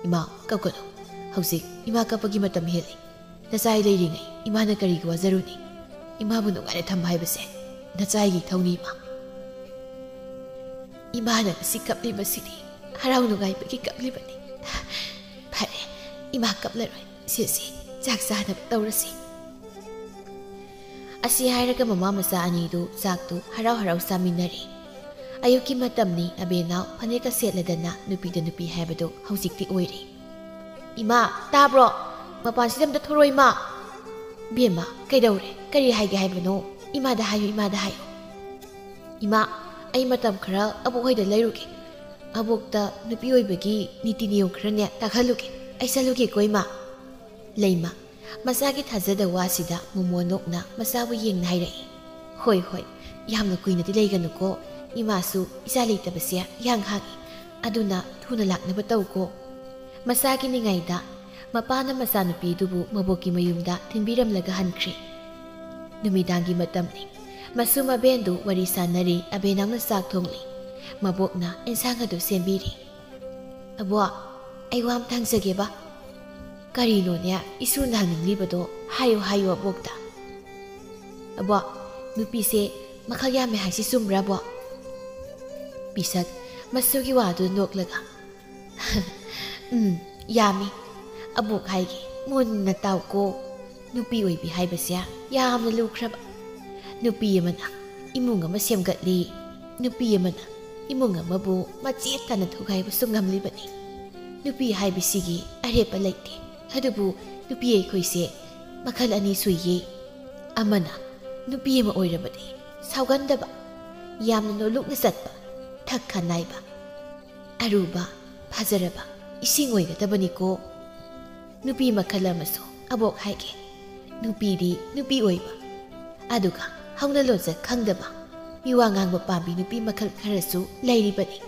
"ꯏꯃꯥ, ꯀꯞꯀꯅꯨ꯫ ꯍꯧꯖꯤꯛ ꯏꯃꯥ ꯀꯞꯄꯒꯤ ꯃꯇꯝ ꯍꯦꯜꯂꯤ꯫ ꯅꯆꯥꯏ ꯂꯩꯔꯤꯉꯩ ꯏꯃꯥꯅ ꯀꯔꯤꯒꯤ ꯋꯥꯖꯔꯨꯅꯤ? ꯏꯃꯥꯕꯨ ꯅꯨꯡꯉꯥꯏꯅ ꯊꯝꯕ ꯍꯥꯏꯕꯁꯦ ꯅꯆꯥꯏꯒꯤ ꯏꯊꯧꯅꯤ, ꯏꯃꯥ꯫" "ꯏꯃꯥꯅ ꯉꯁꯤ ꯀꯞꯂꯤꯕꯁꯤꯗꯤ ꯍꯔꯥꯎ ꯅꯨꯡꯉꯥꯏꯕꯒꯤ ꯀꯞꯂꯤꯕꯅꯤ꯫ ꯐꯔꯦ, ꯏꯃꯥ ꯀꯞꯂꯔꯣꯏ꯫ ꯁꯦ, ꯁꯦ, ꯆꯥꯛ ꯆꯥꯅꯕ ꯇꯧꯔꯁꯤ꯫" ꯑꯁꯤ ꯍꯥꯏꯔꯒ ꯃꯃꯥ ꯃꯆꯥ ꯑꯅꯤꯗꯨ ꯆꯥꯛꯇꯨ ꯍꯔꯥꯎ ꯍꯔꯥꯎ ꯆꯥꯃꯤꯟꯅꯔꯦ꯫ ꯑꯌꯨꯛꯀꯤ ꯃꯇꯝꯅꯤ, ꯑꯕꯦꯟꯅꯥꯎ ꯐꯅꯦꯛꯀ ꯁꯦꯠꯂꯗꯅ ꯅꯨꯄꯤꯗ ꯅꯨꯄꯤ ꯍꯥꯏꯕꯗꯨ ꯍꯧꯖꯤꯛꯇꯤ ꯑꯣꯏꯔꯦ꯫ "ꯏꯃꯥ, ꯇꯥꯕ꯭ꯔꯣ? ꯃꯄꯥꯟꯁꯤꯗ ꯑꯝꯇ ꯊꯣꯔꯛꯑꯣ, ꯏꯃꯥ꯫" "ꯕꯦꯝꯃ, ꯀꯩꯗꯧꯔꯦ? ꯀꯔꯤ ꯍꯥꯏꯒꯦ ꯍꯥꯏꯕꯅꯣ? ꯏꯃꯥꯗ ꯍꯥꯏꯌꯨ, ꯏꯃꯥꯗ ꯍꯥꯏꯌꯨ꯫" "ꯏꯃꯥ, ꯑꯩ ꯃꯇꯝ ꯈꯔ ꯑꯕꯣꯛ ꯍꯣꯏꯗ ꯂꯩꯔꯨꯒꯦ꯫ ꯑꯕꯣꯛꯇ ꯅꯨꯄꯤ ꯑꯣꯏꯕꯒꯤ ꯅꯤꯇꯤ ꯅꯤꯌꯣꯝ ꯈꯔꯅꯦ ꯇꯥꯛꯍꯜꯂꯨꯒꯦ꯫ ꯑꯩ ꯆꯠꯂꯨꯒꯦꯀꯣ, ꯏꯃꯥ꯫" ꯂꯩꯃ, ꯃꯆꯥꯒꯤ ꯊꯥꯖꯗ ꯋꯥꯁꯤꯗ ꯃꯣꯃꯣꯟ ꯅꯣꯛꯅ ꯃꯆꯥꯕꯨ ꯌꯦꯡꯅ ꯍꯥꯏꯔꯛꯏ꯫ "ꯍꯣꯏ, ꯍꯣꯏ, ꯌꯥꯝꯅ ꯀꯨꯏꯅꯗꯤ ꯂꯩꯒꯅꯨꯀꯣ꯫ ꯏꯃꯥꯁꯨ ꯏꯆꯥ ꯂꯩꯇꯕꯁꯦ ꯌꯥꯝ ꯍꯥꯡꯉꯤ꯫ ꯑꯗꯨꯅ ꯊꯨꯅ ꯂꯥꯛꯅꯕ ꯇꯧꯀꯣ꯫" ꯃꯆꯥꯒꯤ ꯅꯤꯡꯉꯥꯏꯗ ꯃꯄꯥꯅ ꯃꯆꯥꯅꯨꯄꯤꯗꯨꯕꯨ ꯃꯕꯣꯛꯀꯤ ꯃꯌꯨꯝꯗ ꯊꯤꯟꯕꯤꯔꯝꯂꯒ ꯍꯟꯈ꯭ꯔꯦ꯫ ꯅꯨꯃꯤꯗꯥꯡꯒꯤ ꯃꯇꯝꯅꯤ꯫ ꯃꯁꯨ ꯃꯕꯦꯟꯗꯨ ꯋꯥꯔꯤ ꯁꯥꯟꯅꯔꯤ꯫ ꯑꯕꯦꯟꯅꯥꯎꯅ ꯆꯥꯛ ꯊꯣꯡꯂꯤ꯫ ꯃꯕꯣꯛꯅ ꯑꯦꯟꯁꯥꯡ ꯑꯗꯨ ꯁꯦꯝꯕꯤꯔꯤ꯫ "ꯑꯕꯣꯛ, ꯑꯩ ꯋꯥ ꯑꯝꯇ ꯍꯪꯖꯒꯦꯕ꯫" "ꯀꯔꯤꯅꯣꯅꯦ ꯏꯁꯨꯅ ꯍꯪꯅꯤꯡꯂꯤꯕꯗꯣ? ꯍꯥꯏꯌꯨ, ꯍꯥꯏꯌꯨ ꯑꯕꯣꯛꯇ꯫" "ꯑꯕꯣꯛ, ꯅꯨꯄꯤꯁꯦ ꯃꯈꯜ ꯌꯥꯝꯃꯦ ꯍꯥꯏꯁꯤ ꯆꯨꯝꯕ꯭ꯔꯥ, ꯑꯕꯣꯛ?" ꯄꯤꯁꯛ ꯃꯁꯨꯒꯤ ꯋꯥꯗꯨ ꯅꯣꯛꯂꯒ, "ꯎꯝ, ꯌꯥꯝꯃꯤ꯫ ꯑꯕꯣꯛ ꯍꯥꯏꯒꯦ, ꯃꯨꯟꯅ ꯇꯥꯎꯀꯣ꯫ ꯅꯨꯄꯤ ꯑꯣꯏꯕꯤ ꯍꯥꯏꯕꯁꯦ ꯌꯥꯝꯅ ꯂꯨꯈ꯭ꯔꯕ꯫ ꯅꯨꯄꯤ ꯑꯃꯅ ꯏꯃꯨꯡ ꯑꯃ ꯁꯦꯝꯒꯠꯂꯤ, ꯅꯨꯄꯤ ꯑꯃꯅ ꯏꯃꯨꯡ ꯑꯃꯕꯨ ꯃꯆꯦꯠ ꯇꯥꯅ ꯊꯨꯒꯥꯏꯕꯁꯨ ꯉꯝꯂꯤꯕꯅꯤ꯫ ꯅꯨꯄꯤ ꯍꯥꯏꯕꯁꯤꯒꯤ ꯑꯔꯦꯞꯄ ꯂꯩꯇꯦ꯫ ꯑꯗꯨꯕꯨ ꯅꯨꯄꯤ ꯑꯩꯈꯣꯏꯁꯦ ꯃꯈꯜ ꯑꯅꯤ ꯁꯨꯏꯌꯦ꯫ ꯑꯃꯅ ꯅꯨꯄꯤ ꯑꯃ ꯑꯣꯏꯔꯕꯗꯤ ꯁꯥꯎꯒꯟꯗꯕ, ꯌꯥꯝꯅ ꯅꯣꯂꯨꯛꯅ ꯆꯠꯄ, ꯊꯛ ꯈꯥ ꯅꯥꯏꯕ, ꯑꯔꯨꯕ, ꯐꯖꯔꯕ ꯏꯁꯤꯡ ꯑꯣꯏꯒꯗꯕꯅꯤꯀꯣ꯫ ꯅꯨꯄꯤ ꯃꯈꯜ ꯑꯃꯁꯨ ꯑꯕꯣꯛ ꯍꯥꯏꯒꯦ꯫ ꯅꯨꯄꯤꯗꯤ ꯅꯨꯄꯤ ꯑꯣꯏꯕ, ꯑꯗꯨꯒ ꯍꯧꯅ ꯂꯣꯟꯆꯠ ꯈꯪꯗꯕ, ꯏꯋꯥ ꯉꯥꯡꯕ ꯄꯥꯝꯕꯤ ꯅꯨꯄꯤ ꯃꯈꯜ ꯈꯔꯁꯨ ꯂꯩꯔꯤꯕꯅꯤ꯫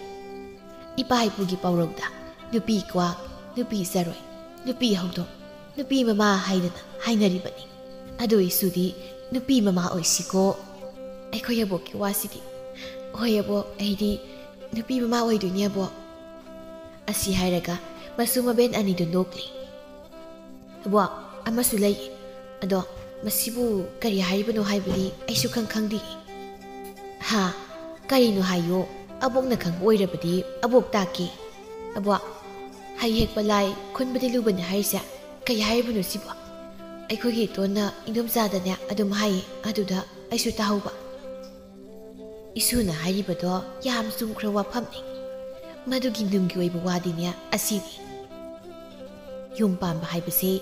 ꯏꯄꯥ ꯏꯄꯨꯒꯤ ꯄꯥꯎꯔꯧꯗ ꯅꯨꯄꯤ ꯀ꯭ꯋꯥꯛ, ꯅꯨꯄꯤ ꯆꯔꯣꯏ, ꯅꯨꯄꯤ ꯍꯧꯗꯣꯡ, ꯅꯨꯄꯤ ꯃꯃꯥ ꯍꯥꯏꯗꯅ ꯍꯥꯏꯅꯔꯤꯕꯅꯤ꯫ ꯑꯗꯨ ꯑꯩꯁꯨꯗꯤ ꯅꯨꯄꯤ ꯃꯃꯥ ꯑꯣꯏꯁꯤꯀꯣ꯫ ꯑꯩꯈꯣꯏ ꯑꯕꯣꯛꯀꯤ ꯋꯥꯁꯤꯗꯤ꯫ ꯍꯣꯏ ꯑꯕꯣꯛ, ꯑꯩꯗꯤ ꯅꯨꯄꯤ ꯃꯃꯥ ꯑꯣꯏꯗꯣꯏꯅꯦ ꯑꯕꯣꯛ꯫ ꯑꯁꯤ ꯍꯥꯏꯔꯒ ꯃꯁꯨ ꯃꯕꯦꯟ ꯑꯅꯤꯗꯨ ꯅꯣꯛꯂꯤ꯫ ꯑꯕꯣꯛ, ꯑꯃꯁꯨ ꯂꯩ꯫ ꯑꯗꯣ ꯃꯁꯤꯕꯨ ꯀꯔꯤ ꯍꯥꯏꯔꯤꯕꯅꯣ ꯍꯥꯏꯕꯗꯤ ꯑꯩꯁꯨ ꯈꯪ ꯈꯪꯗꯦ꯫ ꯍꯥ? ꯀꯔꯤꯅꯣ ꯍꯥꯏꯌꯣ꯫ ꯑꯕꯣꯛꯅ ꯈꯪꯕ ꯑꯣꯏꯔꯕꯗꯤ ꯑꯕꯣꯛ ꯇꯥꯛꯀꯦ꯫ ꯑꯕꯣꯛ, ꯍꯩ ꯍꯦꯛꯄ ꯂꯥꯏ, ꯈꯨꯟꯕꯗꯤ ꯂꯨꯕꯅꯤ ꯍꯥꯏꯔꯤꯁꯦ ꯀꯩ ꯍꯥꯏꯔꯤꯕꯅꯣ ꯁꯤꯕꯣ? ꯑꯩꯈꯣꯏꯒꯤ ꯏꯇꯣꯟꯅ ꯏꯗꯣꯝꯆꯥꯗꯅꯦ ꯑꯗꯨꯝ ꯍꯥꯏꯌꯦ, ꯑꯗꯨꯗ ꯑꯩꯁꯨ ꯇꯥꯍꯧꯕ꯫ ꯏꯁꯨꯅ ꯍꯥꯏꯔꯤꯕꯗꯣ ꯌꯥꯝ ꯆꯨꯝꯈ꯭ꯔ ꯋꯥꯐꯝꯅꯤ꯫ ꯃꯗꯨꯒꯤ ꯅꯨꯡꯒꯤ ꯑꯣꯏꯕ ꯋꯥꯗꯤꯅꯦ ꯑꯁꯤꯅꯤ꯫ ꯌꯨꯝ ꯄꯥꯟꯕ ꯍꯥꯏꯕꯁꯦ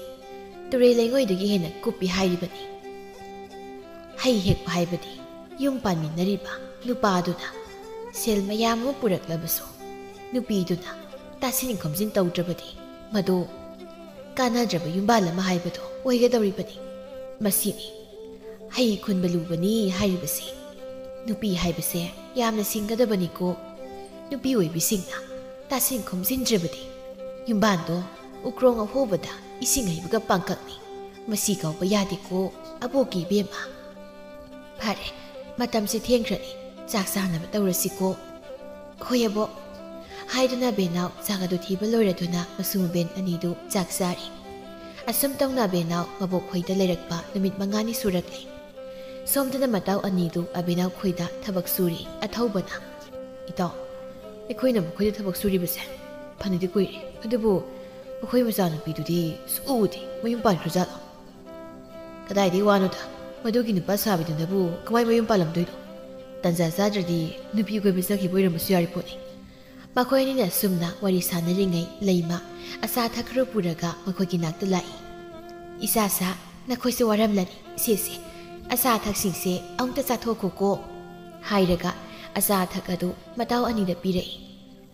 ꯇꯨꯔꯦꯜ ꯂꯩꯉꯣꯏꯗꯒꯤ ꯍꯦꯟꯅ ꯀꯨꯞꯄꯤ ꯍꯥꯏꯔꯤꯕꯅꯤ꯫ ꯍꯩ ꯍꯦꯛꯄ ꯍꯥꯏꯕꯗꯤ ꯌꯨꯝ ꯄꯥꯟꯃꯤꯟꯅꯔꯤꯕ ꯅꯨꯄꯥꯗꯨꯅ ꯁꯦꯜ ꯃꯌꯥꯝ ꯑꯃ ꯄꯨꯔꯛꯂꯕꯁꯨ ꯅꯨꯄꯤꯗꯨꯅ ꯇꯥꯁꯤꯟ ꯈꯣꯝꯖꯤꯟ ꯇꯧꯗ꯭ꯔꯕꯗꯤ ꯃꯗꯨ ꯀꯥꯟꯅꯗ꯭ꯔꯕ ꯌꯨꯝꯕꯥꯜ ꯑꯃ ꯍꯥꯏꯕꯗꯣ ꯑꯣꯏꯒꯗꯧꯔꯤꯕꯅꯤ꯫ ꯃꯁꯤꯅꯤ ꯍꯩ ꯈꯨꯟꯕ ꯂꯨꯕꯅꯤ ꯍꯥꯏꯔꯤꯕꯁꯤ꯫ ꯅꯨꯄꯤ ꯍꯥꯏꯕꯁꯦ ꯌꯥꯝꯅ ꯁꯤꯡꯒꯗꯕꯅꯤꯀꯣ꯫ ꯅꯨꯄꯤ ꯑꯣꯏꯕꯤꯁꯤꯡꯅ ꯇꯥꯁꯤꯟ ꯈꯣꯝꯖꯤꯟꯗ꯭ꯔꯕꯗꯤ ꯌꯨꯝꯕꯥꯟꯗꯣ ꯎꯀ꯭ꯔꯣꯡ ꯑꯍꯣꯕꯗ ꯏꯁꯤꯡ ꯍꯩꯕꯒ ꯄꯥꯡꯀꯛꯅꯤ꯫ ꯃꯁꯤ ꯀꯥꯎꯕ ꯌꯥꯗꯦꯀꯣ ꯑꯕꯣꯛꯀꯤ ꯏꯕꯦꯝꯃ꯫ ꯐꯔꯦ, ꯃꯇꯝꯁꯦ ꯊꯦꯡꯈ꯭ꯔꯅꯤ, ꯆꯥꯛ ꯆꯥꯅꯕ ꯇꯧꯔꯁꯤꯀꯣ꯫ ꯍꯣꯏ ꯑꯕꯣꯛ꯫ ꯍꯥꯏꯗꯨꯅ ꯑꯕꯦꯟꯅꯥꯎ ꯆꯥꯛ ꯑꯗꯨ ꯊꯤꯕ ꯂꯣꯏꯔꯗꯨꯅ ꯃꯁꯨ ꯃꯕꯦꯟ ꯑꯅꯤꯗꯨ ꯆꯥꯛ ꯆꯥꯔꯤ꯫ ꯑꯁꯨꯝ ꯇꯧꯅ ꯑꯕꯦꯟꯅꯥꯎ ꯃꯕꯣꯛ ꯈꯣꯏꯗ ꯂꯩꯔꯛꯄ ꯅꯨꯃꯤꯠ ꯃꯉꯥꯅꯤ ꯁꯨꯔꯛꯂꯦ꯫ ꯁꯣꯝꯗꯅ ꯃꯇꯥꯎ ꯑꯅꯤꯗꯨ ꯑꯕꯦꯟꯅꯥꯎ ꯈꯣꯏꯗ ꯊꯕꯛ ꯁꯨꯔꯤ꯫ ꯑꯊꯧꯕꯅ, "ꯏꯇꯥꯎ, ꯑꯩꯈꯣꯏꯅ ꯃꯈꯣꯏꯗ ꯊꯕꯛ ꯁꯨꯔꯤꯕꯁꯦ ꯐꯅꯗꯤ ꯀꯨꯏꯔꯦ, ꯑꯗꯨꯕꯨ ꯃꯈꯣꯏ ꯃꯆꯥꯅꯨꯄꯤꯗꯨꯗꯤ ꯁꯨꯛꯎ ꯎꯗꯦ꯫ ꯃꯌꯨꯝ ꯄꯥꯟꯈ꯭ꯔꯖꯥꯠꯂꯣ?" "ꯀꯗꯥꯏꯗꯒꯤ ꯋꯥꯅꯣꯗ, ꯃꯗꯨꯒꯤ ꯅꯨꯄꯥ ꯁꯥꯕꯤꯗꯨꯅꯕꯨ ꯀꯃꯥꯏ ꯃꯌꯨꯝ ꯄꯥꯜꯂꯝꯗꯣꯏꯅꯣ? ꯇꯟꯖꯥ ꯆꯥꯗ꯭ꯔꯗꯤ ꯅꯨꯄꯤ ꯀꯣꯏꯕ ꯆꯠꯈꯤꯕ ꯑꯣꯏꯔꯝꯕꯁꯨ ꯌꯥꯔꯤ ꯄꯣꯠꯅꯤ꯫" ꯃꯈꯣꯏ ꯑꯅꯤꯅ ꯑꯁꯨꯝꯅ ꯋꯥꯔꯤ ꯁꯥꯟꯅꯔꯤꯉꯩ ꯂꯩꯃ ꯑꯆꯥ ꯑꯊꯛ ꯈꯔ ꯄꯨꯔꯒ ꯃꯈꯣꯏꯒꯤ ꯅꯥꯛꯇ ꯂꯥꯛꯏ꯫ "ꯏꯆꯥꯁꯥ, ꯅꯈꯣꯏꯁꯨ ꯋꯥꯔꯝꯂꯅꯤ꯫ ꯁꯦ ꯁꯦ, ꯑꯆꯥ ꯑꯊꯛꯁꯤꯡꯁꯦ ꯑꯃꯨꯛꯇ ꯆꯥꯊꯣꯛꯈꯣꯀꯣ," ꯍꯥꯏꯔꯒ ꯑꯆꯥ ꯑꯊꯛ ꯑꯗꯨ ꯃꯇꯥꯎ ꯑꯅꯤꯗ ꯄꯤꯔꯛꯏ꯫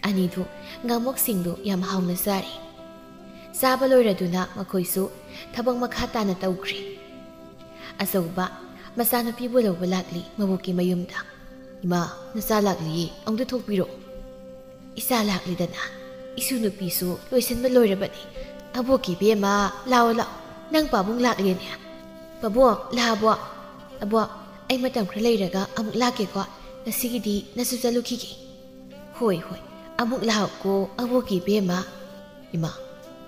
ꯑꯅꯤꯗꯨ ꯉꯥꯃꯣꯛꯁꯤꯡꯗꯨ ꯌꯥꯝ ꯍꯥꯎꯅ ꯆꯥꯔꯤ꯫ ꯆꯥꯕ ꯂꯣꯏꯔꯗꯨꯅ ꯃꯈꯣꯏꯁꯨ ꯊꯕꯛ ꯃꯈꯥ ꯇꯥꯅ ꯇꯧꯈ꯭ꯔꯦ꯫ ꯑꯆꯧꯕ ꯃꯆꯥꯅꯨꯄꯤꯕꯨ ꯂꯧꯕ ꯂꯥꯛꯂꯤ ꯃꯕꯣꯛꯀꯤ ꯃꯌꯨꯝꯗ꯫ "ꯏꯃꯥ, ꯅꯆꯥ ꯂꯥꯛꯂꯤꯌꯦ, ꯑꯃꯨꯛꯇ ꯊꯣꯛꯄꯤꯔꯛꯑꯣ꯫" "ꯏꯆꯥ ꯂꯥꯛꯂꯤꯗꯅ? ꯏꯁꯨ ꯅꯨꯄꯤꯁꯨ ꯂꯣꯏꯁꯤꯟꯕ ꯂꯣꯏꯔꯕꯅꯤ꯫ ꯑꯕꯣꯛꯀꯤ ꯏꯕꯦꯝꯃ, ꯂꯥꯛꯑꯣ ꯂꯥꯛꯑꯣ, ꯅꯪ ꯄꯥꯕꯨꯡ ꯂꯥꯛꯂꯦꯅꯦ꯫ ꯄꯥꯕꯨꯡ, ꯂꯥꯛꯑꯕꯣ? ꯑꯕꯣꯛ, ꯑꯩ ꯃꯇꯝ ꯈꯔ ꯂꯩꯔꯒ ꯑꯃꯨꯛ ꯂꯥꯛꯀꯦꯀꯣ, ꯉꯁꯤꯒꯤꯗꯤ ꯅꯁꯨ ꯆꯠꯂꯨꯈꯤꯒꯦ꯫" "ꯍꯣꯏ ꯍꯣꯏ, ꯑꯃꯨꯛ ꯂꯥꯛꯑꯣꯀꯣ ꯑꯕꯣꯛꯀꯤ ꯏꯕꯦꯝꯃ꯫" "ꯏꯃꯥ,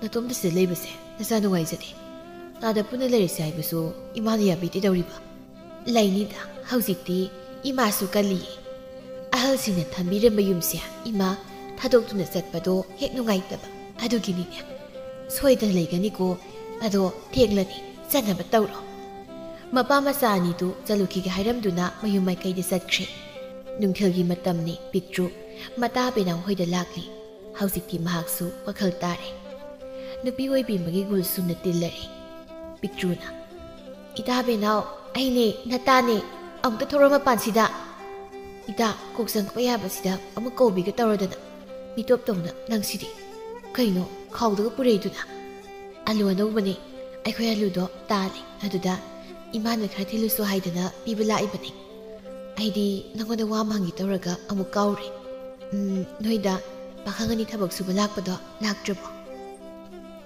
ꯅꯇꯣꯝꯇ ꯁꯤꯗ ꯂꯩꯕꯁꯦ ꯅꯆꯥ ꯅꯨꯡꯉꯥꯏꯖꯗꯦ꯫ ꯑꯥꯗ ꯄꯨꯟꯅ ꯂꯩꯔꯁꯦ ꯍꯥꯏꯕꯁꯨ ꯏꯃꯥꯅ ꯌꯥꯕꯤꯗꯦ ꯇꯧꯔꯤꯕ꯫" "ꯂꯩꯅꯤꯗ, ꯍꯧꯖꯤꯛꯇꯤ ꯏꯃꯥꯁꯨ ꯀꯜꯂꯤꯌꯦ꯫ ꯑꯍꯜꯁꯤꯡꯅ ꯊꯝꯕꯤꯔꯝꯕ ꯌꯨꯝꯁꯦ ꯏꯃꯥ ꯊꯥꯗꯣꯛꯇꯨꯅ ꯆꯠꯄꯗꯣ ꯍꯦꯛ ꯅꯨꯡꯉꯥꯏꯇꯕ, ꯑꯗꯨꯒꯤꯅꯤꯅꯦ꯫ ꯁꯣꯏꯗꯅ ꯂꯩꯒꯅꯤꯀꯣ, ꯑꯗꯣ ꯊꯦꯡꯂꯅꯤ, ꯆꯠꯅꯕ ꯇꯧꯔꯣ꯫" ꯃꯄꯥ ꯃꯆꯥ ꯑꯅꯤꯗꯨ ꯆꯠꯂꯨꯈꯤꯒꯦ ꯍꯥꯏꯔꯝꯗꯨꯅ ꯃꯌꯨꯝ ꯃꯥꯏꯀꯩꯗ ꯆꯠꯈ꯭ꯔꯦ꯫ ꯅꯨꯡꯊꯤꯜꯒꯤ ꯃꯇꯝꯅꯤ꯫ ꯄꯤꯛꯇ꯭ꯔꯨ ꯃꯇꯥ ꯕꯦꯅꯥꯎ ꯍꯣꯏꯗ ꯂꯥꯛꯂꯤ꯫ ꯍꯧꯖꯤꯛꯇꯤ ꯃꯍꯥꯛꯁꯨ ꯋꯥꯈꯜ ꯇꯥꯔꯦ꯫ ꯅꯨꯄꯤ ꯑꯣꯏꯕꯤꯃꯒꯤ ꯒꯨꯜꯁꯨꯝꯅ ꯇꯤꯜꯂꯔꯦ꯫ ꯄꯤꯛꯇ꯭ꯔꯨꯅ, "ꯏꯇꯥ ꯕꯦꯅꯥꯎ, ꯑꯩꯅꯦ, ꯅꯇꯥꯅꯦ, ꯑꯃꯨꯛꯇ ꯊꯣꯔꯛꯑꯣ ꯃꯄꯥꯟꯁꯤꯗ꯫ ꯏꯇꯥ, ꯀꯣꯛ ꯆꯪꯉꯛꯄ ꯌꯥꯕꯁꯤꯗ ꯑꯃꯨꯛ ꯀꯧꯕꯤꯒꯦ ꯇꯧꯔꯗꯅ꯫ ꯃꯤꯇꯣꯞ ꯇꯧꯅ ꯅꯪꯁꯤꯗꯤ꯫ ꯀꯩꯅꯣ, ꯈꯥꯎꯗꯒ ꯄꯨꯔꯛꯏꯗꯨꯅ?" "ꯑꯂꯨ ꯑꯅꯧꯕꯅꯦ, ꯑꯩꯈꯣꯏ ꯑꯂꯨꯗꯣ ꯇꯥꯜꯂꯦ, ꯑꯗꯨꯗ ꯏꯃꯥꯅ ꯈꯔ ꯊꯤꯜꯂꯨꯁꯨ ꯍꯥꯏꯗꯅ ꯄꯤꯕ ꯂꯥꯛꯏꯕꯅꯦ꯫ ꯑꯩꯗꯤ ꯅꯪꯉꯣꯟꯗ ꯋꯥ ꯑꯃ ꯍꯪꯒꯦ ꯇꯧꯔꯒ ꯑꯃꯨꯛ ꯀꯥꯎꯔꯦ꯫ ꯎꯝ, ꯅꯣꯏꯗ ꯄꯥꯈꯪ ꯑꯅꯤ ꯊꯕꯛ ꯁꯨꯕ ꯂꯥꯛꯄꯗꯣ ꯂꯥꯛꯇ꯭ꯔꯕꯣ?"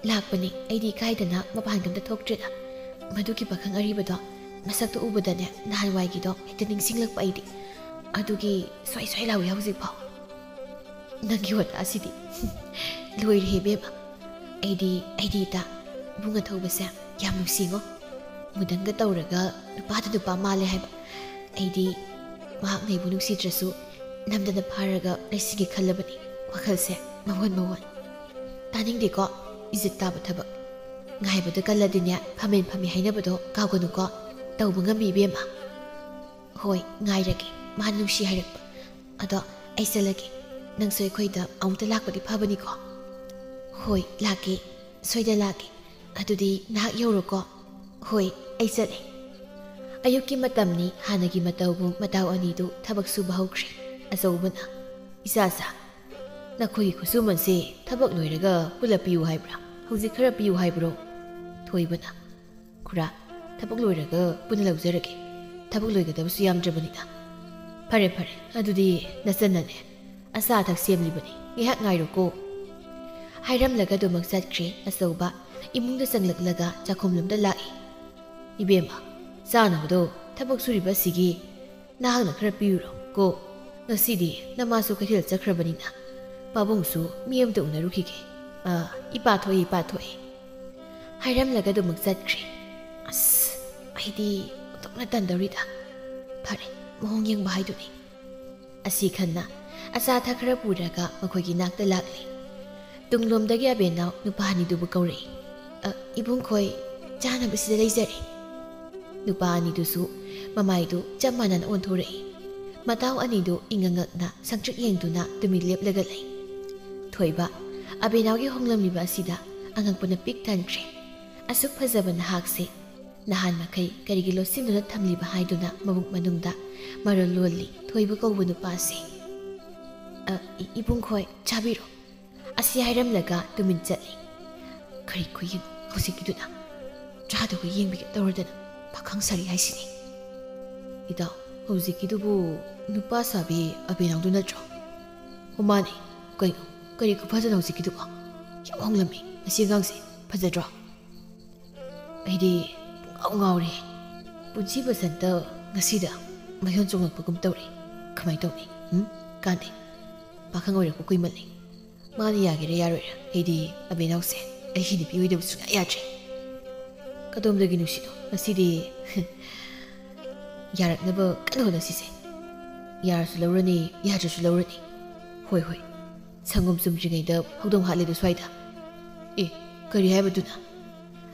"ꯂꯥꯛꯄꯅꯦ, ꯑꯩꯗꯤ ꯏꯀꯥꯏꯗꯅ ꯃꯄꯥꯟꯒ ꯑꯝꯇ ꯊꯣꯛꯇ꯭ꯔꯦꯗ꯫ ꯃꯗꯨꯒꯤ ꯄꯥꯈꯪ ꯑꯔꯤꯕꯗꯣ ꯃꯁꯛꯇꯣ ꯎꯕꯗꯅꯦ ꯅꯍꯥꯟꯋꯥꯏꯒꯤꯗꯣ ꯍꯦꯛꯇ ꯅꯤꯡꯁꯤꯡꯂꯛꯄ ꯑꯩꯗꯤ꯫ ꯑꯗꯨꯒꯤ ꯁ꯭ꯋꯥꯏ ꯁ꯭ꯋꯥꯏ ꯂꯥꯎꯏ ꯍꯧꯖꯤꯛꯐꯥꯎ꯫" "ꯅꯪꯒꯤ ꯋꯥꯇꯥꯁꯤꯗꯤ꯫" "ꯂꯣꯏꯔꯦ ꯏꯕꯦꯝꯃ꯫ ꯑꯩꯗꯤ, ꯑꯩꯗꯤ ꯏꯇꯥ, ꯏꯕꯨꯡ ꯑꯊꯧꯕꯁꯦ ꯌꯥꯝ ꯅꯨꯡꯁꯤꯉꯣ꯫ ꯃꯨꯗꯟꯒ ꯇꯧꯔꯒ ꯅꯨꯄꯥꯗ ꯅꯨꯄꯥ ꯃꯥꯜꯂꯦ ꯍꯥꯏꯕ꯫ ꯑꯩꯗꯤ ꯃꯍꯥꯛꯅ ꯑꯩꯕꯨ ꯅꯨꯡꯁꯤꯗ꯭ꯔꯁꯨ ꯅꯝꯗꯅ ꯐꯥꯔꯒ ꯂꯩꯁꯤꯟꯒꯦ ꯈꯜꯂꯕꯅꯤ꯫ ꯋꯥꯈꯜꯁꯦ ꯃꯋꯣꯟ ꯃꯋꯣꯟ꯫ ꯇꯥꯅꯤꯡꯗꯦꯀꯣ, ꯏꯖꯠ ꯇꯥꯕ ꯊꯕꯛ꯫ ꯉꯥꯏꯕꯗ ꯀꯜꯂꯗꯤꯅꯦ, ꯐꯝꯃꯦꯟ ꯐꯝꯃꯤ ꯍꯥꯏꯅꯕꯗꯣ ꯀꯥꯎꯒꯅꯨꯀꯣ꯫ ꯇꯧꯕ ꯉꯝꯃꯤ ꯏꯕꯦꯝꯃ꯫" "ꯍꯣꯏ, ꯉꯥꯏꯔꯒꯦ꯫ ꯃꯥꯅ ꯅꯨꯡꯁꯤ ꯍꯥꯏꯔꯛꯄ꯫ ꯑꯗꯣ ꯑꯩ ꯆꯠꯂꯒꯦ꯫ ꯅꯪꯁꯨ ꯑꯩꯈꯣꯏꯗ ꯑꯃꯨꯛꯇ ꯂꯥꯛꯄꯗꯤ ꯐꯕꯅꯤꯀꯣ?" "ꯍꯣꯏ, ꯂꯥꯛꯀꯦ꯫ ꯁꯣꯏꯗ ꯂꯥꯛꯀꯦ꯫ ꯑꯗꯨꯗꯤ ꯅꯍꯥꯛ ꯌꯧꯔꯣꯀꯣ꯫" "ꯍꯣꯏ, ꯑꯩ ꯆꯠꯂꯦ꯫" ꯑꯌꯨꯛꯀꯤ ꯃꯇꯝꯅꯤ꯫ ꯍꯥꯟꯅꯒꯤ ꯃꯇꯧꯒꯨꯝ ꯃꯇꯥꯎ ꯑꯅꯤꯗꯨ ꯊꯕꯛ ꯁꯨꯕ ꯍꯧꯈ꯭ꯔꯦ꯫ ꯑꯆꯧꯕꯅ, "ꯏꯆꯥꯆꯥ, ꯅꯈꯣꯏꯒꯤ ꯈꯨꯠꯁꯨꯃꯟꯁꯦ ꯊꯕꯛ ꯂꯣꯏꯔꯒ ꯄꯨꯂꯞ ꯄꯤꯌꯨ ꯍꯥꯏꯕ꯭ꯔꯥ? ꯍꯧꯖꯤꯛ ꯈꯔ ꯄꯤꯌꯨ ꯍꯥꯏꯕ꯭ꯔꯣ?" ꯊꯣꯏꯕꯅ, "ꯈꯨꯔꯥ, ꯊꯕꯛ ꯂꯣꯏꯔꯒ ꯄꯨꯟꯅ ꯂꯧꯖꯔꯒꯦ꯫ ꯊꯕꯛ ꯂꯣꯏꯒꯗꯕꯁꯨ ꯌꯥꯝꯗ꯭ꯔꯕꯅꯤꯅ꯫" "ꯐꯔꯦ, ꯐꯔꯦ, ꯑꯗꯨꯗꯤ ꯅꯆꯟꯅꯅꯦ ꯑꯆꯥ ꯑꯊꯛ ꯁꯦꯝꯂꯤꯕꯅꯤ, ꯉꯥꯏꯍꯥꯛ ꯉꯥꯏꯔꯣꯀꯣ" ꯍꯥꯏꯔꯝꯂꯒ ꯑꯗꯨꯃꯛ ꯆꯠꯈ꯭ꯔꯦ꯫ ꯑꯆꯧꯕ ꯏꯃꯨꯡꯗ ꯆꯪꯂꯛꯂꯒ ꯆꯥꯛꯈꯨꯝꯂꯣꯝꯗ ꯂꯥꯛꯏ꯫ "ꯏꯕꯦꯝꯃ, ꯆꯥꯅꯕꯗꯣ ꯊꯕꯛ ꯁꯨꯔꯤꯕ ꯑꯁꯤꯒꯤ ꯅꯍꯥꯛꯅ ꯈꯔ ꯄꯤꯔꯨꯔꯣ ꯀꯣ꯫ ꯉꯁꯤꯗꯤ ꯅꯃꯥꯁꯨ ꯀꯩꯊꯦꯜ ꯆꯠꯈ꯭ꯔꯕꯅꯤꯅ ꯄꯥꯕꯨꯡꯁꯨ ꯃꯤ ꯑꯃꯇ ꯎꯅꯔꯨꯈꯤꯒꯦ꯫ ꯑ, ꯏꯄꯥ ꯊꯣꯛꯑꯦ, ꯏꯄꯥ ꯊꯣꯛꯑꯦ" ꯍꯥꯏꯔꯝꯂꯒ ꯑꯗꯨꯃꯛ ꯆꯠꯈ꯭ꯔꯦ꯫ "ꯑꯁ, ꯑꯩꯗꯤ ꯑꯣꯟꯊꯣꯛꯅ ꯇꯟꯗꯧꯔꯤꯗ꯫ ꯐꯔꯦ, ꯃꯑꯣꯡ ꯌꯦꯡꯕ ꯍꯥꯏꯗꯨꯅꯤ" ꯑꯁꯤ ꯈꯟꯅ ꯑꯆꯥ ꯑꯊꯛ ꯈꯔ ꯄꯨꯔꯒ ꯃꯈꯣꯏꯒꯤ ꯅꯥꯛꯇ ꯂꯥꯛꯂꯦ꯫ ꯇꯨꯡꯂꯣꯝꯗꯒꯤ ꯑꯕꯦꯟꯅꯥꯎ ꯅꯨꯄꯥ ꯑꯅꯤꯗꯨꯕꯨ ꯀꯧꯔꯛꯏ꯫ "ꯑ, ꯏꯕꯨꯡꯈꯣꯏ, ꯆꯥꯅꯕ ꯁꯤꯗ ꯂꯩꯖꯔꯦ"꯫ ꯅꯨꯄꯥ ꯑꯅꯤꯗꯨꯁꯨ ꯃꯃꯥꯏꯗꯨ ꯆꯞ ꯃꯥꯟꯅꯅ ꯑꯣꯟꯊꯣꯔꯛꯏ꯫ ꯃꯇꯥꯎ ꯑꯅꯤꯗꯨ ꯏꯉꯛꯉꯛꯅ ꯁꯪꯇ꯭ꯔꯤꯛ ꯌꯦꯡꯗꯨꯅ ꯇꯨꯃꯤꯟ ꯂꯦꯞꯂꯒ ꯂꯩ꯫ ꯊꯣꯏꯕ, ꯑꯕꯦꯟꯅꯥꯎꯒꯤ ꯍꯣꯡꯂꯝꯂꯤꯕ ꯑꯁꯤꯗ ꯑꯉꯛꯄꯅ ꯄꯤꯛ ꯊꯟꯈ꯭ꯔꯦ꯫ ꯑꯁꯨꯛ ꯐꯖꯕ ꯅꯍꯥꯛꯁꯦ ꯅꯍꯥꯟ ꯃꯈꯩ ꯀꯔꯤꯒꯤ ꯂꯣꯠꯁꯤꯟꯗꯨꯅ ꯊꯝꯂꯤꯕ ꯍꯥꯏꯗꯨꯅ ꯃꯕꯨꯛ ꯃꯅꯨꯡꯗ ꯃꯔꯣꯜ ꯂꯣꯜꯂꯤ ꯊꯣꯏꯕ ꯀꯧꯕ ꯅꯨꯄꯥꯁꯦ꯫ "ꯑ, ꯏ-, ꯏꯕꯨꯡꯈꯣꯏ, ꯆꯥꯕꯤꯔꯣ" ꯑꯁꯤ ꯍꯥꯏꯔꯝꯂꯒ ꯇꯨꯃꯤꯟ ꯆꯠꯂꯤ꯫ ꯀꯔꯤ ꯈꯨꯌꯦꯡ ꯍꯧꯖꯤꯛꯀꯤꯗꯨꯅ? ꯆꯥꯗꯕ ꯌꯦꯡꯕꯤꯒꯦ ꯇꯧꯔꯗꯅ ꯄꯥꯈꯪ ꯁꯥꯔꯤ ꯍꯥꯏꯁꯤꯅꯤ꯫ "ꯏꯇꯥꯎ, ꯍꯧꯖꯤꯛꯀꯤꯗꯨꯕꯨ ꯅꯨꯄꯥ ꯁꯥꯕꯤ ꯑꯕꯦꯟꯅꯥꯎꯗꯨ ꯅꯠꯇ꯭ꯔꯣ?" "ꯍꯣ, ꯃꯥꯅꯤ꯫ ꯀꯩꯅꯣ, ꯀꯔꯤ ꯈꯨꯐꯖꯅꯣ ꯍꯧꯖꯤꯛꯀꯤꯗꯨꯕꯣ? ꯌꯥꯝ ꯍꯣꯡꯂꯝꯃꯤ꯫ ꯃꯁꯤ ꯑꯉꯥꯡꯁꯦ ꯐꯖꯗ꯭ꯔꯣ?" ꯑꯩꯗꯤ ꯄꯨꯡꯉꯥꯎ ꯉꯥꯎꯔꯦ꯫ ꯄꯨꯟꯁꯤ ꯕꯁꯟꯇ ꯉꯁꯤꯗ ꯃꯌꯣꯟ ꯆꯣꯡꯂꯛꯄꯒꯨꯝ ꯇꯧꯔꯦ꯫ ꯀꯃꯥꯏ ꯇꯧꯅꯤ? ꯎꯝ? ꯀꯥꯟꯗꯦ꯫ ꯄꯥꯈꯪ ꯑꯣꯏꯔꯛꯄ ꯀꯨꯏꯃꯜꯂꯦ꯫ ꯃꯥꯅ ꯌꯥꯒꯦꯔꯥ ꯌꯥꯔꯣꯏꯔꯥ, ꯑꯩꯗꯤ ꯑꯕꯦꯅꯥꯎꯁꯦ ꯑꯩꯒꯤ ꯅꯨꯄꯤ ꯑꯣꯏꯗꯕ ꯁꯨꯡꯌꯥ ꯌꯥꯗ꯭ꯔꯦ꯫ ꯀꯗꯣꯝꯗꯒꯤ ꯅꯨꯡꯁꯤꯅꯣ? ꯉꯁꯤꯗꯤ ꯌꯥꯔꯛꯅꯕ ꯀꯟꯅ ꯍꯣꯠꯅꯁꯤꯁꯦ꯫ ꯌꯥꯔꯁꯨ ꯂꯧꯔꯅꯤ, ꯌꯥꯗ꯭ꯔꯁꯨ ꯂꯧꯔꯅꯤ꯫ ꯍꯣꯏ, ꯍꯣꯏ꯫ ꯁꯪꯒꯣꯝ ꯆꯨꯝꯗ꯭ꯔꯤꯉꯩꯗ ꯍꯧꯗꯣꯡ ꯍꯥꯠꯂꯦꯗꯣ ꯁ꯭ꯋꯥꯏꯗ꯫ ꯑꯦ, ꯀꯔꯤ ꯍꯥꯏꯕꯗꯨꯅ?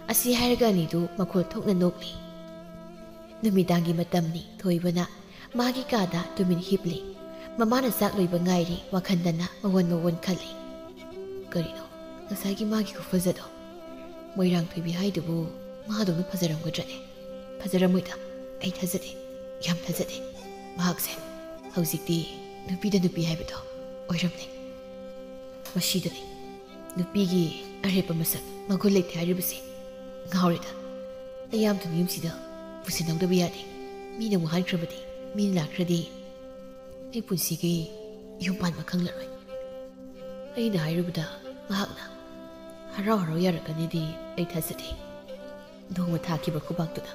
ꯑꯁꯤ ꯍꯥꯏꯔꯒ ꯑꯅꯤꯗꯨ ꯃꯈꯣꯜ ꯊꯣꯛꯅ ꯅꯣꯛꯂꯤ꯫ ꯅꯨꯃꯤꯗꯥꯡꯒꯤ ꯃꯇꯝꯅꯤ꯫ ꯊꯣꯏꯕꯅ ꯃꯥꯒꯤ ꯀꯥꯗ ꯇꯨꯃꯤꯟ ꯍꯤꯞꯂꯤ꯫ ꯃꯃꯥꯅ ꯆꯥꯛ ꯂꯣꯏꯕ ꯉꯥꯏꯔꯤ, ꯋꯥꯈꯟꯗꯅ ꯃꯋꯣꯟ ꯃꯋꯣꯟ ꯈꯜꯂꯤ꯫ ꯀꯔꯤꯅꯣ ꯉꯁꯥꯏꯒꯤ ꯃꯥꯒꯤ ꯈꯨꯐꯖꯗꯣ? ꯃꯣꯏꯔꯥꯡꯊꯣꯏꯕꯤ ꯍꯥꯏꯗꯨꯕꯨ ꯃꯥꯗꯧꯅ ꯐꯖꯔꯝꯒꯗ꯭ꯔꯅꯦ? ꯐꯖꯔꯝꯃꯣꯏꯗ, ꯑꯩ ꯊꯥꯖꯗꯦ, ꯌꯥꯝ ꯊꯥꯖꯗꯦ꯫ ꯃꯍꯥꯛꯁꯦ ꯍꯧꯖꯤꯛꯇꯤ ꯅꯨꯄꯤꯗ ꯅꯨꯄꯤ ꯍꯥꯏꯕꯗꯣ ꯑꯣꯏꯔꯝꯂꯦ꯫ ꯃꯁꯤꯗꯅꯤ ꯅꯨꯄꯤꯒꯤ ꯑꯔꯦꯞꯄ ꯃꯁꯛ ꯃꯒꯨꯟ ꯂꯩꯇꯦ ꯍꯥꯏꯔꯤꯕꯁꯦ꯫ ꯉꯥꯎꯔꯦꯗ꯫ ꯑꯌꯥꯝꯕ ꯌꯨꯝꯁꯤꯗ ꯄꯨꯁꯤꯟꯍꯧꯗꯕ ꯌꯥꯗꯦ꯫ ꯃꯤꯅ ꯑꯃꯨꯛ ꯍꯥꯏꯈ꯭ꯔꯕꯗꯤ, ꯃꯤꯅ ꯂꯥꯛꯈ꯭ꯔꯗꯤ ꯑꯩ ꯄꯨꯟꯁꯤꯒꯤ ꯌꯨꯝ ꯄꯥꯟꯕ ꯈꯪꯂꯔꯣꯏ꯫ ꯑꯩꯅ ꯍꯥꯏꯔꯨꯕꯗ ꯃꯍꯥꯛꯅ ꯍꯔꯥꯎ ꯍꯔꯥꯎ ꯌꯥꯔꯛꯀꯅꯤꯗꯤ ꯑꯩ ꯊꯥꯖꯗꯦ꯫ ꯅꯣꯡꯃ ꯊꯥꯈꯤꯕ ꯈꯨꯕꯥꯛꯇꯨꯅ꯫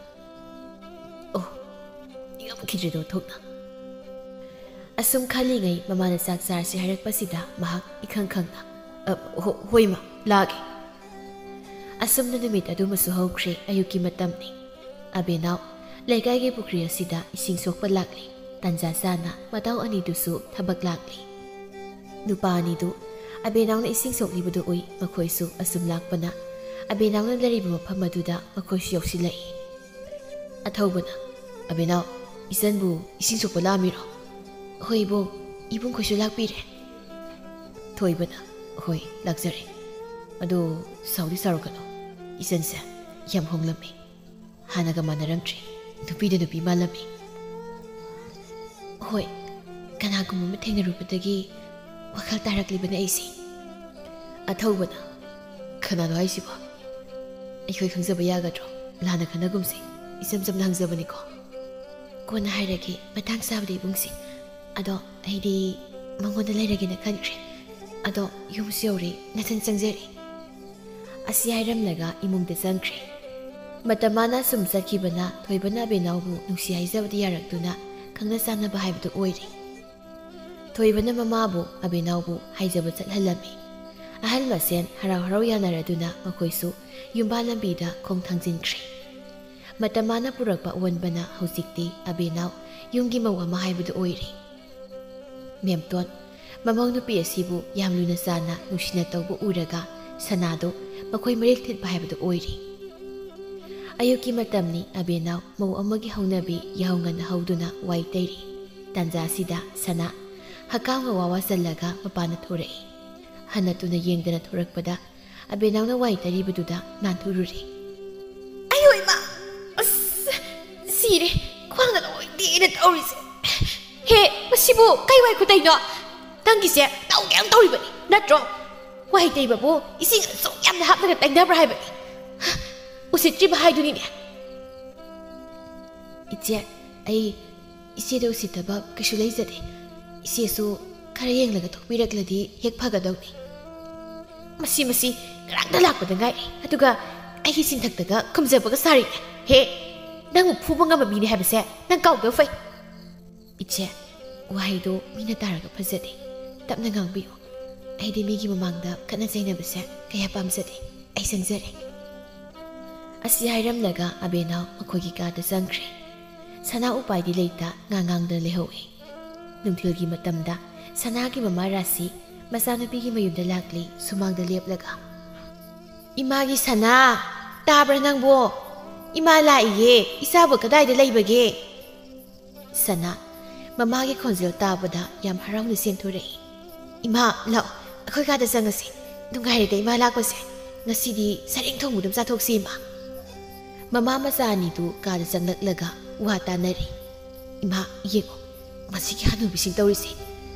ꯑꯣ, ꯅꯤꯡꯉꯝꯈꯤꯗ꯭ꯔꯦꯗꯣ ꯊꯣꯛꯅ꯫ ꯑꯁꯨꯝ ꯈꯜꯂꯤꯉꯩ ꯃꯃꯥꯅ ꯆꯥꯛ ꯆꯥꯔꯁꯤ ꯍꯥꯏꯔꯛꯄꯁꯤꯗ ꯃꯍꯥꯛ ꯏꯈꯪ ꯈꯪꯅ, "ꯑ, ꯍꯣ-, ꯍꯣꯏ ꯃꯥ, ꯂꯥꯛꯑꯒꯦ"꯫ ꯑꯁꯨꯝꯅ ꯅꯨꯃꯤꯠ ꯑꯗꯨꯃꯁꯨ ꯍꯧꯈ꯭ꯔꯦ꯫ ꯑꯌꯨꯛꯀꯤ ꯃꯇꯝꯅꯤ꯫ ꯑꯕꯦꯅꯥꯎ ꯂꯩꯀꯥꯏꯒꯤ ꯄꯨꯈ꯭ꯔꯤ ꯑꯁꯤꯗ ꯏꯁꯤꯡ ꯁꯣꯛꯄ ꯂꯥꯛꯂꯤ꯫ ꯇꯥꯟꯖꯥ ꯆꯥꯅ ꯃꯇꯥꯎ ꯑꯅꯤꯗꯨꯁꯨ ꯊꯕꯛ ꯂꯥꯛꯂꯤ꯫ ꯅꯨꯄꯥ ꯑꯅꯤꯗꯨ ꯑꯕꯦꯅꯥꯎꯅ ꯏꯁꯤꯡ ꯁꯣꯛꯂꯤꯕꯗꯨ ꯎꯏ꯫ ꯃꯈꯣꯏꯁꯨ ꯑꯁꯨꯝ ꯂꯥꯛꯄꯅ ꯑꯕꯦꯅꯥꯎꯅ ꯂꯩꯔꯤꯕ ꯃꯐꯝ ꯑꯗꯨꯗ ꯃꯈꯣꯏꯁꯨ ꯌꯧꯁꯤꯜꯂꯛꯏ꯫ ꯑꯊꯧꯕꯅ, "ꯑꯕꯦꯅꯥꯎ, ꯏꯆꯟꯕꯨ ꯏꯁꯤꯡ ꯁꯣꯛꯄ ꯂꯥꯛꯑꯝꯃꯤꯔꯣ?" "ꯍꯣꯏ ꯏꯕꯨꯡ, ꯏꯕꯨꯡꯈꯣꯏꯁꯨ ꯂꯥꯛꯄꯤꯔꯦ"꯫ ꯊꯣꯏꯕꯅ, "ꯍꯣꯏ, ꯂꯥꯛꯆꯔꯦ꯫ ꯑꯗꯣ ꯁꯥꯎꯗꯤ ꯁꯥꯎꯔꯛꯀꯅꯨ, ꯏꯆꯟꯁꯦ ꯌꯥꯝ ꯍꯣꯡꯂꯝꯃꯤ꯫ ꯍꯥꯟꯅꯒ ꯃꯥꯟꯅꯔꯝꯗ꯭ꯔꯦ꯫ ꯅꯨꯄꯤꯗ ꯅꯨꯄꯤ ꯃꯥꯜꯂꯝꯃꯤ"꯫ "ꯍꯣꯏ, ꯀꯅꯥꯒꯨꯝꯕ ꯑꯃ ꯊꯦꯡꯅꯔꯨꯕꯗꯒꯤ ꯋꯥꯈꯜ ꯇꯥꯔꯛꯂꯤꯕꯅꯦ ꯑꯩꯁꯦ"꯫ ꯑꯊꯧꯕꯅ, "ꯀꯅꯥꯅꯣ ꯍꯥꯏꯁꯤꯕꯣ? ꯑꯩꯈꯣꯏ ꯈꯪꯖꯕ ꯌꯥꯒꯗ꯭ꯔꯣ? ꯂꯥꯟꯅ ꯈꯟꯅꯒꯨꯝꯁꯦ꯫ ꯏꯆꯝ ꯆꯝꯅ ꯍꯪꯖꯕꯅꯤꯀꯣ"꯫ "ꯀꯣꯟꯅ ꯍꯥꯏꯔꯒꯦ, ꯃꯇꯥꯡ ꯆꯥꯕꯗ ꯏꯕꯨꯡꯁꯦ꯫ ꯑꯗꯣ ꯑꯩꯗꯤ ꯃꯉꯣꯟꯗ ꯂꯩꯔꯒꯦꯅ ꯈꯟꯈ꯭ꯔꯦ꯫ ꯑꯗꯣ ꯌꯨꯝꯁꯨ ꯌꯧꯔꯦ, ꯅꯊꯟ ꯆꯪꯖꯔꯦ"꯫ ꯑꯁꯤ ꯍꯥꯏꯔꯝꯂꯒ ꯏꯃꯨꯡꯗ ꯆꯪꯈ꯭ꯔꯦ꯫ ꯃꯇꯝ ꯃꯥꯅ ꯁꯨꯝ ꯆꯠꯈꯤꯕꯅ ꯊꯣꯏꯕꯅ ꯑꯕꯦꯅꯥꯎꯕꯨ ꯅꯨꯡꯁꯤ ꯍꯥꯏꯖꯕꯗꯤ ꯌꯥꯔꯛꯇꯨꯅ ꯈꯪꯅ ꯆꯥꯟꯅꯕ ꯍꯥꯏꯕꯗꯨ ꯑꯣꯏꯔꯦ꯫ ꯊꯣꯏꯕꯅ ꯃꯃꯥꯕꯨ ꯑꯕꯦꯅꯥꯎꯕꯨ ꯍꯥꯏꯖꯕ ꯆꯠꯍꯜꯂꯝꯃꯤ꯫ ꯑꯍꯜ ꯃꯁꯦꯟ ꯍꯔꯥꯎ ꯍꯔꯥꯎ ꯌꯥꯅꯔꯗꯨꯅ ꯃꯈꯣꯏꯁꯨ ꯌꯨꯝꯕꯥꯟ ꯂꯝꯕꯤꯗ ꯈꯣꯡ ꯊꯥꯡꯖꯤꯟꯈ꯭ꯔꯦ꯫ ꯃꯇꯝ ꯃꯥꯅ ꯄꯨꯔꯛꯄ ꯑꯑꯣꯟꯕꯅ ꯍꯧꯖꯤꯛꯇꯤ ꯑꯕꯦꯅꯥꯎ ꯌꯨꯝꯒꯤ ꯃꯧ ꯑꯃ ꯍꯥꯏꯕꯗꯨ ꯑꯣꯏꯔꯦ꯫ ꯃꯦꯝꯇꯣꯟ, ꯃꯃꯧ ꯅꯨꯄꯤ ꯑꯁꯤꯕꯨ ꯌꯥꯝ ꯂꯨꯅ ꯆꯥꯟꯅ ꯅꯨꯡꯁꯤꯅ ꯇꯧꯕ ꯎꯔꯒ ꯁꯅꯥꯗꯨ ꯃꯈꯣꯏ ꯃꯔꯤꯜ ꯊꯤꯠꯄ ꯍꯥꯏꯕꯗꯨ ꯑꯣꯏꯔꯦ꯫ ꯑꯌꯨꯛꯀꯤ ꯃꯇꯝꯅꯤ꯫ ꯑꯕꯦꯅꯥꯎ ꯃꯧ ꯑꯃꯒꯤ ꯍꯧꯅꯕꯤ ꯌꯥꯍꯧ ꯉꯟꯅ ꯍꯧꯗꯨꯅ ꯋꯥꯏ ꯇꯩꯔꯤ꯫ ꯇꯥꯟꯖꯥꯁꯤꯗ ꯁꯅꯥ ꯍꯀꯥꯝ ꯋꯥ ꯋꯥ ꯆꯜꯂꯒ ꯃꯄꯥꯟꯗ ꯊꯣꯔꯛꯏ꯫ ꯍꯟꯅ ꯇꯨꯅ ꯌꯦꯡꯗꯅ ꯊꯣꯔꯛꯄꯗ ꯑꯕꯦꯅꯥꯎꯅ ꯋꯥꯏ ꯇꯩꯔꯤꯕꯗꯨꯗ ꯅꯥꯟꯊꯨꯔꯨꯔꯦ꯫ "ꯑꯌꯣ ꯏꯃꯥ! ꯑꯁ! ꯁꯤꯔꯦ! ꯈ꯭ꯋꯥꯡꯅ ꯂꯣꯏ ꯇꯦꯛꯑꯦꯅ ꯇꯧꯔꯤꯁꯦ꯫ ꯍꯦ, ꯃꯁꯤꯕꯨ ꯀꯩ ꯋꯥꯏ ꯈꯨꯇꯩꯅꯣ? ꯅꯪꯒꯤꯁꯦ ꯇꯧꯒꯦ ꯌꯥꯝ ꯇꯧꯔꯤꯕꯅꯤ ꯅꯠꯇ꯭ꯔꯣ? ꯋꯥꯏ ꯇꯩꯕꯕꯨ ꯏꯁꯤꯡ ꯑꯁꯨꯛ ꯌꯥꯝꯅ ꯍꯥꯞꯂꯒ ꯇꯩꯅꯕ꯭ꯔꯥ ꯍꯥꯏꯕꯅꯤ꯫ ꯎꯁꯤꯠꯇ꯭ꯔꯤꯕ ꯍꯥꯏꯗꯨꯅꯤꯅꯦ"꯫ "ꯏꯆꯦ, ꯑꯩ ꯏꯆꯦꯗ ꯎꯁꯤꯠꯇꯕ ꯀꯩꯁꯨ ꯂꯩꯖꯗꯦ꯫ ꯏꯆꯦꯁꯨ ꯈꯔ ꯌꯦꯡꯂꯒ ꯊꯣꯛꯄꯤꯔꯛꯂꯗꯤ ꯍꯦꯛ ꯐꯒꯗꯧꯅꯤ꯫ ꯃꯁꯤ, ꯃꯁꯤ ꯉꯔꯥꯡꯗ ꯂꯥꯛꯄꯗ ꯉꯥꯏꯔꯤ, ꯑꯗꯨꯒ ꯑꯩꯒꯤ ꯆꯤꯟꯊꯛꯇꯒ ꯈꯨꯝꯖꯕꯒ ꯁꯥꯔꯤꯅꯦ꯫ ꯍꯦ, ꯅꯪꯕꯨ ꯐꯨꯕ ꯉꯝꯕ ꯃꯤꯅꯤ ꯍꯥꯏꯕꯁꯦ ꯅꯪ ꯀꯥꯎꯗꯕ ꯐꯩ꯫ ꯏꯆꯦ, ꯋꯥꯍꯩꯗꯣ ꯃꯤꯅ ꯇꯥꯔꯒ ꯐꯖꯗꯦ, ꯇꯞꯅ ꯉꯥꯡꯕꯤꯌꯨ꯫ ꯑꯩꯗꯤ ꯃꯤꯒꯤ ꯃꯃꯥꯡꯗ ꯈꯠꯅ ꯆꯩꯅꯕꯁꯦ ꯀꯌꯥ ꯄꯥꯝꯖꯗꯦ꯫ ꯑꯩ ꯆꯪꯖꯔꯦ꯫ ꯑꯁꯤ ꯍꯥꯏꯔꯝꯂꯒ ꯑꯕꯦꯅꯥꯎ ꯃꯈꯣꯏꯒꯤ ꯀꯥꯗ ꯆꯪꯈ꯭ꯔꯦ꯫ ꯁꯅꯥ ꯎꯄꯥꯏꯗꯤ ꯂꯩꯇ ꯉꯥꯡ ꯉꯥꯡꯗꯅ ꯂꯩꯍꯧꯏ꯫ ꯅꯨꯡꯊꯤꯜꯒꯤ ꯃꯇꯝꯗ ꯁꯅꯥꯒꯤ ꯃꯃꯥ ꯔꯥꯁꯤ ꯃꯆꯥꯅꯨꯄꯤꯒꯤ ꯃꯌꯨꯝꯗ ꯂꯥꯛꯂꯤ꯫ ꯁꯨꯃꯥꯡꯗ ꯂꯦꯞꯂꯒ, "ꯏꯃꯥꯒꯤ ꯁꯅꯥ, ꯇꯥꯕ꯭ꯔꯥ ꯅꯪꯕꯣ? ꯏꯃꯥ ꯂꯥꯛꯏꯌꯦ, ꯏꯆꯥꯕꯨ ꯀꯗꯥꯏꯗ ꯂꯩꯕꯒꯦ?" ꯁꯅꯥ ꯃꯃꯥꯒꯤ ꯈꯣꯟꯖꯦꯜ ꯇꯥꯕꯗ ꯌꯥꯝ ꯍꯔꯥꯎꯅ ꯆꯦꯟꯊꯣꯔꯛꯏ꯫ "ꯏꯃꯥ, ꯂꯥꯛꯑꯣ, ꯑꯩꯈꯣꯏ ꯀꯥꯗ ꯆꯪꯉꯁꯤ꯫ ꯅꯨꯡꯉꯥꯏꯔꯦꯗ ꯏꯃꯥ ꯂꯥꯛꯄꯁꯦ꯫ ꯉꯁꯤꯗꯤ ꯁꯔꯦꯡ ꯊꯣꯡꯕꯗꯨꯝ ꯆꯥꯊꯣꯛꯁꯤ, ꯏꯃꯥ꯫" ꯃꯃꯥ ꯃꯆꯥ ꯑꯅꯤꯗꯨ ꯀꯥꯗ ꯆꯪꯂꯛꯂꯒ ꯋꯥ ꯇꯥꯅꯔꯤ꯫ "ꯏꯃꯥ, ꯌꯦꯡꯉꯣ, ꯃꯁꯤꯒꯤ ꯍꯅꯨꯕꯤꯁꯤꯡ ꯇꯧꯔꯤꯁꯦ꯫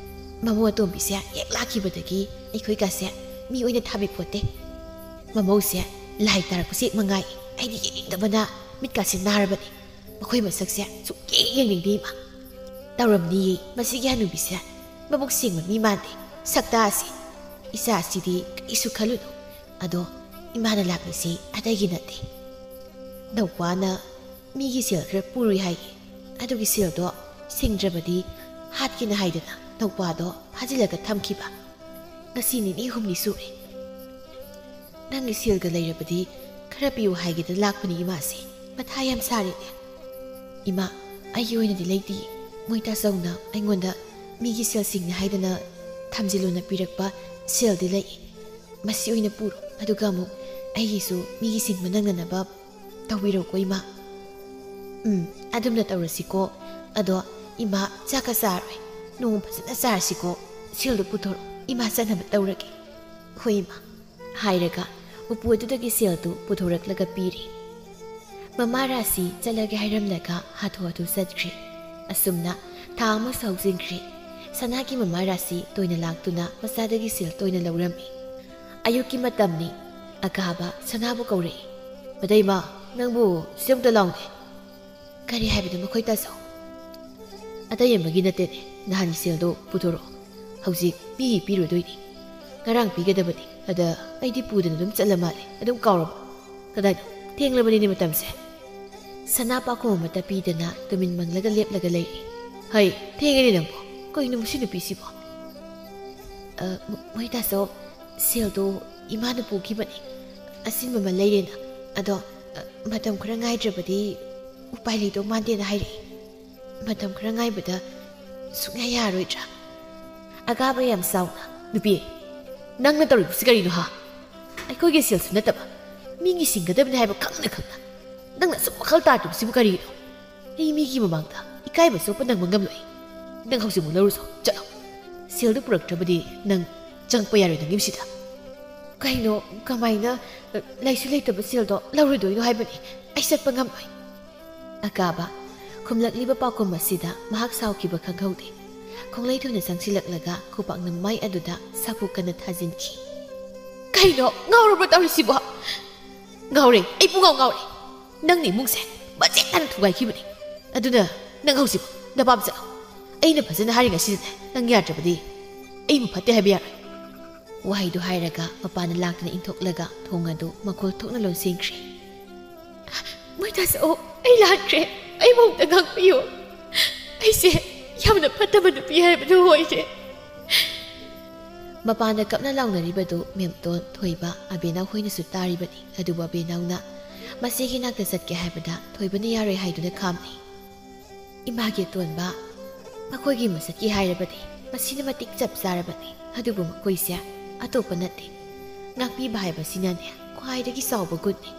ꯃꯃꯧ ꯑꯇꯣꯝꯕꯤꯁꯦ ꯍꯦꯛ ꯂꯥꯛꯈꯤꯕꯗꯒꯤ ꯑꯩꯈꯣꯏ ꯀꯥꯁꯦ ꯃꯤ ꯑꯣꯏꯅ ꯊꯥꯕꯤ ꯄꯣꯠꯇꯦ꯫ ꯃꯃꯧꯁꯦ ꯂꯥꯏ ꯇꯥꯔꯛꯄꯁꯦ ꯍꯦꯛ ꯃꯉꯥꯏ꯫ ꯑꯩꯗꯤ ꯌꯦꯡꯅꯤꯡꯗꯕꯅ ꯃꯤꯠꯀꯥꯁꯦ ꯅꯥꯔꯕꯅꯤ꯫ ꯃꯈꯣꯏ ꯃꯁꯛꯁꯦ ꯁꯨꯛꯌꯦꯡ ꯌꯦꯡꯅꯤꯡꯗꯦ, ꯏꯃꯥ꯫" "ꯇꯧꯔꯝꯅꯤꯌꯦ, ꯃꯁꯤꯒꯤ ꯍꯅꯨꯕꯤꯁꯦ ꯃꯕꯨꯛ ꯁꯦꯡꯕ ꯃꯤ ꯃꯥꯟꯗꯦ꯫ ꯁꯛꯇꯥꯁꯦ, ꯏꯆꯥꯁꯤꯗꯤ ꯀꯔꯤꯁꯨ ꯈꯜꯂꯨꯅꯨ꯫ ꯑꯗꯣ ꯏꯃꯥꯅ ꯂꯥꯛꯂꯤꯁꯤ ꯑꯇꯩꯒꯤ ꯅꯠꯇꯦ꯫ ꯅꯧꯄꯥꯅ ꯃꯤꯒꯤ ꯁꯦꯜ ꯈꯔ ꯄꯨꯔꯨꯏ ꯍꯥꯏꯌꯦ꯫ ꯑꯗꯨꯒꯤ ꯁꯦꯜꯗꯣ ꯁꯤꯡꯗ꯭ꯔꯕꯗꯤ ꯍꯥꯠꯀꯦꯅ ꯍꯥꯏꯗꯅ ꯅꯧꯄꯥꯗꯣ ꯐꯥꯖꯤꯜꯂꯒ ꯊꯝꯈꯤꯕ꯫ ꯉꯁꯤ ꯅꯤꯅꯤ ꯍꯨꯝꯅꯤ ꯁꯨꯔꯦ꯫ ꯅꯪꯒꯤ ꯁꯦꯜꯒ ꯂꯩꯔꯕꯗꯤ ꯈꯔ ꯄꯤꯌꯨ ꯍꯥꯏꯒꯦꯗꯅ ꯂꯥꯛꯄꯅꯤ ꯏꯃꯥꯁꯦ꯫ ꯃꯊꯥ ꯌꯥꯝ ꯁꯥꯔꯦꯅꯦ꯫" "ꯏꯃꯥ, ꯑꯩꯒꯤ ꯑꯣꯏꯅꯗꯤ ꯂꯩꯇꯤꯌꯦ꯫ ꯃꯣꯏ ꯇꯥꯆꯧꯅ ꯑꯩꯉꯣꯟꯗ ꯃꯤꯒꯤ ꯁꯦꯜꯁꯤꯡꯅꯤ ꯍꯥꯏꯗꯅ ꯊꯝꯖꯤꯜꯂꯨꯅ ꯄꯤꯔꯛꯄ ꯁꯦꯜꯗꯤ ꯂꯩ꯫ ꯃꯁꯤ ꯑꯣꯏꯅ ꯄꯨꯔꯣ, ꯑꯗꯨꯒ ꯑꯃꯨꯛ ꯑꯩꯒꯤꯁꯨ ꯃꯤꯒꯤ ꯁꯤꯡꯕ ꯅꯪꯅꯅꯕ ꯇꯧꯕꯤꯔꯣꯀꯣ ꯏꯃꯥ꯫" "ꯎꯝ, ꯑꯗꯨꯝꯅ ꯇꯧꯔꯁꯤꯀꯣ꯫ ꯑꯗꯣ ꯏꯃꯥ, ꯆꯥꯛꯀ ꯆꯥꯔꯣꯏ? ꯅꯣꯡꯃ ꯐꯖꯅ ꯆꯥꯔꯁꯤꯀꯣ꯫ ꯁꯦꯜꯗꯣ ꯄꯨꯊꯣꯔꯛꯑꯣ, ꯏꯃꯥ ꯆꯠꯅꯕ ꯇꯧꯔꯒꯦ꯫" "ꯍꯣꯏ ꯏꯃꯥ," ꯍꯥꯏꯔꯒ ꯎꯄꯨ ꯑꯗꯨꯗꯒꯤ ꯁꯦꯜꯗꯨ ꯄꯨꯊꯣꯔꯛꯂꯒ ꯄꯤꯔꯤ꯫ ꯃꯃꯥ ꯔꯥꯁꯤ ꯆꯠꯂꯒꯦ ꯍꯥꯏꯔꯝꯂꯒ ꯍꯥꯊꯨ ꯍꯥꯊꯨ ꯆꯠꯈ꯭ꯔꯦ꯫ ꯑꯁꯨꯝꯅ ꯊꯥ ꯑꯃꯁꯨ ꯍꯧꯖꯤꯟꯈ꯭ꯔꯦ꯫ ꯁꯅꯥꯒꯤ ꯃꯃꯥ ꯔꯥꯁꯤ ꯇꯣꯏꯅ ꯂꯥꯛꯇꯨꯅ ꯃꯆꯥꯗꯒꯤ ꯁꯦꯜ ꯇꯣꯏꯅ ꯂꯧꯔꯝꯃꯤ꯫ ꯑꯌꯨꯛꯀꯤ ꯃꯇꯝꯅꯤ꯫ ꯑꯀꯥꯕ ꯁꯅꯥꯕꯨ ꯀꯧꯔꯛꯏ꯫ "ꯃꯇꯩꯃ, ꯅꯪꯕꯨ ꯁꯤ ꯑꯝꯇ ꯂꯥꯎꯅꯦ꯫" "ꯀꯔꯤ ꯍꯥꯏꯕꯅꯣ ꯃꯈꯣꯏ ꯇꯥꯆꯧ?" "ꯑꯇꯩ ꯑꯃꯒꯤ ꯅꯠꯇꯦꯅꯦ, ꯅꯍꯥꯟꯒꯤ ꯁꯦꯜꯗꯣ ꯄꯨꯊꯣꯔꯛꯑꯣ꯫ ꯍꯧꯖꯤꯛ ꯃꯤꯒꯤ ꯄꯤꯔꯨꯗꯣꯏꯅꯤ꯫ ꯉꯔꯥꯡ ꯄꯤꯒꯗꯕꯅꯤ꯫ ꯑꯗ ꯑꯩꯗꯤ ꯄꯨꯗꯅ ꯑꯗꯨꯝ ꯆꯠꯂ ꯃꯥꯜꯂꯦ꯫ ꯑꯗꯨꯝ ꯀꯥꯎꯔꯕ? ꯀꯗꯥꯏꯅꯣ? ꯊꯦꯡꯂꯕꯅꯤꯅꯦ ꯃꯇꯝꯁꯦ꯫ ꯁꯅꯥ ꯄꯥꯈꯣꯝ ꯑꯃꯠꯇ ꯄꯤꯗꯅ ꯇꯨꯃꯤꯟ ꯃꯪꯂꯒ ꯂꯦꯞꯂꯒ ꯂꯩꯔꯤ꯫ ꯍꯩ, ꯊꯦꯡꯉꯦꯅꯦ ꯅꯪꯕꯣ꯫ ꯀꯩꯅꯣ ꯃꯁꯤ ꯅꯨꯄꯤꯁꯤꯕꯣ? ꯑ, ꯃ-, ꯃꯣꯏ ꯇꯥꯆꯧ, ꯁꯦꯜꯗꯣ ꯏꯃꯥꯅ ꯄꯨꯈꯤꯕꯅꯤ꯫ ꯑꯁꯤꯟꯕ ꯑꯃ ꯂꯩꯔꯦꯅ꯫ ꯑꯗꯣ, ꯑ, ꯃꯇꯝ ꯈꯔ ꯉꯥꯏꯗ꯭ꯔꯕꯗꯤ ꯎꯄꯥꯏ ꯂꯩꯗꯧ ꯃꯥꯟꯗꯦꯅ ꯍꯥꯏꯔꯛꯏ꯫ ꯃꯇꯝ ꯈꯔ ꯉꯥꯏꯕꯗ ꯁꯨꯡꯌꯥ ꯌꯥꯔꯣꯏꯗ꯭ꯔꯥ? ꯑꯒꯥꯕ ꯌꯥꯝ ꯆꯥꯎꯅ, "ꯅꯨꯄꯤ, ꯅꯪꯅ ꯇꯧꯔꯤꯕꯁꯤ ꯀꯔꯤꯅꯣ ꯍꯥ? ꯑꯩꯈꯣꯏꯒꯤ ꯁꯦꯜꯁꯨ ꯅꯠꯇꯕ, ꯃꯤꯒꯤ ꯁꯤꯡꯒꯗꯕꯅꯤ ꯍꯥꯏꯕ ꯈꯪꯅ ꯈꯪꯅ ꯅꯪꯅ ꯑꯁꯨꯛ ꯋꯥꯈꯜ ꯇꯥꯗ꯭ꯔꯤꯕꯁꯤꯕꯨ ꯀꯔꯤꯒꯤꯅꯣ? ꯑꯩ ꯃꯤꯒꯤ ꯃꯃꯥꯡꯗ ꯏꯀꯥꯏꯕ ꯆꯣꯞꯄ ꯅꯪꯕ ꯉꯝꯂꯣꯏ꯫ ꯅꯪ ꯍꯧꯖꯤꯛꯃꯛ ꯂꯧꯔꯨꯆꯣ, ꯆꯠꯂꯣ꯫ ꯁꯦꯜꯗꯨ ꯄꯨꯔꯛꯇ꯭ꯔꯕꯗꯤ ꯅꯪ ꯆꯪꯉꯛꯄ ꯌꯥꯔꯣꯏ ꯅꯪ ꯌꯨꯝꯁꯤꯗ꯫" "ꯀꯩꯅꯣ, ꯀꯃꯥꯏꯅ, ꯑ, ꯂꯩꯁꯨ ꯂꯩꯇꯕ ꯁꯦꯜꯗꯣ ꯂꯧꯔꯨꯗꯣꯏꯅꯣ ꯍꯥꯏꯕꯅꯤ? ꯑꯩ ꯆꯠꯄ ꯉꯝꯂꯣꯏ꯫" ꯑꯀꯥꯕ ꯈꯨꯝꯂꯛꯂꯤꯕ ꯄꯥꯎꯈꯨꯝ ꯑꯁꯤꯗ ꯃꯍꯥꯛ ꯁꯥꯎꯈꯤꯕ ꯈꯪꯍꯧꯗꯦ꯫ ꯈꯣꯡꯂꯩ ꯊꯨꯅ ꯆꯪꯁꯤꯜꯂꯛꯂꯒ ꯈꯨꯄꯥꯛꯅ ꯃꯥꯏ ꯑꯗꯨꯗ ꯁꯥꯐꯨ ꯀꯟꯅ ꯊꯥꯖꯤꯟꯈꯤ꯫ "ꯀꯩꯅꯣ, ꯉꯥꯎꯔꯕ꯭ꯔꯣ ꯇꯧꯔꯤꯁꯤꯕꯣ?" "ꯉꯥꯎꯔꯦ, ꯑꯩ ꯄꯨꯡꯉꯥꯎ ꯉꯥꯎꯔꯦ꯫ ꯅꯪꯅ ꯏꯃꯨꯡꯁꯦ ꯃꯆꯦꯠ ꯇꯥꯅ ꯊꯨꯒꯥꯏꯈꯤꯕꯅꯤ꯫ ꯑꯗꯨꯅ ꯅꯪ ꯍꯧꯖꯤꯛ ꯅꯄꯥꯝ ꯆꯠꯂꯣ꯫ ꯑꯩꯅ ꯐꯖꯅ ꯍꯥꯏꯔꯤꯉꯩꯁꯤꯗꯅꯦ, ꯅꯪ ꯌꯥꯗ꯭ꯔꯕꯗꯤ ꯑꯩꯕꯨ ꯐꯠꯇꯦ ꯍꯥꯏꯕ ꯌꯥꯔꯣꯏ꯫" ꯋꯥꯍꯩꯗꯨ ꯍꯥꯏꯔꯒ ꯃꯄꯥꯟꯗ ꯂꯥꯛꯇꯨꯅ ꯏꯟꯊꯣꯛꯂꯒ ꯊꯣꯡ ꯑꯗꯨ ꯃꯈꯣꯜ ꯊꯣꯛꯅ ꯂꯣꯟꯁꯤꯟꯈ꯭ꯔꯦ꯫ "ꯃꯣꯏ ꯇꯥꯆꯧ, ꯑꯩ ꯂꯥꯟꯈ꯭ꯔꯦ꯫ ꯑꯩꯕꯨ ꯑꯃꯨꯛꯇ ꯉꯥꯛꯄꯤꯌꯨ꯫ ꯑꯩꯁꯦ ꯌꯥꯝꯅ ꯐꯠꯇꯕ ꯅꯨꯄꯤ ꯍꯥꯏꯕꯗꯨ ꯑꯣꯏꯔꯦ꯫" ꯃꯄꯥꯟꯗ ꯀꯞꯅ ꯂꯥꯎꯅꯔꯤꯕꯗꯨ ꯃꯦꯝꯇꯣꯟ, ꯊꯣꯏꯕ, ꯑꯕꯦꯅꯥꯎ ꯍꯣꯏꯅꯁꯨ ꯇꯥꯔꯤꯕꯅꯤ꯫ ꯑꯗꯨꯕꯨ ꯑꯕꯦꯅꯥꯎꯅ ꯃꯆꯦꯒꯤ ꯅꯥꯛꯇ ꯆꯠꯀꯦ ꯍꯥꯏꯕꯗ ꯊꯣꯏꯕꯅ ꯌꯥꯔꯣꯏ ꯍꯥꯏꯗꯨꯅ ꯈꯥꯝꯂꯤ꯫ "ꯏꯃꯥꯒꯤ ꯑꯇꯣꯟꯕ, ꯃꯈꯣꯏꯒꯤ ꯃꯁꯛꯀꯤ ꯍꯥꯏꯔꯕꯗꯤ ꯃꯁꯤꯅ ꯃꯇꯤꯛ ꯆꯞ ꯆꯥꯔꯕꯅꯤ꯫ ꯑꯗꯨꯕꯨ ꯃꯈꯣꯏꯁꯦ ꯑꯇꯣꯞꯄ ꯅꯠꯇꯦ꯫ ꯉꯥꯛꯄꯤꯕ ꯍꯥꯏꯕꯁꯤꯅꯅꯦ ꯈ꯭ꯋꯥꯏꯗꯒꯤ ꯆꯥꯎꯕ ꯒꯨꯟꯅꯤ꯫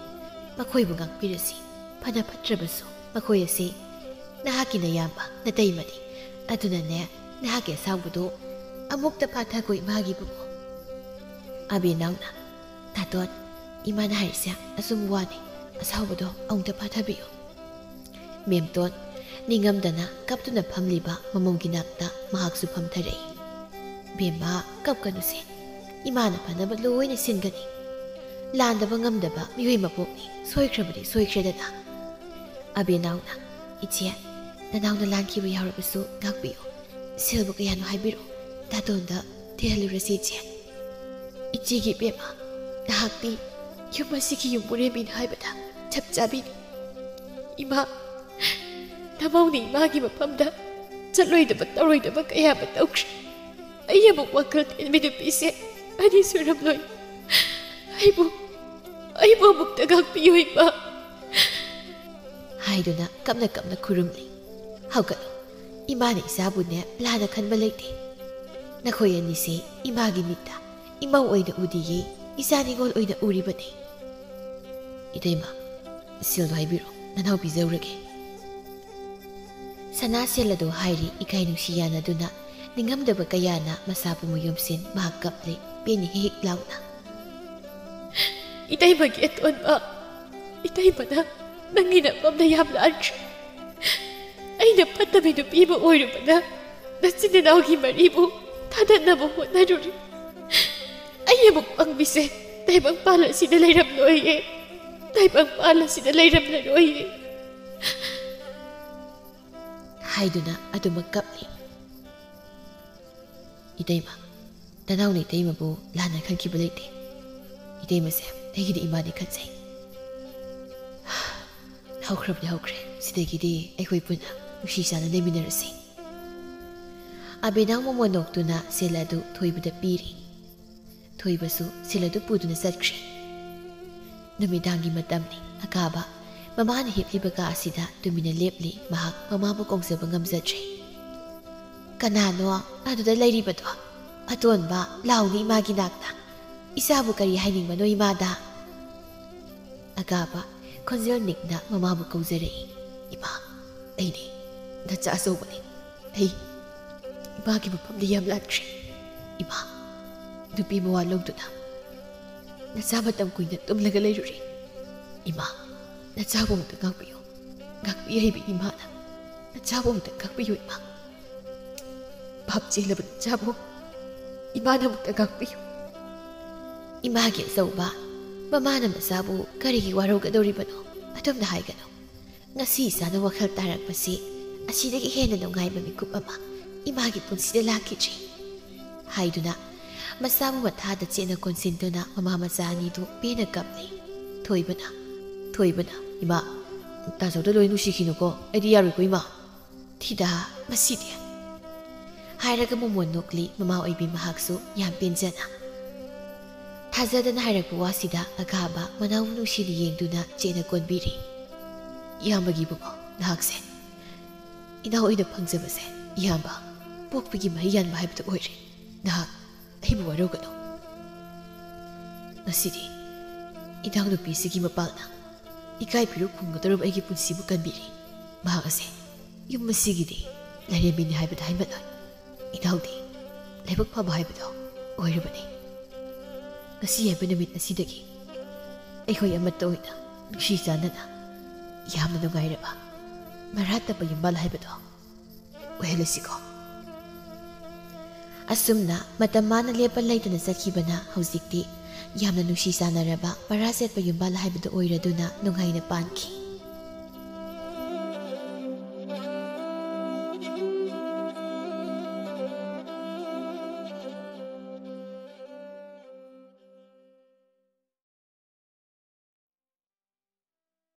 ꯃꯈꯣꯏꯕꯨ ꯉꯥꯛꯄꯤꯔꯁꯤ꯫ ꯐꯅ ꯐꯠꯇ꯭ꯔꯕꯁꯨ ꯃꯈꯣꯏ ꯑꯁꯤ ꯅꯍꯥꯛꯀꯤ ꯅꯌꯥꯝꯕ, ꯅꯇꯩꯃꯅꯤ꯫ ꯑꯗꯨꯅꯅꯦ ꯅꯍꯥꯛꯀꯤ ꯑꯁꯥꯎꯕꯗꯨ ꯑꯃꯨꯛꯇ ꯐꯥꯊꯈꯣ ꯏꯃꯥꯒꯤ ꯏꯕꯨꯡꯉꯣ꯫" ꯑꯕꯦꯅꯥꯎꯅ, "ꯇꯥꯇꯣꯟ, ꯏꯃꯥꯅ ꯍꯥꯏꯔꯤꯁꯦ ꯑꯆꯨꯝꯕ ꯋꯥꯅꯤ꯫ ꯑꯁꯥꯎꯕꯗꯣ ꯑꯃꯨꯛꯇ ꯐꯥꯊꯕꯤꯌꯨ꯫" ꯃꯦꯝꯇꯣꯟ ꯅꯤꯡꯉꯝꯗꯅ ꯀꯞꯇꯨꯅ ꯐꯝꯂꯤꯕ ꯃꯃꯧꯒꯤ ꯅꯥꯛꯇ ꯃꯍꯥꯛꯁꯨ ꯐꯝꯊꯔꯛꯏ꯫ "ꯕꯦꯝꯃ, ꯀꯞꯀꯅꯨꯁꯦ꯫ ꯏꯃꯥꯅ ꯐꯅꯕ ꯂꯣꯏꯅ ꯁꯤꯟꯒꯅꯤ꯫ ꯂꯥꯟꯗꯕ ꯉꯝꯗꯕ ꯃꯤꯑꯣꯏ ꯃꯄꯣꯛꯅꯤ꯫ ꯁꯣꯏꯈ꯭ꯔꯕꯗꯤ ꯁꯣꯏꯈ꯭ꯔꯦꯗꯅ꯫" ꯑꯕꯦꯅꯥꯎꯅ, "ꯏꯆꯦ, ꯅꯅꯥꯎꯅ ꯂꯥꯟꯈꯤꯕ ꯌꯥꯎꯔꯕꯁꯨ ꯉꯥꯛꯄꯤꯌꯨ꯫ ꯁꯦꯜꯕꯨ ꯀꯌꯥꯅꯣ ꯍꯥꯏꯕꯤꯔꯛꯑꯣ, ꯇꯥꯇꯣꯟꯗ ꯊꯤꯍꯜꯂꯨꯔꯁꯤ ꯏꯆꯦ꯫ ꯏꯆꯦꯒꯤ ꯏꯕꯦꯝꯃ, ꯅꯍꯥꯛꯇꯤ ꯌꯨꯝ ꯑꯁꯤꯒꯤ ꯌꯨꯝꯕꯨꯔꯦꯝꯕꯤꯅꯤ ꯍꯥꯏꯕꯗ ꯆꯞ ꯆꯥꯕꯤꯅꯤ꯫ ꯏꯃꯥ, ꯅꯃꯧꯅ ꯏꯃꯥꯒꯤ ꯃꯐꯝꯗ ꯆꯠꯂꯣꯏꯗꯕ ꯇꯧꯔꯣꯏꯗꯕ ꯀꯌꯥ ꯑꯃ ꯇꯧꯈ꯭ꯔꯦ꯫ ꯑꯩ ꯑꯃꯨꯛ ꯋꯥꯈꯜ ꯊꯤꯟꯕꯤ ꯅꯨꯄꯤꯁꯦ ꯑꯅꯤ ꯁꯨꯔꯝꯂꯣꯏ꯫ ꯑꯩꯕꯨ, ꯑꯩꯕꯨ ꯑꯃꯨꯛꯇ ꯉꯥꯛꯄꯤꯌꯨ ꯏꯃꯥ꯫ ꯍꯥꯏꯗꯨꯅ ꯀꯞꯅ ꯀꯞꯅ ꯈꯨꯔꯨꯝꯂꯤ꯫ ꯍꯧꯒꯠꯂꯣ, ꯏꯃꯥꯅ ꯏꯆꯥꯕꯨꯅꯦ ꯂꯥꯟꯅ ꯈꯟꯕ ꯂꯩꯇꯦ꯫ ꯅꯈꯣꯏ ꯑꯅꯤꯁꯦ ꯏꯃꯥꯒꯤ ꯃꯤꯠꯇ ꯏꯃꯧ ꯑꯣꯏꯅ ꯎꯗꯤꯌꯦ, ꯏꯆꯥ ꯅꯤꯉꯣꯜ ꯑꯣꯏꯅ ꯎꯔꯤꯕꯅꯤ꯫ ꯏꯇꯩꯃ, ꯁꯦꯜꯗꯣ ꯍꯥꯏꯕꯤꯔꯣ, ꯅꯅꯥꯎ ꯄꯤꯖꯧꯔꯒꯦ꯫ ꯁꯅꯥ ꯁꯦꯜ ꯑꯗꯨ ꯍꯥꯏꯔꯤ ꯏꯀꯥꯏ ꯅꯨꯡꯁꯤ ꯌꯥꯅꯗꯨꯅ, ꯅꯤꯡꯉꯝꯗꯕ ꯀꯌꯥꯅ ꯃꯁꯥꯕꯨ ꯃꯌꯣꯝꯁꯤꯟ ꯃꯍꯥꯛ ꯀꯞꯂꯦ, ꯄꯦꯟꯅ ꯍꯦꯛ ꯍꯦꯛ ꯂꯥꯎꯅ꯫ ꯏꯇꯩꯃꯒꯤ ꯑꯇꯣꯟꯕ, ꯏꯇꯩꯃꯅ ꯅꯪꯒꯤ ꯅꯐꯝꯗ ꯌꯥꯝ ꯂꯥꯟꯈ꯭ꯔꯦ꯫ ꯑꯩꯅ ꯐꯠꯇꯕꯤ ꯅꯨꯄꯤ ꯑꯃ ꯑꯣꯏꯔꯨꯕꯅ ꯅꯆꯤꯟ ꯅꯅꯥꯎꯒꯤ ꯃꯔꯤꯕꯨ ꯊꯥꯗꯠꯅꯕ ꯍꯣꯠꯅꯔꯨꯔꯦ꯫ ꯑꯩ ꯑꯃꯨꯛ ꯄꯪꯕꯤꯁꯦ ꯇꯥꯏꯕꯪꯄꯥꯟ ꯑꯁꯤꯗ ꯂꯩꯔꯝꯂꯣꯏꯌꯦ, ꯇꯥꯏꯕꯪꯄꯥꯟ ꯑꯁꯤꯗ ꯂꯩꯔꯝꯂꯔꯣꯏꯌꯦ꯫ ꯍꯥꯏꯗꯨꯅ ꯑꯗꯨꯃꯛ ꯀꯞꯂꯤ꯫ ꯏꯇꯩꯃ, ꯅꯅꯥꯎꯅ ꯏꯇꯩꯃꯕꯨ ꯂꯥꯟꯅ ꯈꯟꯈꯤꯕ ꯂꯩꯇꯦ꯫ ꯏꯇꯩꯃꯁꯦ ꯑꯩꯒꯤꯗꯤ ꯏꯃꯥꯅꯤ ꯈꯟꯖꯩ꯫ ꯍꯧꯈ꯭ꯔꯕꯗꯤ ꯍꯧꯈ꯭ꯔꯦ, ꯁꯤꯗꯒꯤꯗꯤ ꯑꯩꯈꯣꯏ ꯄꯨꯟꯅ ꯅꯨꯡꯁꯤ ꯆꯥꯟꯅ ꯂꯩꯃꯤꯟꯅꯔꯁꯤ꯫ ꯑꯕꯦꯅꯥꯎ ꯃꯃꯣꯟ ꯅꯣꯛꯇꯨꯅ ꯁꯦꯜ ꯑꯗꯨ ꯊꯣꯏꯕꯗ ꯄꯤꯔꯤ꯫ ꯊꯣꯏꯕꯁꯨ ꯁꯦꯜ ꯑꯗꯨ ꯄꯨꯗꯨꯅ ꯆꯠꯈ꯭ꯔꯦ꯫ ꯅꯨꯃꯤꯗꯥꯡꯒꯤ ꯃꯇꯝꯅꯤ꯫ ꯑꯀꯥꯕ ꯃꯃꯥꯅ ꯍꯤꯞꯂꯤꯕ ꯀꯥ ꯑꯁꯤꯗ ꯇꯨꯃꯤꯟꯅ ꯂꯦꯞꯂꯤ꯫ ꯃꯍꯥꯛ ꯃꯃꯥꯕꯨ ꯀꯧꯖꯕ ꯉꯝꯖꯗ꯭ꯔꯦ꯫ "ꯀꯅꯥꯅꯣ ꯑꯗꯨꯗ ꯂꯩꯔꯤꯕꯗꯣ? ꯑꯇꯣꯟꯕ, ꯂꯥꯎꯅꯦ ꯏꯃꯥꯒꯤ ꯅꯥꯛꯇ꯫ ꯏꯆꯥꯕꯨ ꯀꯔꯤ ꯍꯥꯏꯅꯤꯡꯕꯅꯣ ꯏꯃꯥꯗ?" ꯑꯀꯥꯕ ꯈꯣꯟꯖꯦꯜ ꯅꯤꯛꯅ ꯃꯃꯥꯕꯨ ꯀꯧꯖꯔꯛꯏ꯫ "ꯏꯃꯥ, ꯑꯩꯅꯦ, ꯅꯆꯥ ꯑꯆꯧꯕꯅꯦ꯫ ꯑꯩ ꯏꯃꯥꯒꯤ ꯃꯐꯝꯗ ꯌꯥꯝ ꯂꯥꯟꯈ꯭ꯔꯦ꯫ ꯏꯃꯥ, ꯅꯨꯄꯤ ꯃꯋꯥ ꯂꯧꯗꯨꯅ ꯅꯆꯥ ꯃꯇꯝ ꯀꯨꯏꯅ ꯇꯨꯝꯂꯒ ꯂꯩꯔꯨꯔꯦ꯫ ꯏꯃꯥ, ꯅꯆꯥꯕꯨ ꯑꯃꯨꯛꯇ ꯉꯥꯛꯄꯤꯌꯨ꯫ ꯉꯥꯛꯄꯤ ꯍꯩꯕꯤ ꯏꯃꯥꯅ ꯅꯆꯥꯕꯨ ꯑꯃꯨꯛꯇ ꯉꯥꯛꯄꯤꯌꯨ ꯏꯃꯥ꯫ ꯚꯥꯞ ꯆꯦꯜꯂꯕ ꯅꯆꯥꯕꯨ ꯏꯃꯥꯅ ꯑꯃꯨꯛꯇ ꯉꯥꯛꯄꯤꯌꯨ꯫" ꯏꯃꯥꯒꯤ ꯑꯆꯧꯕ, ꯃꯃꯥꯅ ꯃꯆꯥꯕꯨ ꯀꯔꯤꯒꯤ ꯋꯥꯔꯧꯒꯗꯧꯔꯤꯕꯅꯣ? ꯑꯗꯨꯝꯅ ꯍꯥꯏꯒꯅꯨ꯫ ꯉꯁꯤ ꯏꯆꯥꯅ ꯋꯥꯈꯜ ꯇꯥꯔꯛꯄꯁꯤ ꯑꯁꯤꯗꯒꯤ ꯍꯦꯟꯅ ꯅꯨꯡꯉꯥꯏꯕ ꯃꯤꯀꯨꯞ ꯑꯃ ꯏꯃꯥꯒꯤ ꯄꯨꯟꯁꯤꯗ ꯂꯥꯛꯈꯤꯗ꯭ꯔꯤ" ꯍꯥꯏꯗꯨꯅ ꯃꯁꯥꯕꯨ ꯃꯊꯥꯗ ꯆꯦꯠꯅ ꯀꯣꯟꯁꯤꯟꯗꯨꯅ ꯃꯃꯥ ꯃꯆꯥ ꯑꯅꯤꯗꯨ ꯄꯦꯟꯅ ꯀꯞꯂꯤ꯫ ꯊꯣꯏꯕꯅ, ꯊꯣꯏꯕꯅ, "ꯏꯃꯥ, ꯇꯥꯖꯧꯗ ꯂꯣꯏ ꯅꯨꯡꯁꯤꯈꯤꯅꯨꯀꯣ, ꯑꯩꯗꯤ ꯌꯥꯔꯣꯏꯀꯣ ꯏꯃꯥ꯫ ꯊꯤꯗ, ꯃꯁꯤꯗꯤ" ꯍꯥꯏꯔꯒ ꯃꯣꯃꯣꯟ ꯅꯣꯛꯂꯤ꯫ ꯃꯃꯥ ꯑꯣꯏꯕꯤ ꯃꯍꯥꯛꯁꯨ ꯌꯥꯝ ꯄꯦꯟꯖꯅ ꯊꯥꯖꯗꯅ ꯍꯥꯏꯔꯛꯄ ꯋꯥꯁꯤꯗ ꯑꯈꯥꯕ ꯃꯅꯥꯎ ꯅꯨꯡꯁꯤꯅ ꯌꯦꯡꯗꯨꯅ ꯆꯦꯠꯅ ꯀꯣꯟꯕꯤꯔꯤ꯫ "ꯏꯌꯥꯝꯕꯒꯤ ꯏꯕꯨꯡꯉꯣ, ꯅꯍꯥꯛꯁꯦ ꯏꯅꯥꯎ ꯑꯣꯏꯅ ꯐꯪꯖꯕꯁꯦ ꯏꯌꯥꯝꯕ ꯄꯣꯛꯄꯒꯤ ꯃꯍꯩ ꯌꯥꯟꯕ ꯍꯥꯏꯕꯗꯨ ꯑꯣꯏꯔꯦ꯫ ꯅꯍꯥꯛ ꯑꯩꯕꯨ ꯋꯥꯔꯧꯒꯅꯨ꯫ ꯉꯁꯤꯗꯤ ꯏꯅꯥꯎꯅꯨꯄꯤꯁꯤꯒꯤ ꯃꯄꯥꯜꯅ ꯏꯀꯥꯏ ꯐꯤꯔꯨꯛ ꯐꯨꯝꯒꯗꯧꯔꯕ ꯑꯩꯒꯤ ꯄꯨꯟꯁꯤꯕꯨ ꯀꯟꯕꯤꯔꯤ꯫ ꯃꯍꯥꯛ ꯑꯁꯦ ꯌꯨꯝ ꯑꯁꯤꯒꯤꯗꯤ ꯂꯥꯏꯔꯦꯝꯕꯤꯅꯤ ꯍꯥꯏꯕꯗ ꯍꯥꯏꯃꯠꯂꯣꯏ꯫ ꯏꯅꯥꯎꯗꯤ ꯂꯥꯏꯕꯛ ꯐꯕ ꯍꯥꯏꯕꯗꯣ ꯑꯣꯏꯔꯕꯅꯤ꯫ ꯉꯁꯤ ꯍꯥꯏꯕ ꯅꯨꯃꯤꯠ ꯑꯁꯤꯗꯒꯤ ꯑꯩꯈꯣꯏ ꯑꯃꯠꯇ ꯑꯣꯏꯅ ꯅꯨꯡꯁꯤ ꯆꯥꯟꯅꯅ ꯌꯥꯝꯅ ꯅꯨꯡꯉꯥꯏꯔꯕ ꯃꯔꯥ ꯇꯞꯄ ꯌꯨꯝꯕꯥꯜ ꯍꯥꯏꯕꯗꯣ ꯑꯣꯏꯍꯜꯂꯁꯤꯀꯣ"꯫ ꯑꯁꯨꯝꯅ ꯃꯇꯝ ꯃꯥꯅ ꯂꯦꯞꯄ ꯂꯩꯇꯅ ꯆꯠꯈꯤꯕꯅ ꯍꯧꯖꯤꯛꯇꯤ ꯌꯥꯝꯅ ꯅꯨꯡꯁꯤ ꯆꯥꯟꯅꯔꯕ ꯃꯔꯥ ꯆꯠꯄ ꯌꯨꯝꯕꯥꯜ ꯍꯥꯏꯕꯗꯨ ꯑꯣꯏꯔꯗꯨꯅ ꯅꯨꯡꯉꯥꯏꯅ ꯄꯥꯟꯈꯤ꯫